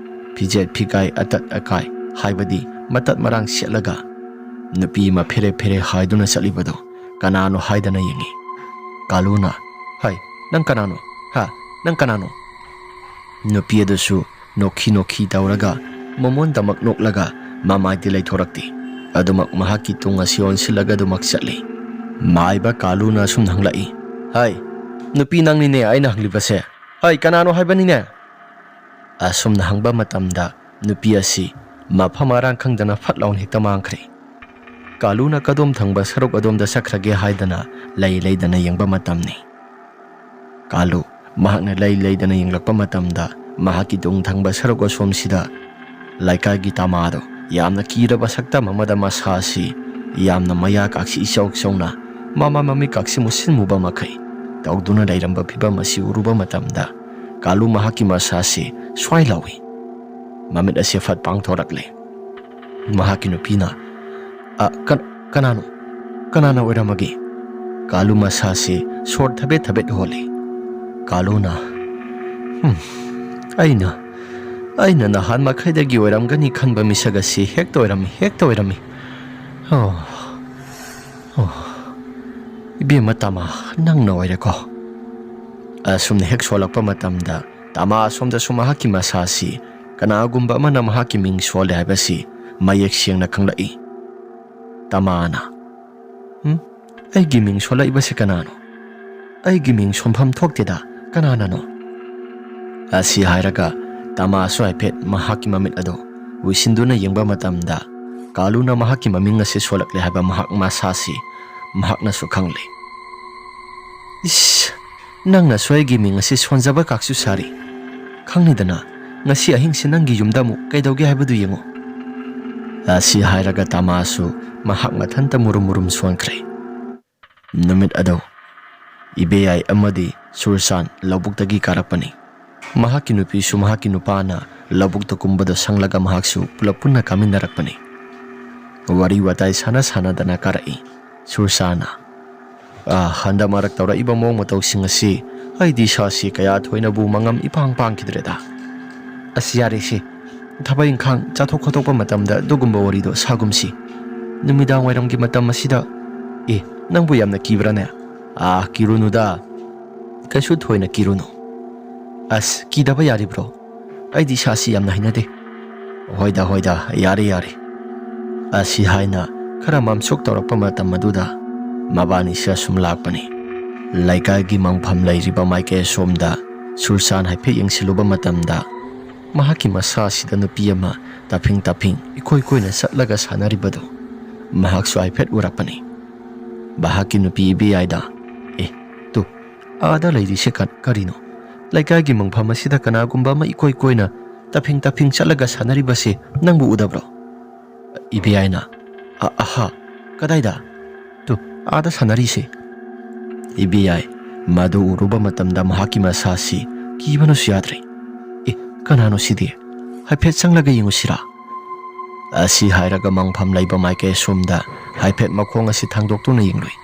ꯐꯤꯖꯦꯠ ꯐꯤꯒꯥꯏ ꯑꯇꯠ ꯑꯀꯥꯏ, ꯍꯥꯏꯕꯗꯤ ꯃꯇꯠ ꯃꯔꯥꯡ ꯁꯦꯠꯂꯒ, ꯅꯨꯄꯤ ꯑꯃ ꯐꯦꯔꯦ ꯐꯦꯔꯦ ꯍꯥꯏꯗꯨꯅ ꯆꯠꯂꯤꯕꯗꯨ ꯀꯅꯥꯅꯣ ꯍꯥꯏꯗꯅ ꯌꯦꯡꯉꯤ꯫ ꯀꯥꯂꯨꯅ, "ꯍꯥꯏ, ꯅꯪ ꯀꯅꯥꯅꯣ? ꯍꯥ? ꯅꯪ ꯀꯅꯥꯅꯣ?" ꯅꯨꯄꯤ ꯑꯗꯨꯁꯨ ꯅꯣꯛꯈꯤ ꯅꯣꯛꯈꯤ ꯇꯧꯔꯒ ꯃꯃꯣꯟꯗꯃꯛ ꯅꯣꯛꯂꯒ ꯃꯃꯥꯏꯗꯤ ꯂꯩꯊꯣꯔꯛꯇꯦ꯫ ꯑꯗꯨꯃꯛ ꯃꯍꯥꯛꯀꯤ ꯇꯨꯡ ꯑꯁꯤ ꯑꯣꯟꯁꯤꯜꯂꯒ ꯑꯗꯨꯃꯛ ꯆꯠꯂꯤ꯫ ꯃꯥꯏꯕ ꯀꯥꯂꯨꯅ ꯑꯁꯨꯝꯅ ꯍꯪꯂꯛꯏ, "ꯍꯥꯏ, ꯅꯨꯄꯤ ꯅꯪꯅꯤꯅꯦ ꯑꯩꯅ ꯍꯪꯂꯤꯕꯁꯦ꯫ ꯍꯥꯏ, ꯀꯅꯥꯅꯣ ꯍꯥꯏꯕꯅꯤꯅꯦ?" ꯑꯁꯨꯝꯅ ꯍꯪꯕ ꯃꯇꯝꯗ ꯅꯨꯄꯤ ꯑꯁꯤ ꯃꯐꯝ ꯃꯔꯥꯡ ꯈꯪꯗꯅ ꯐꯠ ꯂꯥꯎꯅ ꯍꯦꯛꯇ ꯃꯥꯡꯈ꯭ꯔꯦ꯫ ꯀꯥꯂꯨꯅ ꯀꯗꯣꯝ ꯊꯪꯕ ꯁꯔꯨꯛ ꯑꯗꯣꯝꯗ ꯆꯠꯈ꯭ꯔꯒꯦ ꯍꯥꯏꯗꯅ ꯂꯩ ꯂꯩꯗꯅ ꯌꯦꯡꯕ ꯃꯇꯝꯅꯤ꯫ ꯀꯥꯂꯨ ꯃꯍꯥꯛꯅ ꯂꯩ ꯂꯩꯗꯅ ꯌꯦꯡꯂꯛꯄ ꯃꯇꯝꯗ, ꯃꯍꯥꯛꯀꯤ ꯇꯨꯡ ꯊꯪꯕ ꯁꯔꯨꯛ ꯑꯁꯣꯝꯁꯤꯗ ꯂꯩꯀꯥꯏꯒꯤ ꯇꯃꯥꯗꯣ ꯌꯥꯝꯅ ꯀꯤꯔꯕ ꯁꯛꯇꯝ ꯑꯃꯗ ꯃꯁꯥ ꯑꯁꯤ ꯌꯥꯝꯅ ꯃꯌꯥ ꯀꯥꯛꯁꯤ ꯏꯆꯧ ꯆꯧꯅ, ꯃꯃꯥ ꯃꯃꯤꯠ ꯀꯥꯛꯁꯤ ꯃꯨꯁꯤꯟ ꯃꯨꯕ ꯃꯈꯩ ꯇꯧꯗꯨꯅ ꯂꯩꯔꯝꯕ ꯐꯤꯕꯝ ꯑꯁꯤ ꯎꯔꯨꯕ ꯃꯇꯝꯗ, ꯀꯥꯂꯨ ꯃꯍꯥꯛꯀꯤ ꯃꯁꯥꯁꯤ ꯁ꯭ꯋꯥꯏ ꯂꯥꯎꯏ꯫ ꯃꯃꯤꯠ ꯑꯁꯤ ꯐꯠ ꯄꯥꯡꯊꯣꯔꯛꯂꯦ꯫ ꯃꯍꯥꯛꯀꯤ ꯅꯨꯄꯤꯅ, "ꯑ, ꯀ-, ꯀꯅꯥꯅꯣ? ꯀꯅꯥꯅ ꯑꯣꯏꯔꯝꯃꯒꯦ?" ꯀꯥꯂꯨ ꯃꯁꯥꯁꯤ ꯁꯣꯔ ꯊꯕꯦꯠ ꯊꯕꯦꯠ ꯍꯣꯜꯂꯤ꯫ ꯀꯥꯂꯨꯅ, "ꯍꯨꯝ, ꯑꯩꯅ, ꯑꯩꯅ ꯅꯍꯥꯟ ꯃꯈꯩꯗꯒꯤ ꯑꯣꯏꯔꯝꯒꯅꯤ ꯈꯟꯕ ꯃꯤꯁꯛ ꯑꯁꯤ ꯍꯦꯛꯇ ꯑꯣꯏꯔꯝꯃꯤ, ꯍꯦꯛꯇ ꯑꯣꯏꯔꯝꯃꯤ꯫ ꯑꯣ, ꯑꯣ, ꯏꯕꯦꯝꯃ ꯇꯃꯥ, ꯅꯪꯅ ꯑꯣꯏꯔꯦꯀꯣ?" ꯑꯁꯨꯝꯅ ꯍꯦꯛ ꯁꯣꯜꯂꯛꯄ ꯃꯇꯝꯗ, ꯇꯃꯥ ꯑꯁꯣꯝꯗꯁꯨ ꯃꯍꯥꯛꯀꯤ ꯃꯁꯥꯁꯤ ꯀꯅꯥꯒꯨꯝꯕ ꯑꯃꯅ ꯃꯍꯥꯛꯀꯤ ꯃꯤꯡ ꯁꯣꯜꯂꯦ ꯍꯥꯏꯕꯁꯤ ꯃꯌꯦꯛ ꯁꯦꯡꯅ ꯈꯪꯂꯛꯏ꯫ ꯇꯃꯥꯅ, "ꯎꯝ? ꯑꯩꯒꯤ ꯃꯤꯡ ꯁꯣꯜꯂꯛꯏꯕꯁꯤ ꯀꯅꯥꯅꯣ? ꯑꯩꯒꯤ ꯃꯤꯡ ꯁꯣꯟꯐꯝ ꯊꯣꯛꯇꯦꯗ, ꯀꯅꯥꯅꯅꯣ?" ꯑꯁꯤ ꯍꯥꯏꯔꯒ ꯇꯃꯥꯁꯨ ꯍꯥꯏꯐꯦꯠ ꯃꯍꯥꯛꯀꯤ ꯃꯃꯤꯠ ꯑꯗꯨ ꯎꯏꯁꯤꯟꯗꯨꯅ ꯌꯦꯡꯕ ꯃꯇꯝꯗ, ꯀꯥꯂꯨꯅ ꯃꯍꯥꯛꯀꯤ ꯃꯃꯤꯡ ꯑꯁꯤ ꯁꯣꯜꯂꯛꯂꯦ ꯍꯥꯏꯕ ꯃꯍꯥꯛ ꯃꯁꯥꯁꯤ ꯃꯍꯥꯛꯅꯁꯨ ꯈꯪꯂꯦ꯫ "ꯏꯁ, ꯅꯪꯅꯁꯨ ꯑꯩꯒꯤ ꯃꯤꯡ ꯑꯁꯤ ꯁꯣꯟꯖꯕ ꯀꯥꯛꯁꯨ ꯁꯥꯔꯤ꯫ ꯈꯪꯅꯤꯗꯅ, ꯉꯁꯤ ꯑꯍꯤꯡꯁꯤ ꯅꯪꯒꯤ ꯌꯨꯝꯗ ꯑꯃꯨꯛ ꯀꯩꯗꯧꯒꯦ ꯍꯥꯏꯕꯗꯨ ꯌꯦꯡꯉꯨ꯫" ꯑꯁꯤ ꯍꯥꯏꯔꯒ ꯇꯃꯥꯁꯨ ꯃꯍꯥꯛ ꯃꯊꯟꯇ ꯃꯨꯔꯨꯝ ꯃꯨꯔꯨꯝ ꯁꯣꯟꯈ꯭ꯔꯦ꯫ ꯅꯨꯃꯤꯠ ꯑꯗꯨ ꯏꯕꯦꯌꯥꯏ ꯑꯃꯗꯤ ꯁꯨꯔꯁꯥꯟ ꯂꯧꯕꯨꯛꯇꯒꯤ ꯀꯥꯔꯛꯄꯅꯤ꯫ ꯃꯍꯥꯛꯀꯤ ꯅꯨꯄꯤꯁꯨ ꯃꯍꯥꯛꯀꯤ ꯅꯨꯄꯥꯅ ꯂꯧꯕꯨꯛꯇ ꯀꯨꯝꯕꯗ ꯁꯪꯂꯒ ꯃꯍꯥꯛꯁꯨ ꯄꯨꯂꯞ ꯄꯨꯟꯅ ꯀꯥꯃꯤꯟꯅꯔꯛꯄꯅꯤ꯫ ꯋꯥꯔꯤ ꯋꯥꯇꯥꯏ ꯁꯥꯟꯅ ꯁꯥꯟꯅꯗꯅ ꯀꯥꯔꯛꯏ꯫ ꯁꯨꯔꯁꯥꯟꯅ, "ꯑ, ꯍꯟꯗꯛ ꯃꯔꯛ ꯇꯧꯔꯛꯏꯕ ꯃꯑꯣꯡ ꯃꯇꯧꯁꯤꯡ ꯑꯁꯤ ꯑꯩꯗꯤ ꯏꯁꯥꯁꯤ ꯀꯌꯥ ꯊꯣꯏꯅꯕꯨ ꯃꯉꯝ ꯏꯄꯥꯡ ꯄꯥꯡꯈꯤꯗ꯭ꯔꯦꯗ꯫ ꯑꯁ, ꯌꯥꯔꯦꯁꯦ, ꯊꯕꯛ ꯏꯪꯈꯥꯡ ꯆꯠꯊꯣꯛ ꯈꯣꯠꯇꯣꯛꯄ ꯃꯇꯝꯗ ꯑꯗꯨꯒꯨꯝꯕ ꯋꯥꯔꯤꯗꯣ ꯁꯥꯒꯨꯝꯁꯤ꯫ ꯅꯨꯃꯤꯗꯥꯡ ꯋꯥꯏꯔꯝꯒꯤ ꯃꯇꯝ ꯑꯁꯤꯗ꯫ ꯑꯦ, ꯅꯪꯕꯨ ꯌꯥꯝꯅ ꯀꯤꯕ꯭ꯔꯥꯅꯦ?" "ꯑꯥ, ꯀꯤꯔꯨꯅꯨꯗ꯫ ꯀꯩꯁꯨ ꯊꯣꯏꯅ ꯀꯤꯔꯨꯅꯨ꯫ ꯑꯁ, ꯀꯤꯗꯕ ꯌꯥꯔꯤꯕ꯭ꯔꯣ? ꯑꯩꯗꯤ ꯏꯁꯥꯁꯤ ꯌꯥꯝꯅ ꯍꯩꯅꯗꯦ꯫" "ꯍꯣꯏꯗ, ꯍꯣꯏꯗ, ꯌꯥꯔꯦ, ꯌꯥꯔꯦ꯫" ꯑꯁꯤ ꯍꯥꯏꯅ ꯈꯔ ꯃꯝꯁꯨꯛ ꯇꯧꯔꯛꯄ ꯃꯇꯝ ꯑꯗꯨꯗ ꯃꯕꯥꯅꯤꯁꯦ ꯑꯁꯨꯝ ꯂꯥꯛꯄꯅꯤ꯫ ꯂꯩꯀꯥꯏꯒꯤ ꯃꯪꯐꯝ ꯂꯩꯔꯤꯕ ꯃꯥꯏꯀꯩ ꯑꯁꯣꯝꯗ ꯁꯨꯔꯁꯥꯟ ꯍꯥꯏꯐꯦꯠ ꯌꯦꯡꯁꯤꯜꯂꯨꯕ ꯃꯇꯝꯗ, ꯃꯍꯥꯛꯀꯤ ꯃꯁꯥ ꯑꯁꯤꯗ ꯅꯨꯄꯤ ꯑꯃ ꯇꯞꯐꯤꯡ ꯇꯞꯐꯤꯡ ꯏꯀꯣꯏ ꯀꯣꯏꯅ ꯆꯠꯂꯒ ꯁꯥꯟꯅꯔꯤꯕꯗꯨ ꯃꯍꯥꯛꯁꯨ ꯍꯥꯏꯐꯦꯠ ꯎꯔꯛꯄꯅꯤ꯫ ꯃꯍꯥꯛꯀꯤ ꯅꯨꯄꯤ ꯏꯕꯦꯌꯥꯏꯗ, "ꯑꯦ, ꯇꯨ, ꯑꯥꯗ ꯂꯩꯔꯤꯁꯦ ꯀ-, ꯀꯔꯤꯅꯣ? ꯂꯩꯀꯥꯏꯒꯤ ꯃꯪꯐꯝ ꯑꯁꯤꯗ ꯀꯅꯥꯒꯨꯝꯕ ꯑꯃ ꯏꯀꯣꯏ ꯀꯣꯏꯅ ꯇꯐꯤꯡ ꯇꯐꯤꯡ ꯆꯠꯂꯒ ꯁꯥꯟꯅꯔꯤꯕꯁꯦ ꯅꯪꯕꯨ ꯎꯗꯕ꯭ꯔꯣ?" ꯏꯕꯦꯌꯥꯏꯅ, "ꯑ-, ꯑꯍꯥ, ꯀꯗꯥꯏꯗ?" "ꯇꯨ, ꯑꯥꯗ ꯁꯥꯟꯅꯔꯤꯁꯦ꯫" ꯏꯕꯦꯌꯥꯏ ꯃꯗꯨ ꯎꯔꯨꯕ ꯃꯇꯝꯗ ꯃꯍꯥꯛꯀꯤ ꯃꯁꯥꯁꯤ ꯀꯤꯕꯅꯁꯨ ꯌꯥꯗ꯭ꯔꯦ꯫ "ꯑꯦ, ꯀꯅꯥꯅꯣ ꯁꯤꯗꯤ? ꯍꯥꯏꯐꯦꯠ ꯆꯪꯂꯒ ꯌꯦꯡꯉꯨꯁꯤꯔꯥ?" ꯑꯁꯤ ꯍꯥꯏꯔꯒ ꯃꯪꯐꯝ ꯂꯩꯕ ꯃꯥꯏꯀꯩ ꯑꯁꯣꯝꯗ ꯍꯥꯏꯐꯦꯠ ꯃꯈꯣꯡ ꯑꯁꯤ ꯊꯥꯡꯗꯣꯛꯇꯨꯅ ꯌꯦꯡꯂꯨꯏ꯫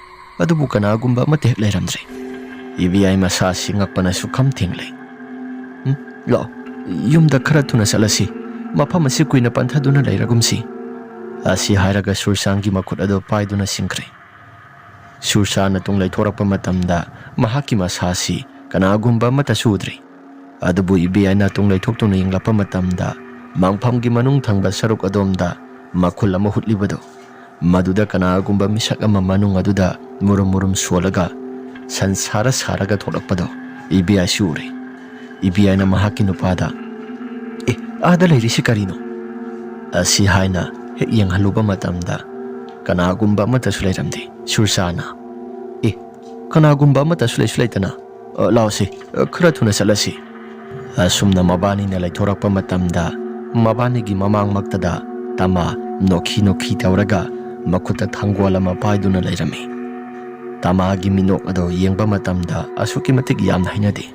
ꯑꯗꯨꯕꯨ ꯀꯅꯥꯒꯨꯝꯕ ꯑꯃꯠꯇ ꯍꯦꯛ ꯂꯩꯔꯝꯗ꯭ꯔꯦ꯫ ꯏꯕꯦꯌꯥꯏ ꯃꯁꯥꯁꯤ ꯉꯛꯄꯅꯁꯨ ꯈꯝ ꯊꯦꯡꯂꯦ꯫ "ꯎꯝ, ꯂꯥꯛꯑꯣ, ꯌꯨꯝꯗ ꯈꯔ ꯊꯨꯅ ꯆꯠꯂꯁꯤ꯫ ꯃꯐꯝ ꯑꯁꯤ ꯀꯨꯏꯅ ꯄꯟꯊꯗꯨꯅ ꯂꯩꯔꯒꯨꯝꯁꯤ꯫" ꯑꯁꯤ ꯍꯥꯏꯔꯒ ꯁꯨꯔꯁꯥꯟꯒꯤ ꯃꯈꯨꯠ ꯑꯗꯨ ꯄꯥꯏꯗꯨꯅ ꯆꯤꯡꯈ꯭ꯔꯦ꯫ ꯁꯨꯔꯁꯥꯟꯅ ꯇꯨꯡ ꯂꯩꯊꯣꯔꯛꯄ ꯃꯇꯝꯗ ꯃꯍꯥꯛꯀꯤ ꯃꯁꯥꯁꯤ ꯀꯅꯥꯒꯨꯝꯕ ꯑꯃꯠꯇꯁꯨ ꯎꯗ꯭ꯔꯦ꯫ ꯑꯗꯨꯕꯨ ꯏꯕꯦꯌꯥꯏꯅ ꯇꯨꯡ ꯂꯩꯊꯣꯛꯇꯨꯅ ꯌꯦꯡꯂꯛꯄ ꯃꯇꯝꯗ ꯃꯪꯐꯝꯒꯤ ꯃꯅꯨꯡ ꯊꯪꯕ ꯁꯔꯨꯛ ꯑꯗꯣꯝꯗ ꯃꯈꯨꯜ ꯑꯃ ꯍꯨꯠꯂꯤꯕꯗꯨ, ꯃꯗꯨꯗ ꯀꯅꯥꯒꯨꯝꯕ ꯃꯤꯁꯛ ꯑꯃ ꯃꯅꯨꯡ ꯑꯗꯨꯗ ꯃꯨꯔꯨꯝ ꯃꯨꯔꯨꯝ ꯁꯣꯜꯂꯒ ꯁꯟ ꯁꯥꯔ ꯁꯥꯔꯒ ꯊꯣꯛꯂꯛꯄꯗꯣ ꯏꯕꯦꯌꯥꯏꯁꯨ ꯎꯔꯦ꯫ ꯏꯕꯦꯌꯥꯏꯅ ꯃꯍꯥꯛꯀꯤ ꯅꯨꯄꯥꯗ, "ꯑꯦ, ꯑꯥꯗ ꯂꯩꯔꯤꯁꯤ ꯀꯔꯤꯅꯣ?" ꯑꯁꯤ ꯍꯥꯏꯅ ꯍꯦꯛ ꯌꯦꯡꯍꯜꯂꯨꯕ ꯃꯇꯝꯗ ꯀꯅꯥꯒꯨꯝꯕ ꯑꯃꯠꯇꯁꯨ ꯂꯩꯔꯝꯗꯦ꯫ ꯁꯨꯔꯁꯥꯟꯅ, "ꯑꯦ, ꯀꯅꯥꯒꯨꯝꯕ ꯑꯃꯠꯇꯁꯨ ꯂꯩꯁꯨ ꯂꯩꯇꯅ, ꯑ, ꯂꯥꯛꯑꯣꯁꯤ, ꯑ, ꯈꯔ ꯊꯨꯅ ꯆꯠꯂꯁꯤ꯫" ꯑꯁꯨꯝꯅ ꯃꯕꯥꯅꯤꯅ ꯂꯩꯊꯣꯔꯛꯄ ꯃꯇꯝꯗ ꯃꯕꯥꯅꯤꯒꯤ ꯃꯃꯥꯡꯃꯛꯇꯗ ꯇꯃꯥ ꯅꯣꯛꯈꯤ ꯅꯣꯛꯈꯤ ꯇꯧꯔꯒ ꯃꯈꯨꯠꯇ ꯊꯥꯡꯒꯣꯜ ꯑꯃ ꯄꯥꯏꯗꯨꯅ ꯂꯩꯔꯝꯃꯤ꯫ ꯇꯃꯥꯒꯤ ꯃꯤꯅꯣꯛ ꯑꯗꯨ ꯌꯦꯡꯕ ꯃꯇꯝꯗ ꯑꯁꯨꯛꯀꯤ ꯃꯇꯤꯛ ꯌꯥꯝꯅ ꯍꯩꯅꯗꯦ꯫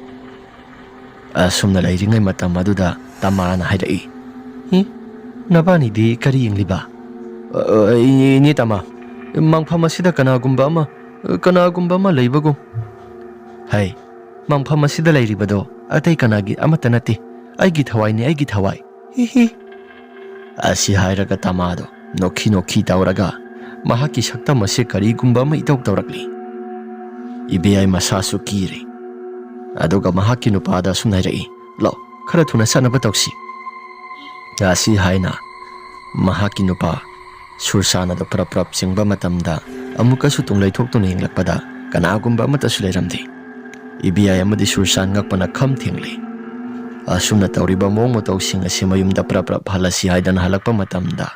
ꯑꯁꯨꯝꯅ ꯂꯩꯔꯤꯉꯩ ꯃꯇꯝ ꯑꯗꯨꯗ ꯇꯃꯥꯅ ꯍꯥꯏꯔꯛꯏ, "ꯏ, ꯅꯕꯥꯅꯤꯗꯤ ꯀꯔꯤ ꯌꯦꯡꯂꯤꯕ?" "ꯑ, ꯑ, ꯏ-, ꯏꯅꯦ ꯇꯃꯥ, ꯃꯪꯐꯝ ꯑꯁꯤꯗ ꯀꯅꯥꯒꯨꯝꯕ ꯑꯃ, ꯀꯅꯥꯒꯨꯝꯕ ꯑꯃ ꯂꯩꯕꯒꯨꯝ꯫" "ꯍꯩ, ꯃꯪꯐꯝ ꯑꯁꯤꯗ ꯂꯩꯔꯤꯕꯗꯣ ꯑꯇꯩ ꯀꯅꯥꯒꯤ ꯑꯃꯠꯇ ꯅꯠꯇꯦ, ꯑꯩꯒꯤ ꯊꯋꯥꯏꯅꯤ, ꯑꯩꯒꯤ ꯊꯋꯥꯏ꯫ ꯍꯤ ꯍꯤ꯫" ꯑꯁꯤ ꯍꯥꯏꯔꯒ ꯇꯃꯥꯗꯣ ꯅꯣꯛꯈꯤ ꯅꯣꯛꯈꯤ ꯇꯧꯔꯒ ꯃꯍꯥꯛꯀꯤ ꯁꯛꯇꯝ ꯑꯁꯤ ꯀꯔꯤꯒꯨꯝꯕ ꯑꯃ ꯏꯇꯧ ꯇꯧꯔꯛꯂꯤ꯫ ꯏꯕꯦꯌꯥꯏ ꯃꯁꯥꯁꯨ ꯀꯤꯔꯦ꯫ ꯑꯗꯨꯒ ꯃꯍꯥꯛꯀꯤ ꯅꯨꯄꯥꯗ ꯑꯁꯨꯝꯅ ꯍꯥꯏꯔꯛꯏ, "ꯂꯥꯛꯑꯣ, ꯈꯔ ꯊꯨꯅ ꯆꯠꯅꯕ ꯇꯧꯁꯤ꯫" ꯑꯁꯤ ꯍꯥꯏꯅ ꯃꯍꯥꯛꯀꯤ ꯅꯨꯄꯥ ꯁꯨꯔꯁꯥꯟ ꯑꯗꯨ ꯄ꯭ꯔꯞ ꯄ꯭ꯔꯞ ꯆꯤꯡꯕ ꯃꯇꯝꯗ ꯑꯃꯨꯛꯀꯁꯨ ꯇꯨꯡ ꯂꯩꯊꯣꯛꯇꯨꯅ ꯌꯦꯡꯂꯛꯄꯗ ꯀꯅꯥꯒꯨꯝꯕ ꯑꯃꯠꯇꯁꯨ ꯂꯩꯔꯝꯗꯦ꯫ ꯏꯕꯦꯌꯥꯏ ꯑꯃꯗꯤ ꯁꯨꯔꯁꯥꯟ ꯉꯛꯄꯅ ꯈꯝ ꯊꯦꯡꯂꯦ꯫ ꯑꯁꯨꯝꯅ ꯇꯧꯔꯤꯕ ꯃꯑꯣꯡ ꯃꯇꯧꯁꯤꯡ ꯑꯁꯤ ꯃꯌꯨꯝꯗ ꯄ꯭ꯔꯞ ꯄ꯭ꯔꯞ ꯍꯜꯂꯁꯤ ꯍꯥꯏꯗꯅ ꯍꯜꯂꯛꯄ ꯃꯇꯝꯗ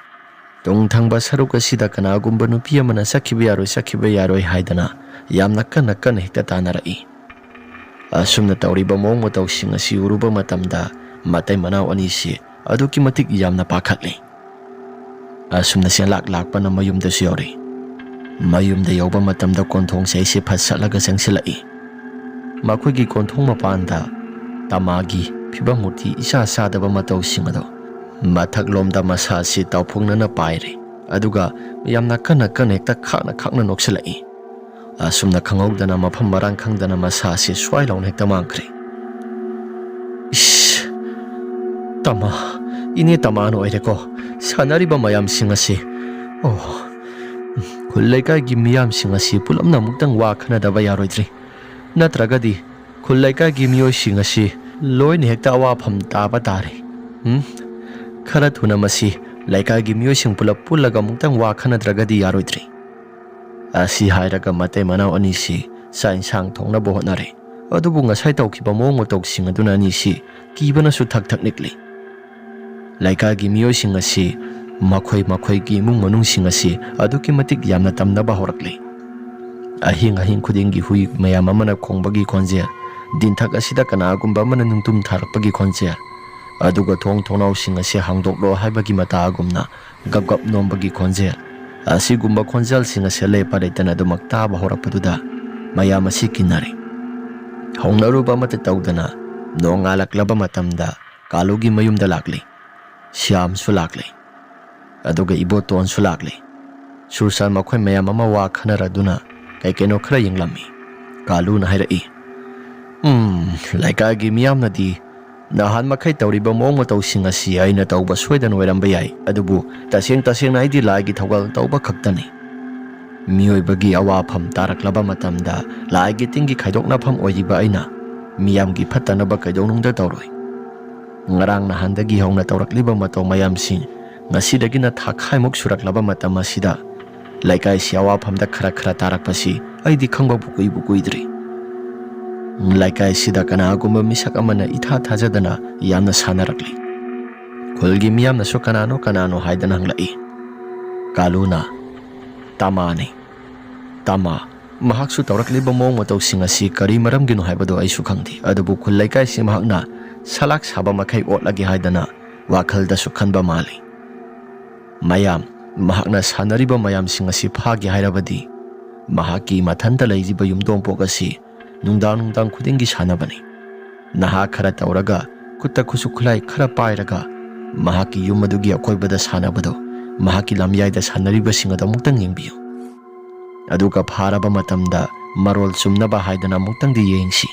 ꯇꯨꯡ ꯊꯪꯕ ꯁꯔꯨꯛ ꯑꯁꯤꯗ ꯀꯅꯥꯒꯨꯝꯕ ꯅꯨꯄꯤ ꯑꯃꯅ ꯆꯠꯈꯤꯕ ꯌꯥꯔꯣꯏ, ꯆꯠꯈꯤꯕ ꯌꯥꯔꯣꯏ ꯍꯥꯏꯗꯅ ꯌꯥꯝꯅ ꯀꯟꯅ ꯀꯟꯅ ꯍꯦꯛꯇ ꯇꯥꯟꯅꯔꯛꯏ꯫ ꯑꯁꯨꯝꯅ ꯇꯧꯔꯤꯕ ꯃꯑꯣꯡ ꯃꯇꯧꯁꯤꯡ ꯑꯁꯤ ꯎꯔꯨꯕ ꯃꯇꯝꯗ ꯃꯇꯩ ꯃꯅꯥꯎ ꯑꯅꯤꯁꯤ ꯑꯗꯨꯛꯀꯤ ꯃꯇꯤꯛ ꯌꯥꯝꯅ ꯄꯥꯈꯠꯂꯤ꯫ ꯑꯁꯨꯝꯅ ꯆꯦꯟꯂꯥꯛ ꯂꯥꯛꯄꯅ ꯃꯌꯨꯝꯗꯁꯨ ꯌꯧꯔꯛꯏ꯫ ꯃꯌꯨꯝꯗ ꯌꯧꯕ ꯃꯇꯝꯗ ꯀꯣꯟꯊꯣꯡꯁꯦ ꯑꯩꯁꯦ ꯐꯠ ꯁꯠꯂꯒ ꯆꯪꯁꯤꯜꯂꯛꯏ꯫ ꯃꯈꯣꯏꯒꯤ ꯀꯣꯟꯊꯣꯡ ꯃꯄꯥꯟꯗ ꯇꯃꯥꯒꯤ ꯐꯤꯕꯝ ꯃꯨꯔꯇꯤ ꯏꯆꯥ ꯆꯥꯗꯕ ꯃꯇꯧꯁꯤꯡ ꯑꯗꯣ ꯃꯊꯛꯂꯣꯝꯗ ꯃꯁꯥꯁꯤ ꯇꯥꯎꯐꯨꯡꯅꯅ ꯄꯥꯏꯔꯦ, ꯑꯗꯨꯒ ꯌꯥꯝꯅ ꯀꯟꯅ ꯀꯟꯅ ꯍꯦꯛꯇ ꯈꯥꯛꯅ ꯈꯥꯛꯅ ꯅꯣꯛꯁꯤꯜꯂꯛꯏ꯫ ꯑꯁꯨꯝꯅ ꯈꯪꯍꯧꯗꯅ ꯃꯐꯝ ꯃꯔꯥꯡ ꯈꯪꯗꯅ ꯃꯁꯥꯁꯤ ꯁ꯭ꯋꯥꯏ ꯂꯥꯎꯅ ꯍꯦꯛꯇ ꯃꯥꯡꯈ꯭ꯔꯦ꯫ ꯏꯁ! ꯇꯃꯥ, ꯏꯅꯦ ꯇꯃꯥꯅ ꯑꯣꯏꯔꯦꯀꯣ ꯁꯥꯟꯅꯔꯤꯕ ꯃꯌꯥꯝꯁꯤꯡ ꯑꯁꯤ꯫ ꯑꯣ, ꯈꯨꯜ ꯂꯩꯀꯥꯏꯒꯤ ꯃꯤꯌꯥꯝꯁꯤꯡ ꯑꯁꯤ ꯄꯨꯂꯞꯅ ꯑꯃꯨꯛꯇꯪ ꯋꯥ ꯈꯟꯅꯗꯕ ꯌꯥꯔꯣꯏꯗ꯭ꯔꯤ꯫ ꯅꯠꯇ꯭ꯔꯒꯗꯤ ꯈꯨꯜ ꯂꯩꯀꯥꯏꯒꯤ ꯃꯤꯑꯣꯏꯁꯤꯡ ꯑꯁꯤ ꯂꯣꯏꯅ ꯍꯦꯛꯇ ꯑꯋꯥꯐꯝ ꯇꯥꯕ ꯇꯥꯔꯦ꯫ ꯎꯝ? ꯈꯔ ꯊꯨꯅ ꯃꯁꯤ ꯂꯩꯀꯥꯏꯒꯤ ꯃꯤꯑꯣꯏꯁꯤꯡ ꯄꯨꯂꯞ ꯄꯨꯜꯂꯒ ꯑꯃꯨꯛꯇꯪ ꯋꯥ ꯈꯟꯅꯗ꯭ꯔꯒꯗꯤ ꯌꯥꯔꯣꯏꯗ꯭ꯔꯤ꯫ ꯑꯁꯤ ꯍꯥꯏꯔꯒ ꯃꯇꯩ ꯃꯅꯥꯎ ꯑꯅꯤꯁꯤ ꯆꯥꯛ ꯏꯟꯁꯥꯡ ꯊꯣꯡꯅꯕ ꯍꯣꯠꯅꯔꯦ꯫ ꯑꯗꯨꯕꯨ ꯉꯁꯥꯏ ꯇꯧꯈꯤꯕ ꯃꯑꯣꯡ ꯃꯇꯧꯁꯤꯡ ꯑꯗꯨꯅ ꯑꯅꯤꯁꯤ ꯀꯤꯕꯅꯁꯨ ꯊꯛ ꯊꯛ ꯅꯤꯛꯂꯤ꯫ ꯂꯩꯀꯥꯏꯒꯤ ꯃꯤꯑꯣꯏꯁꯤꯡ ꯑꯁꯤ ꯃꯈꯣꯏ ꯃꯈꯣꯏꯒꯤ ꯏꯃꯨꯡ ꯃꯅꯨꯡꯁꯤꯡ ꯑꯁꯤ ꯑꯗꯨꯛꯀꯤ ꯃꯇꯤꯛ ꯌꯥꯝꯅ ꯇꯝꯅꯕ ꯍꯧꯔꯛꯂꯤ꯫ ꯑꯍꯤꯡ ꯑꯍꯤꯡ ꯈꯨꯗꯤꯡꯒꯤ ꯍꯨꯏ ꯃꯌꯥꯝ ꯑꯃꯅ ꯈꯣꯡꯕꯒꯤ ꯈꯣꯟꯖꯦꯜ, ꯗꯤꯟꯊꯛ ꯑꯁꯤꯗ ꯀꯅꯥꯒꯨꯝꯕ ꯑꯃꯅ ꯅꯨꯡꯇꯨꯝ ꯊꯥꯔꯛꯄꯒꯤ ꯈꯣꯟꯖꯦꯜ, ꯑꯗꯨꯒ ꯊꯣꯡ ꯊꯣꯡꯅꯥꯎꯁꯤꯡ ꯑꯁꯤ ꯍꯥꯡꯗꯣꯛꯂꯣ ꯍꯥꯏꯕꯒꯤ ꯃꯇꯥꯒꯨꯝꯅ ꯒꯞ ꯒꯞ ꯅꯣꯝꯕꯒꯤ ꯈꯣꯟꯖꯦꯜ, ꯑꯁꯤꯒꯨꯝꯕ ꯈꯣꯟꯖꯦꯜꯁꯤꯡ ꯑꯁꯤ ꯂꯦꯞꯄ ꯂꯩꯇꯅ ꯑꯗꯨꯃꯛ ꯇꯥꯕ ꯍꯧꯔꯛꯄꯗꯨꯗ ꯃꯌꯥꯝ ꯑꯁꯤ ꯀꯤꯅꯔꯦ꯫ ꯍꯧꯅꯔꯨꯕ ꯑꯃꯠꯇ ꯇꯧꯗꯅ ꯅꯣꯡꯉꯥꯜꯂꯛꯂꯕ ꯃꯇꯝꯗ ꯀꯥꯂꯨꯒꯤ ꯃꯌꯨꯝꯗ ꯂꯥꯛꯂꯤ꯫ ꯁ꯭ꯌꯥꯝꯁꯨ ꯂꯥꯛꯂꯤ꯫ ꯑꯗꯨꯒ ꯏꯕꯣꯇꯣꯟꯁꯨ ꯂꯥꯛꯂꯤ꯫ ꯁꯨꯔꯁꯟ ꯃꯈꯣꯏ ꯃꯌꯥꯝ ꯑꯃ ꯋꯥ ꯈꯟꯅꯔꯗꯨꯅ ꯀꯩ ꯀꯩꯅꯣ ꯈꯔ ꯌꯦꯡꯂꯝꯃꯤ꯫ ꯀꯥꯂꯨꯅ ꯍꯥꯏꯔꯛꯏ, "ꯎꯝ, ꯂꯩꯀꯥꯏꯒꯤ ꯃꯤꯌꯥꯝꯅꯗꯤ ꯅꯍꯥꯟ ꯃꯈꯩ ꯇꯧꯔꯤꯕ ꯃꯑꯣꯡ ꯃꯇꯧꯁꯤꯡ ꯑꯁꯤ ꯑꯩꯅ ꯇꯧꯕ ꯁꯣꯏꯗꯅ ꯑꯣꯏꯔꯝꯕ ꯌꯥꯏ, ꯑꯗꯨꯕꯨ ꯇꯁꯦꯡ ꯇꯁꯦꯡꯅ ꯑꯩꯗꯤ ꯂꯥꯏꯒꯤ ꯊꯧꯒꯜ ꯇꯧꯕ ꯈꯛꯇꯅꯤ꯫ ꯃꯤꯑꯣꯏꯕꯒꯤ ꯑꯋꯥꯐꯝ ꯇꯥꯔꯛꯂꯕ ꯃꯇꯝꯗ ꯂꯥꯏꯒꯤ ꯇꯤꯟꯒꯤ ꯈꯥꯏꯗꯣꯛꯅꯐꯝ ꯑꯣꯏꯔꯤꯕ ꯑꯩꯅ ꯃꯤꯌꯥꯝꯒꯤ ꯐꯠꯇꯅꯕ ꯀꯩꯗꯧꯅꯨꯡꯗ ꯇꯧꯔꯣꯏ꯫ ꯉꯔꯥꯡ ꯅꯍꯥꯟꯗꯒꯤ ꯍꯧꯅ ꯇꯧꯔꯛꯂꯤꯕ ꯃꯇꯧ ꯃꯌꯥꯝꯁꯤ ꯉꯁꯤꯗꯒꯤꯅ ꯊꯥꯈꯥꯏꯃꯨꯛ ꯁꯨꯔꯛꯂꯕ ꯃꯇꯝ ꯑꯁꯤꯗ ꯂꯩꯀꯥꯏꯁꯤ ꯑꯋꯥꯐꯝꯗ ꯈꯔ ꯈꯔ ꯇꯥꯔꯛꯄꯁꯤ ꯑꯩꯗꯤ ꯈꯪꯕꯕꯨ ꯀꯨꯏꯕꯨ ꯀꯨꯏꯗ꯭ꯔꯤ꯫ ꯂꯩꯀꯥꯏꯁꯤꯗ ꯀꯅꯥꯒꯨꯝꯕ ꯃꯤꯁꯛ ꯑꯃꯅ ꯏꯊꯥ ꯊꯥꯖꯗꯅ ꯌꯥꯝꯅ ꯁꯥꯟꯅꯔꯛꯂꯤ꯫ ꯈꯨꯜꯒꯤ ꯃꯤꯌꯥꯝꯅꯁꯨ ꯀꯅꯥꯅꯣ ꯀꯅꯥꯅꯣ ꯍꯥꯏꯗꯅ ꯍꯪꯂꯛꯏ꯫ ꯀꯥꯂꯨꯅ, "ꯇꯃꯥꯅꯤ꯫ ꯇꯃꯥ, ꯃꯍꯥꯛꯁꯨ ꯇꯧꯔꯛꯂꯤꯕ ꯃꯑꯣꯡ ꯃꯇꯧꯁꯤꯡ ꯑꯁꯤ ꯀꯔꯤ ꯃꯔꯝꯒꯤꯅꯣ ꯍꯥꯏꯕꯗꯨ ꯑꯩꯁꯨ ꯈꯪꯗꯦ, ꯑꯗꯨꯕꯨ ꯈꯨꯜ ꯂꯩꯀꯥꯏꯁꯤ ꯃꯍꯥꯛꯅ ꯁꯂꯥꯛ ꯁꯥꯕ ꯃꯈꯩ ꯑꯣꯠꯂꯒꯦ ꯍꯥꯏꯗꯅ ꯋꯥꯈꯜꯗꯁꯨ ꯈꯟꯕ ꯃꯥꯜꯂꯤ꯫ ꯃꯌꯥꯝ, ꯃꯍꯥꯛꯅ ꯁꯥꯟꯅꯔꯤꯕ ꯃꯌꯥꯝꯁꯤꯡ ꯑꯁꯤ ꯐꯥꯒꯦ ꯍꯥꯏꯔꯕꯗꯤ ꯃꯍꯥꯛꯀꯤ ꯃꯊꯟꯇ ꯂꯩꯔꯤꯕ ꯌꯨꯝꯗꯣꯡꯄꯣꯛ ꯑꯁꯤ ꯅꯨꯡꯗꯥꯡ ꯅꯨꯡꯗꯥꯡ ꯈꯨꯗꯤꯡꯒꯤ ꯁꯥꯟꯅꯕꯅꯤ꯫ ꯅꯍꯥ ꯈꯔ ꯇꯧꯔꯒ, ꯈꯨꯠꯇ ꯈꯨꯠꯁꯨ ꯈꯨꯠꯂꯥꯏ ꯈꯔ ꯄꯥꯏꯔꯒ ꯃꯍꯥꯛꯀꯤ ꯌꯨꯝ ꯑꯗꯨꯒꯤ ꯑꯀꯣꯏꯕꯗ ꯁꯥꯟꯅꯕꯗꯣ ꯃꯍꯥꯛꯀꯤ ꯂꯝꯌꯥꯏꯗ ꯁꯥꯟꯅꯔꯤꯕꯁꯤꯡ ꯑꯗꯨ ꯑꯃꯨꯛꯇꯪ ꯌꯦꯡꯕꯤꯌꯨ꯫ ꯑꯗꯨꯒ ꯐꯥꯔꯕ ꯃꯇꯝꯗ ꯃꯔꯣꯜ ꯆꯨꯝꯅꯕ ꯍꯥꯏꯗꯅ ꯑꯃꯨꯛꯇꯪꯗꯤ ꯌꯦꯡꯁꯤ"꯫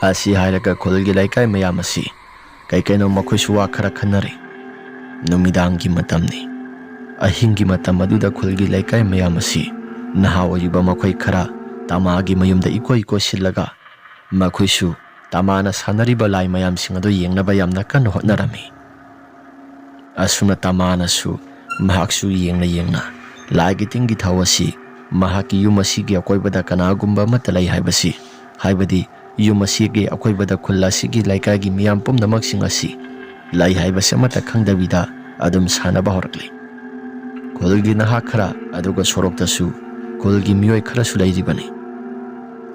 ꯑꯁꯤ ꯍꯥꯏꯔꯒ ꯈꯨꯜꯒꯤ ꯂꯩꯀꯥꯏ ꯃꯌꯥꯝ ꯑꯁꯤ ꯀꯩ ꯀꯩꯅꯣ ꯃꯈꯣꯏꯁꯨ ꯋꯥ ꯈꯔ ꯈꯟꯅꯔꯦ꯫ ꯅꯨꯃꯤꯗꯥꯡꯒꯤ ꯃꯇꯝꯅꯤ꯫ ꯑꯍꯤꯡꯒꯤ ꯃꯇꯝ ꯑꯗꯨꯗ ꯈꯨꯜꯒꯤ ꯂꯩꯀꯥꯏ ꯃꯌꯥꯝ ꯑꯁꯤ ꯅꯍꯥ ꯑꯣꯏꯔꯤꯕ ꯃꯈꯣꯏ ꯈꯔ ꯇꯃꯥꯒꯤ ꯃꯌꯨꯝꯗ ꯏꯀꯣꯏ ꯀꯣꯏꯁꯤꯜꯂꯒ ꯃꯈꯣꯏꯁꯨ ꯇꯃꯥꯅ ꯁꯥꯟꯅꯔꯤꯕ ꯂꯥꯏ ꯃꯌꯥꯝꯁꯤꯡ ꯑꯗꯨ ꯌꯦꯡꯅꯕ ꯌꯥꯝꯅ ꯀꯟꯅ ꯍꯣꯠꯅꯔꯝꯃꯤ꯫ ꯑꯁꯨꯝꯅ ꯇꯃꯥꯅꯁꯨ ꯃꯍꯥꯛꯁꯨ ꯌꯦꯡꯅ ꯌꯦꯡꯅ ꯂꯥꯏꯒꯤ ꯇꯤꯟꯒꯤ ꯊꯧ ꯑꯁꯤ ꯃꯍꯥꯛꯀꯤ ꯌꯨꯝ ꯑꯁꯤꯒꯤ ꯑꯀꯣꯏꯕꯗ ꯀꯅꯥꯒꯨꯝꯕ ꯑꯃꯠꯇ ꯂꯩ ꯍꯥꯏꯕꯁꯤ, ꯍꯥꯏꯕꯗꯤ ꯌꯨꯝ ꯑꯁꯤꯒꯤ ꯑꯀꯣꯏꯕꯗ ꯈꯨꯜ ꯑꯁꯤꯒꯤ ꯂꯩꯀꯥꯏꯒꯤ ꯃꯤꯌꯥꯝ ꯄꯨꯝꯅꯃꯛꯁꯤꯡ ꯑꯁꯤ ꯂꯩ ꯍꯥꯏꯕꯁꯤ ꯑꯃꯠꯇ ꯈꯪꯗꯕꯤꯗ ꯑꯗꯨꯝ ꯁꯥꯟꯅꯕ ꯍꯧꯔꯛꯂꯤ꯫ ꯈꯨꯜꯒꯤ ꯅꯍꯥ ꯈꯔ, ꯑꯗꯨꯒ ꯁꯣꯔꯣꯛꯇꯁꯨ ꯈꯨꯜꯒꯤ ꯃꯤꯑꯣꯏ ꯈꯔꯁꯨ ꯂꯩꯔꯤꯕꯅꯤ꯫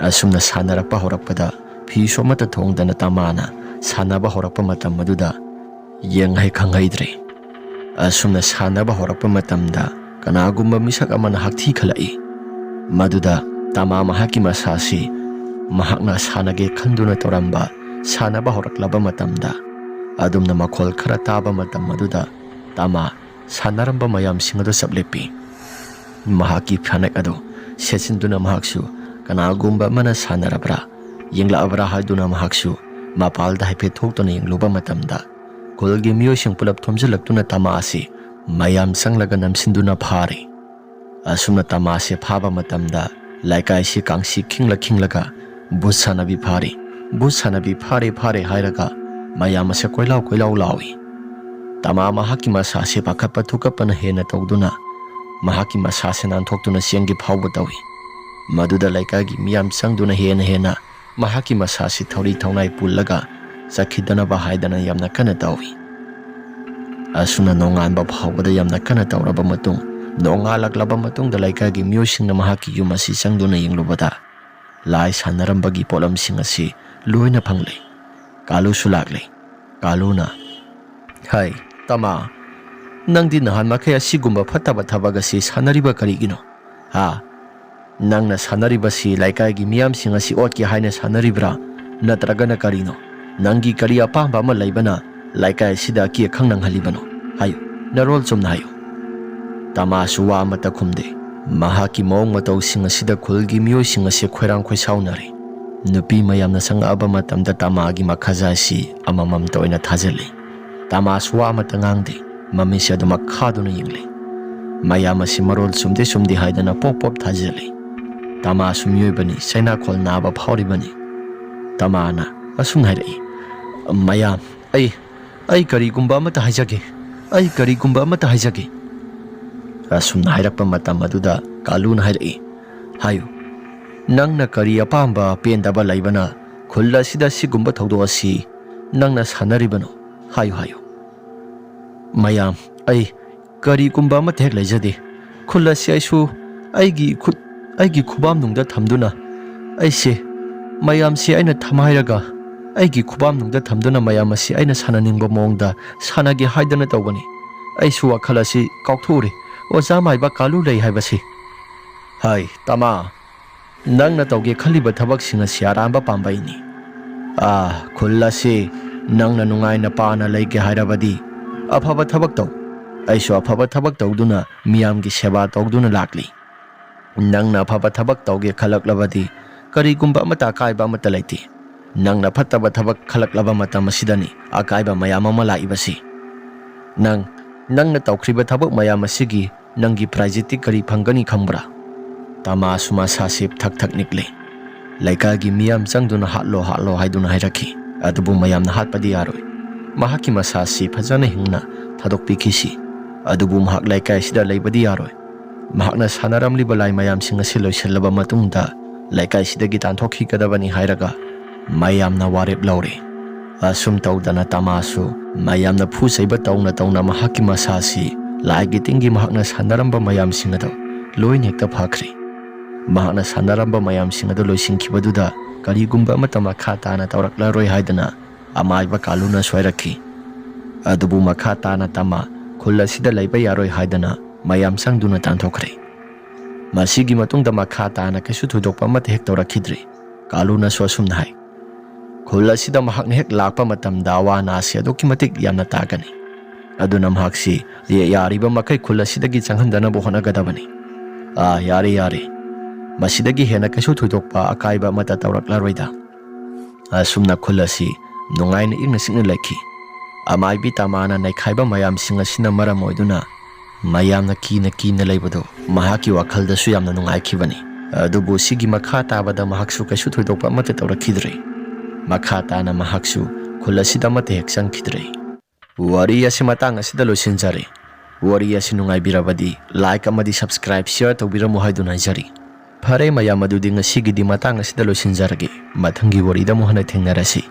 ꯑꯁꯨꯝꯅ ꯁꯥꯟꯅꯔꯛꯄ ꯍꯧꯔꯛꯄꯗ, ꯐꯤꯁꯨ ꯑꯃꯠꯇ ꯊꯣꯡꯗꯅ ꯇꯃꯥꯅ ꯁꯥꯟꯅꯕ ꯍꯧꯔꯛꯄ ꯃꯇꯝ ꯑꯗꯨꯗ ꯌꯦꯡꯍꯩ ꯈꯪꯍꯩꯗ꯭ꯔꯦ꯫ ꯑꯁꯨꯝꯅ ꯁꯥꯟꯅꯕ ꯍꯧꯔꯛꯄ ꯃꯇꯝꯗ ꯀꯅꯥꯒꯨꯝꯕ ꯃꯤꯁꯛ ꯑꯃꯅ ꯍꯛꯊꯤ ꯈꯜꯂꯛꯏ꯫ ꯃꯗꯨꯗ ꯇꯃꯥ ꯃꯍꯥꯛꯀꯤ ꯃꯁꯥꯁꯤ ꯃꯍꯥꯛꯅ ꯁꯥꯟꯅꯒꯦ ꯈꯟꯗꯨꯅ ꯇꯧꯔꯝꯕ ꯁꯥꯟꯅꯕ ꯍꯧꯔꯛꯂꯕ ꯃꯇꯝꯗ, ꯑꯗꯨꯝꯅ ꯃꯈꯣꯜ ꯈꯔ ꯇꯥꯕ ꯃꯇꯝ ꯑꯗꯨꯗ ꯇꯃꯥ ꯁꯥꯟꯅꯔꯝꯕ ꯃꯌꯥꯝꯁꯤꯡ ꯑꯗꯨ ꯆꯞ ꯂꯦꯞꯄꯤ꯫ ꯃꯍꯥꯛꯀꯤ ꯐꯅꯦꯛ ꯑꯗꯨ ꯁꯦꯠꯆꯤꯟꯗꯨꯅ ꯃꯍꯥꯛꯁꯨ ꯀꯅꯥꯒꯨꯝꯕ ꯑꯃꯅ ꯁꯥꯟꯅꯔꯕ꯭ꯔꯥ, ꯌꯦꯡꯂꯛꯑꯕ꯭ꯔꯥ ꯍꯥꯏꯗꯨꯅ ꯃꯍꯥꯛꯁꯨ ꯃꯄꯥꯜꯗ ꯍꯥꯏꯐꯦꯠ ꯊꯣꯛꯇꯨꯅ ꯌꯦꯡꯂꯨꯕ ꯃꯇꯝꯗ, ꯈꯨꯜꯒꯤ ꯃꯤꯑꯣꯏꯁꯤꯡ ꯄꯨꯂꯞ ꯊꯣꯝꯖꯤꯜꯂꯛꯇꯨꯅ ꯇꯃꯥ ꯑꯁꯤ ꯃꯌꯥꯝ ꯆꯪꯂꯒ ꯅꯝꯁꯤꯟꯗꯨꯅ ꯐꯥꯔꯦ꯫ ꯑꯁꯨꯝꯅ ꯇꯃꯥꯁꯦ ꯐꯥꯕ ꯃꯇꯝꯗ ꯂꯩꯀꯥꯏꯁꯤ ꯀꯥꯡꯁꯤ ꯈꯤꯡꯂ ꯈꯤꯡꯂꯒ "ꯚꯨꯠ ꯁꯥꯟꯅꯕꯤ ꯐꯥꯔꯦ, ꯚꯨꯠ ꯁꯥꯟꯅꯕꯤ ꯐꯥꯔꯦ, ꯐꯥꯔꯦ" ꯍꯥꯏꯔꯒ ꯃꯌꯥꯝ ꯑꯁꯦ ꯀꯣꯏꯂꯥꯎ ꯀꯣꯏꯂꯥꯎ ꯂꯥꯎꯏ꯫ ꯇꯃꯥ ꯃꯍꯥꯛꯀꯤ ꯃꯁꯥꯁꯦ ꯄꯥꯈꯠꯄ ꯊꯨꯀꯠꯄꯅ ꯍꯦꯟꯅ ꯇꯧꯗꯨꯅ ꯃꯍꯥꯛꯀꯤ ꯃꯁꯥꯁꯦ ꯅꯥꯟꯊꯣꯛꯇꯨꯅ ꯆꯦꯟꯒꯦ ꯐꯥꯎꯕ ꯇꯧꯏ꯫ ꯃꯗꯨꯗ ꯂꯩꯀꯥꯏꯒꯤ ꯃꯤꯌꯥꯝ ꯆꯪꯗꯨꯅ ꯍꯦꯟꯅ ꯍꯦꯟꯅ ꯃꯍꯥꯛꯀꯤ ꯃꯁꯥꯁꯤ ꯊꯧꯔꯤ ꯊꯧꯅꯥꯏ ꯄꯨꯜꯂꯒ ꯆꯠꯈꯤꯗꯅꯕ ꯍꯥꯏꯗꯅ ꯌꯥꯝꯅ ꯀꯟꯅ ꯇꯧꯏ꯫ ꯑꯁꯨꯝꯅ ꯅꯣꯡꯉꯥꯟꯕ ꯐꯥꯎꯕꯗ ꯌꯥꯝꯅ ꯀꯟꯅ ꯇꯧꯔꯕ ꯃꯇꯨꯡ, ꯅꯣꯡꯉꯥꯜꯂꯛꯂꯕ ꯃꯇꯨꯡꯗ ꯂꯩꯀꯥꯏꯒꯤ ꯃꯤꯑꯣꯏꯁꯤꯡꯅ ꯃꯍꯥꯛꯀꯤ ꯌꯨꯝ ꯑꯁꯤ ꯆꯪꯗꯨꯅ ꯌꯦꯡꯂꯨꯕꯗ, ꯂꯥꯏ ꯁꯥꯟꯅꯔꯝꯕꯒꯤ ꯄꯣꯠꯂꯝꯁꯤꯡ ꯑꯁꯤ ꯂꯣꯏꯅ ꯐꯪꯂꯦ꯫ ꯀꯥꯂꯨꯁꯨ ꯂꯥꯛꯂꯦ꯫ ꯀꯥꯂꯨꯅ, "ꯍꯥꯏ, ꯇꯃꯥ, ꯅꯪꯗꯤ ꯅꯍꯥꯟ ꯃꯈꯩ ꯑꯁꯤꯒꯨꯝꯕ ꯐꯠꯇꯕ ꯊꯕꯛ ꯑꯁꯤ ꯁꯥꯟꯅꯔꯤꯕ ꯀꯔꯤꯒꯤꯅꯣ? ꯍꯥ? ꯅꯪꯅ ꯁꯥꯟꯅꯔꯤꯕꯁꯤ ꯂꯩꯀꯥꯏꯒꯤ ꯃꯤꯌꯥꯝꯁꯤꯡ ꯑꯁꯤ ꯑꯣꯠꯀꯦ ꯍꯥꯏꯅ ꯁꯥꯟꯅꯔꯤꯕ꯭ꯔꯥ? ꯅꯠꯇ꯭ꯔꯒꯅ ꯀꯔꯤꯅꯣ? ꯅꯪꯒꯤ ꯀꯔꯤ ꯑꯄꯥꯝꯕ ꯑꯃ ꯂꯩꯕꯅ ꯂꯩꯀꯥꯏ ꯑꯁꯤꯗ ꯑꯀꯤ ꯑꯈꯪ ꯅꯪꯍꯜꯂꯤꯕꯅꯣ? ꯍꯥꯏꯌꯨ, ꯅꯔꯣꯜ ꯆꯨꯝꯅ ꯍꯥꯏꯌꯨ꯫" ꯇꯃꯥꯁꯨ ꯋꯥ ꯑꯃꯠꯇ ꯈꯨꯝꯗꯦ꯫ ꯃꯍꯥꯛꯀꯤ ꯃꯑꯣꯡ ꯃꯇꯧꯁꯤꯡ ꯑꯁꯤꯗ ꯈꯨꯜꯒꯤ ꯃꯤꯑꯣꯏꯁꯤꯡ ꯑꯁꯤ ꯈꯣꯏꯔꯥꯡ ꯈꯣꯏꯁꯥꯎꯅꯔꯦ꯫ ꯅꯨꯄꯤ ꯃꯌꯥꯝꯅ ꯆꯪꯂꯛꯑꯕ ꯃꯇꯝꯗ ꯇꯃꯥꯒꯤ ꯃꯈꯥꯖꯥ ꯑꯁꯤ ꯑꯃꯃꯝꯇ ꯑꯣꯏꯅ ꯊꯥꯖꯤꯜꯂꯤ꯫ ꯇꯃꯥꯁꯨ ꯋꯥ ꯑꯃꯠꯇ ꯉꯥꯡꯗꯦ꯫ ꯃꯃꯤꯠꯁꯦ ꯑꯗꯨꯃꯛ ꯈꯥꯗꯨꯅ ꯌꯦꯡꯂꯤ꯫ ꯃꯌꯥꯝ ꯑꯁꯤ ꯃꯔꯣꯜ ꯆꯨꯝꯗꯦ ꯆꯨꯝꯗꯦ ꯍꯥꯏꯗꯅ ꯄꯣꯞ ꯄꯣꯞ ꯊꯥꯖꯤꯜꯂꯤ꯫ ꯇꯃꯥꯁꯨ ꯃꯤꯑꯣꯏꯕꯅꯤ, ꯆꯩꯅꯥꯈꯣꯜ ꯅꯥꯕ ꯐꯥꯎꯔꯤꯕꯅꯤ꯫ ꯇꯃꯥꯅ ꯑꯁꯨꯝꯅ ꯍꯥꯏꯔꯛꯏ, "ꯃꯌꯥꯝ, ꯑꯩ, ꯑꯩ ꯀꯔꯤꯒꯨꯝꯕ ꯑꯃꯠꯇ ꯍꯥꯏꯖꯒꯦ, ꯑꯩ ꯀꯔꯤꯒꯨꯝꯕ ꯑꯃꯠꯇ ꯍꯥꯏꯖꯒꯦ꯫" ꯑꯁꯨꯝꯅ ꯍꯥꯏꯔꯛꯄ ꯃꯇꯝ ꯑꯗꯨꯗ ꯀꯥꯂꯨꯅ ꯍꯥꯏꯔꯛꯏ, "ꯍꯥꯏꯌꯨ, ꯅꯪꯅ ꯀꯔꯤ ꯑꯄꯥꯝꯕ ꯄꯦꯟꯗꯕ ꯂꯩꯕꯅ ꯈꯨꯜ ꯑꯁꯤꯗ ꯁꯤꯒꯨꯝꯕ ꯊꯧꯗꯣꯛ ꯑꯁꯤ ꯅꯪꯅ ꯁꯥꯟꯅꯔꯤꯕꯅꯣ? ꯍꯥꯏꯌꯨ, ꯍꯥꯏꯌꯨ꯫" "ꯃꯌꯥꯝ, ꯑꯩ ꯀꯔꯤꯒꯨꯝꯕ ꯑꯃꯠꯇ ꯍꯦꯛ ꯂꯩꯖꯗꯦ꯫ ꯈꯨꯜ ꯑꯁꯤ ꯑꯩꯁꯨ ꯑꯩꯒꯤ ꯈꯨꯠ, ꯑꯩꯒꯤ ꯈꯨꯕꯥꯝꯅꯨꯡꯗ ꯊꯝꯗꯨꯅ, ꯑꯩꯁꯦ, ꯃꯌꯥꯝꯁꯦ ꯑꯩꯅ ꯊꯝꯍꯥꯏꯔꯒ ꯑꯩꯒꯤ ꯈꯨꯕꯥꯝꯅꯨꯡꯗ ꯊꯝꯗꯨꯅ ꯃꯌꯥꯝ ꯑꯁꯤ ꯑꯩꯅ ꯁꯥꯟꯅꯅꯤꯡꯕ ꯃꯑꯣꯡꯗ ꯁꯥꯟꯅꯒꯦ ꯍꯥꯏꯗꯅ ꯇꯧꯕꯅꯤ꯫ ꯑꯩꯁꯨ ꯋꯥꯈꯜ ꯑꯁꯤ ꯀꯥꯎꯊꯣꯛꯎꯔꯦ꯫ ꯑꯣꯖꯥ ꯃꯥꯏꯕ ꯀꯥꯂꯨ ꯂꯩ ꯍꯥꯏꯕꯁꯤ꯫" "ꯍꯥꯏ, ꯇꯃꯥ, ꯅꯪꯅ ꯇꯧꯒꯦ ꯈꯜꯂꯤꯕ ꯊꯕꯛꯁꯤꯡ ꯑꯁꯤ ꯑꯔꯥꯟꯕ ꯄꯥꯝꯕꯩꯅꯤ꯫ ꯑꯥ, ꯈꯨꯜ ꯑꯁꯤ ꯅꯪꯅ ꯅꯨꯡꯉꯥꯏꯅ ꯄꯥꯅ ꯂꯩꯒꯦ ꯍꯥꯏꯔꯕꯗꯤ ꯑꯐꯕ ꯊꯕꯛ ꯇꯧ꯫ ꯑꯩꯁꯨ ꯑꯐꯕ ꯊꯕꯛ ꯇꯧꯗꯨꯅ ꯃꯤꯌꯥꯝꯒꯤ ꯁꯦꯕꯥ ꯇꯧꯗꯨꯅ ꯂꯥꯛꯂꯤ꯫ ꯅꯪꯅ ꯑꯐꯕ ꯊꯕꯛ ꯇꯧꯒꯦ ꯈꯜꯂꯛꯂꯕꯗꯤ ꯀꯔꯤꯒꯨꯝꯕ ꯑꯃꯠꯇ ꯑꯀꯥꯏꯕ ꯑꯃꯠꯇ ꯂꯩꯇꯦ꯫ ꯅꯪꯅ ꯐꯠꯇꯕ ꯊꯕꯛ ꯈꯜꯂꯛꯂꯕ ꯃꯇꯝ ꯑꯁꯤꯗꯅꯤ ꯑꯀꯥꯏꯕ ꯃꯌꯥꯝ ꯑꯃ ꯂꯥꯛꯏꯕꯁꯤ꯫ ꯅꯪ, ꯅꯪꯅ ꯇꯧꯈ꯭ꯔꯤꯕ ꯊꯕꯛ ꯃꯌꯥꯝ ꯑꯁꯤꯒꯤ ꯅꯪꯒꯤ ꯄ꯭ꯔꯥꯏꯖꯇꯤ ꯀꯔꯤ ꯐꯪꯒꯅꯤ ꯈꯪꯕ꯭ꯔꯥ?" ꯇꯃꯥꯁꯨ ꯃꯁꯥꯁꯤ ꯊꯛ ꯊꯛ ꯅꯤꯛꯂꯤ꯫ ꯂꯩꯀꯥꯏꯒꯤ ꯃꯤꯌꯥꯝ ꯆꯪꯗꯨꯅ "ꯍꯥꯠꯂꯣ, ꯍꯥꯠꯂꯣ" ꯍꯥꯏꯗꯨꯅ ꯍꯥꯏꯔꯛꯈꯤ꯫ ꯑꯗꯨꯕꯨ ꯃꯌꯥꯝꯅ ꯍꯥꯠꯄꯗꯤ ꯌꯥꯔꯣꯏ꯫ ꯃꯍꯥꯛꯀꯤ ꯃꯁꯥꯁꯤ ꯐꯖꯅ ꯍꯤꯡꯅ ꯊꯥꯗꯣꯛꯄꯤꯈꯤꯁꯤ꯫ ꯑꯗꯨꯕꯨ ꯃꯍꯥꯛ ꯂꯩꯀꯥꯏ ꯑꯁꯤꯗ ꯂꯩꯕꯗꯤ ꯌꯥꯔꯣꯏ꯫ ꯃꯍꯥꯛꯅ ꯁꯥꯟꯅꯔꯝꯂꯤꯕ ꯂꯥꯏ ꯃꯌꯥꯝꯁꯤꯡ ꯑꯁꯤ ꯂꯣꯏꯁꯤꯜꯂꯕ ꯃꯇꯨꯡꯗ ꯂꯩꯀꯥꯏꯁꯤꯗꯒꯤ ꯇꯥꯟꯊꯣꯛꯈꯤꯒꯗꯕꯅꯤ ꯍꯥꯏꯔꯒ ꯃꯌꯥꯝꯅ ꯋꯥꯔꯦꯞ ꯂꯧꯔꯦ꯫ ꯑꯁꯨꯝ ꯇꯧꯗꯅ ꯇꯃꯥꯁꯨ ꯃꯌꯥꯝꯅ ꯐꯨ ꯆꯩꯕ ꯇꯧꯅ ꯇꯧꯅ ꯃꯍꯥꯛꯀꯤ ꯃꯁꯥꯁꯤ ꯂꯥꯏꯒꯤ ꯇꯤꯟꯒꯤ ꯃꯍꯥꯛꯅ ꯁꯥꯟꯅꯔꯝꯕ ꯃꯌꯥꯝꯁꯤꯡ ꯑꯗꯨ ꯂꯣꯏꯅ ꯍꯦꯛꯇ ꯐꯈ꯭ꯔꯦ꯫ ꯃꯍꯥꯛꯅ ꯁꯥꯟꯅꯔꯝꯕ ꯃꯌꯥꯝꯁꯤꯡ ꯑꯗꯨ ꯂꯣꯏꯁꯤꯟꯈꯤꯕꯗꯨꯗ ꯀꯔꯤꯒꯨꯝꯕ ꯑꯃꯠꯇ ꯃꯈꯥ ꯇꯥꯅ ꯇꯧꯔꯛꯂꯔꯣꯏ ꯍꯥꯏꯗꯅ ꯑꯃꯥꯏꯕ ꯀꯥꯂꯨꯅꯁꯨ ꯍꯥꯏꯔꯛꯈꯤ꯫ ꯑꯗꯨꯕꯨ ꯃꯈꯥ ꯇꯥꯅ ꯇꯃꯥ ꯈꯨꯜ ꯑꯁꯤꯗ ꯂꯩꯕ ꯌꯥꯔꯣꯏ ꯍꯥꯏꯗꯅ ꯃꯌꯥꯝ ꯆꯪꯗꯨꯅ ꯇꯥꯟꯊꯣꯛꯈ꯭ꯔꯦ꯫ ꯃꯁꯤꯒꯤ ꯃꯇꯨꯡꯗ ꯃꯈꯥ ꯇꯥꯅ ꯀꯩꯁꯨ ꯊꯣꯏꯗꯣꯛꯄ ꯑꯃꯠꯇ ꯍꯦꯛ ꯇꯧꯔꯛꯈꯤꯗ꯭ꯔꯦ꯫ ꯀꯥꯂꯨꯅꯁꯨ ꯑꯁꯨꯝꯅ ꯍꯥꯏ, ꯈꯨꯜ ꯑꯁꯤꯗ ꯃꯍꯥꯛꯅ ꯍꯦꯛ ꯂꯥꯛꯄ ꯃꯇꯝꯗ ꯑꯋꯥ ꯑꯅꯥꯁꯤ ꯑꯗꯨꯛꯀꯤ ꯃꯇꯤꯛ ꯌꯥꯝꯅ ꯇꯥꯒꯅꯤ꯫ ꯑꯗꯨꯅ ꯃꯍꯥꯛꯁꯤ ꯌꯥꯔꯤꯕ ꯃꯈꯩ ꯈꯨꯜ ꯑꯁꯤꯗꯒꯤ ꯆꯪꯍꯟꯗꯅꯕ ꯍꯣꯠꯅꯒꯗꯕꯅꯤ꯫ ꯑꯥ, ꯌꯥꯔꯦ, ꯌꯥꯔꯦ꯫ ꯃꯁꯤꯗꯒꯤ ꯍꯦꯟꯅ ꯀꯩꯁꯨ ꯊꯣꯏꯗꯣꯛꯄ ꯑꯀꯥꯏꯕ ꯑꯃꯠꯇ ꯇꯧꯔꯛꯂꯔꯣꯏꯗ꯫ ꯑꯁꯨꯝꯅ ꯈꯨꯜ ꯑꯁꯤ ꯅꯨꯡꯉꯥꯏꯅ ꯏꯪꯅ ꯆꯤꯛꯅ ꯂꯩꯈꯤ꯫ ꯑꯃꯥꯏꯕꯤ ꯇꯃꯥꯅ ꯅꯩꯈꯥꯏꯕ ꯃꯌꯥꯝꯁꯤꯡ ꯑꯁꯤꯅ ꯃꯔꯝ ꯑꯣꯏꯗꯨꯅ ꯃꯌꯥꯝꯅ ꯀꯤꯅ ꯀꯤꯅ ꯂꯩꯕꯗꯨ ꯃꯍꯥꯛꯀꯤ ꯋꯥꯈꯜꯗꯁꯨ ꯌꯥꯝꯅ ꯅꯨꯡꯉꯥꯏꯈꯤꯕꯅꯤ꯫ ꯑꯗꯨꯕꯨ ꯁꯤꯒꯤ ꯃꯈꯥ ꯇꯥꯕꯗ ꯃꯍꯥꯛꯁꯨ ꯀꯩꯁꯨ ꯊꯣꯏꯗꯣꯛꯄ ꯑꯃꯠꯇ ꯇꯧꯔꯛꯈꯤꯗ꯭ꯔꯦ꯫ ꯃꯈꯥ ꯇꯥꯅ ꯃꯍꯥꯛꯁꯨ ꯈꯨꯜ ꯑꯁꯤꯗ ꯑꯃꯠꯇ ꯍꯦꯛ ꯆꯪꯈꯤꯗ꯭ꯔꯦ꯫ ꯋꯥꯔꯤ ꯑꯁꯤ ꯃꯇꯥꯡ ꯑꯁꯤꯗ ꯂꯣꯏꯁꯤꯟꯖꯔꯦ꯫ ꯋꯥꯔꯤ ꯑꯁꯤ ꯅꯨꯡꯉꯥꯏꯕꯤꯔꯕꯗꯤ like ꯑꯃꯗꯤ subscribe, share ꯇꯧꯕꯤꯔꯝꯃꯨ ꯍꯥꯏꯗꯨꯅ ꯍꯥꯏꯖꯔꯤ꯫ ꯐꯔꯦ ꯃꯌꯥꯝ, ꯑꯗꯨꯗꯤ ꯉꯁꯤꯒꯤꯗꯤ ꯃꯇꯥꯡ ꯑꯁꯤꯗ ꯂꯣꯏꯁꯤꯟꯖꯔꯒꯦ꯫ ꯃꯊꯪꯒꯤ ꯋꯥꯔꯤꯗ ꯑꯃꯨꯛ ꯍꯟꯅ ꯊꯦꯡꯅꯔꯁꯤ꯫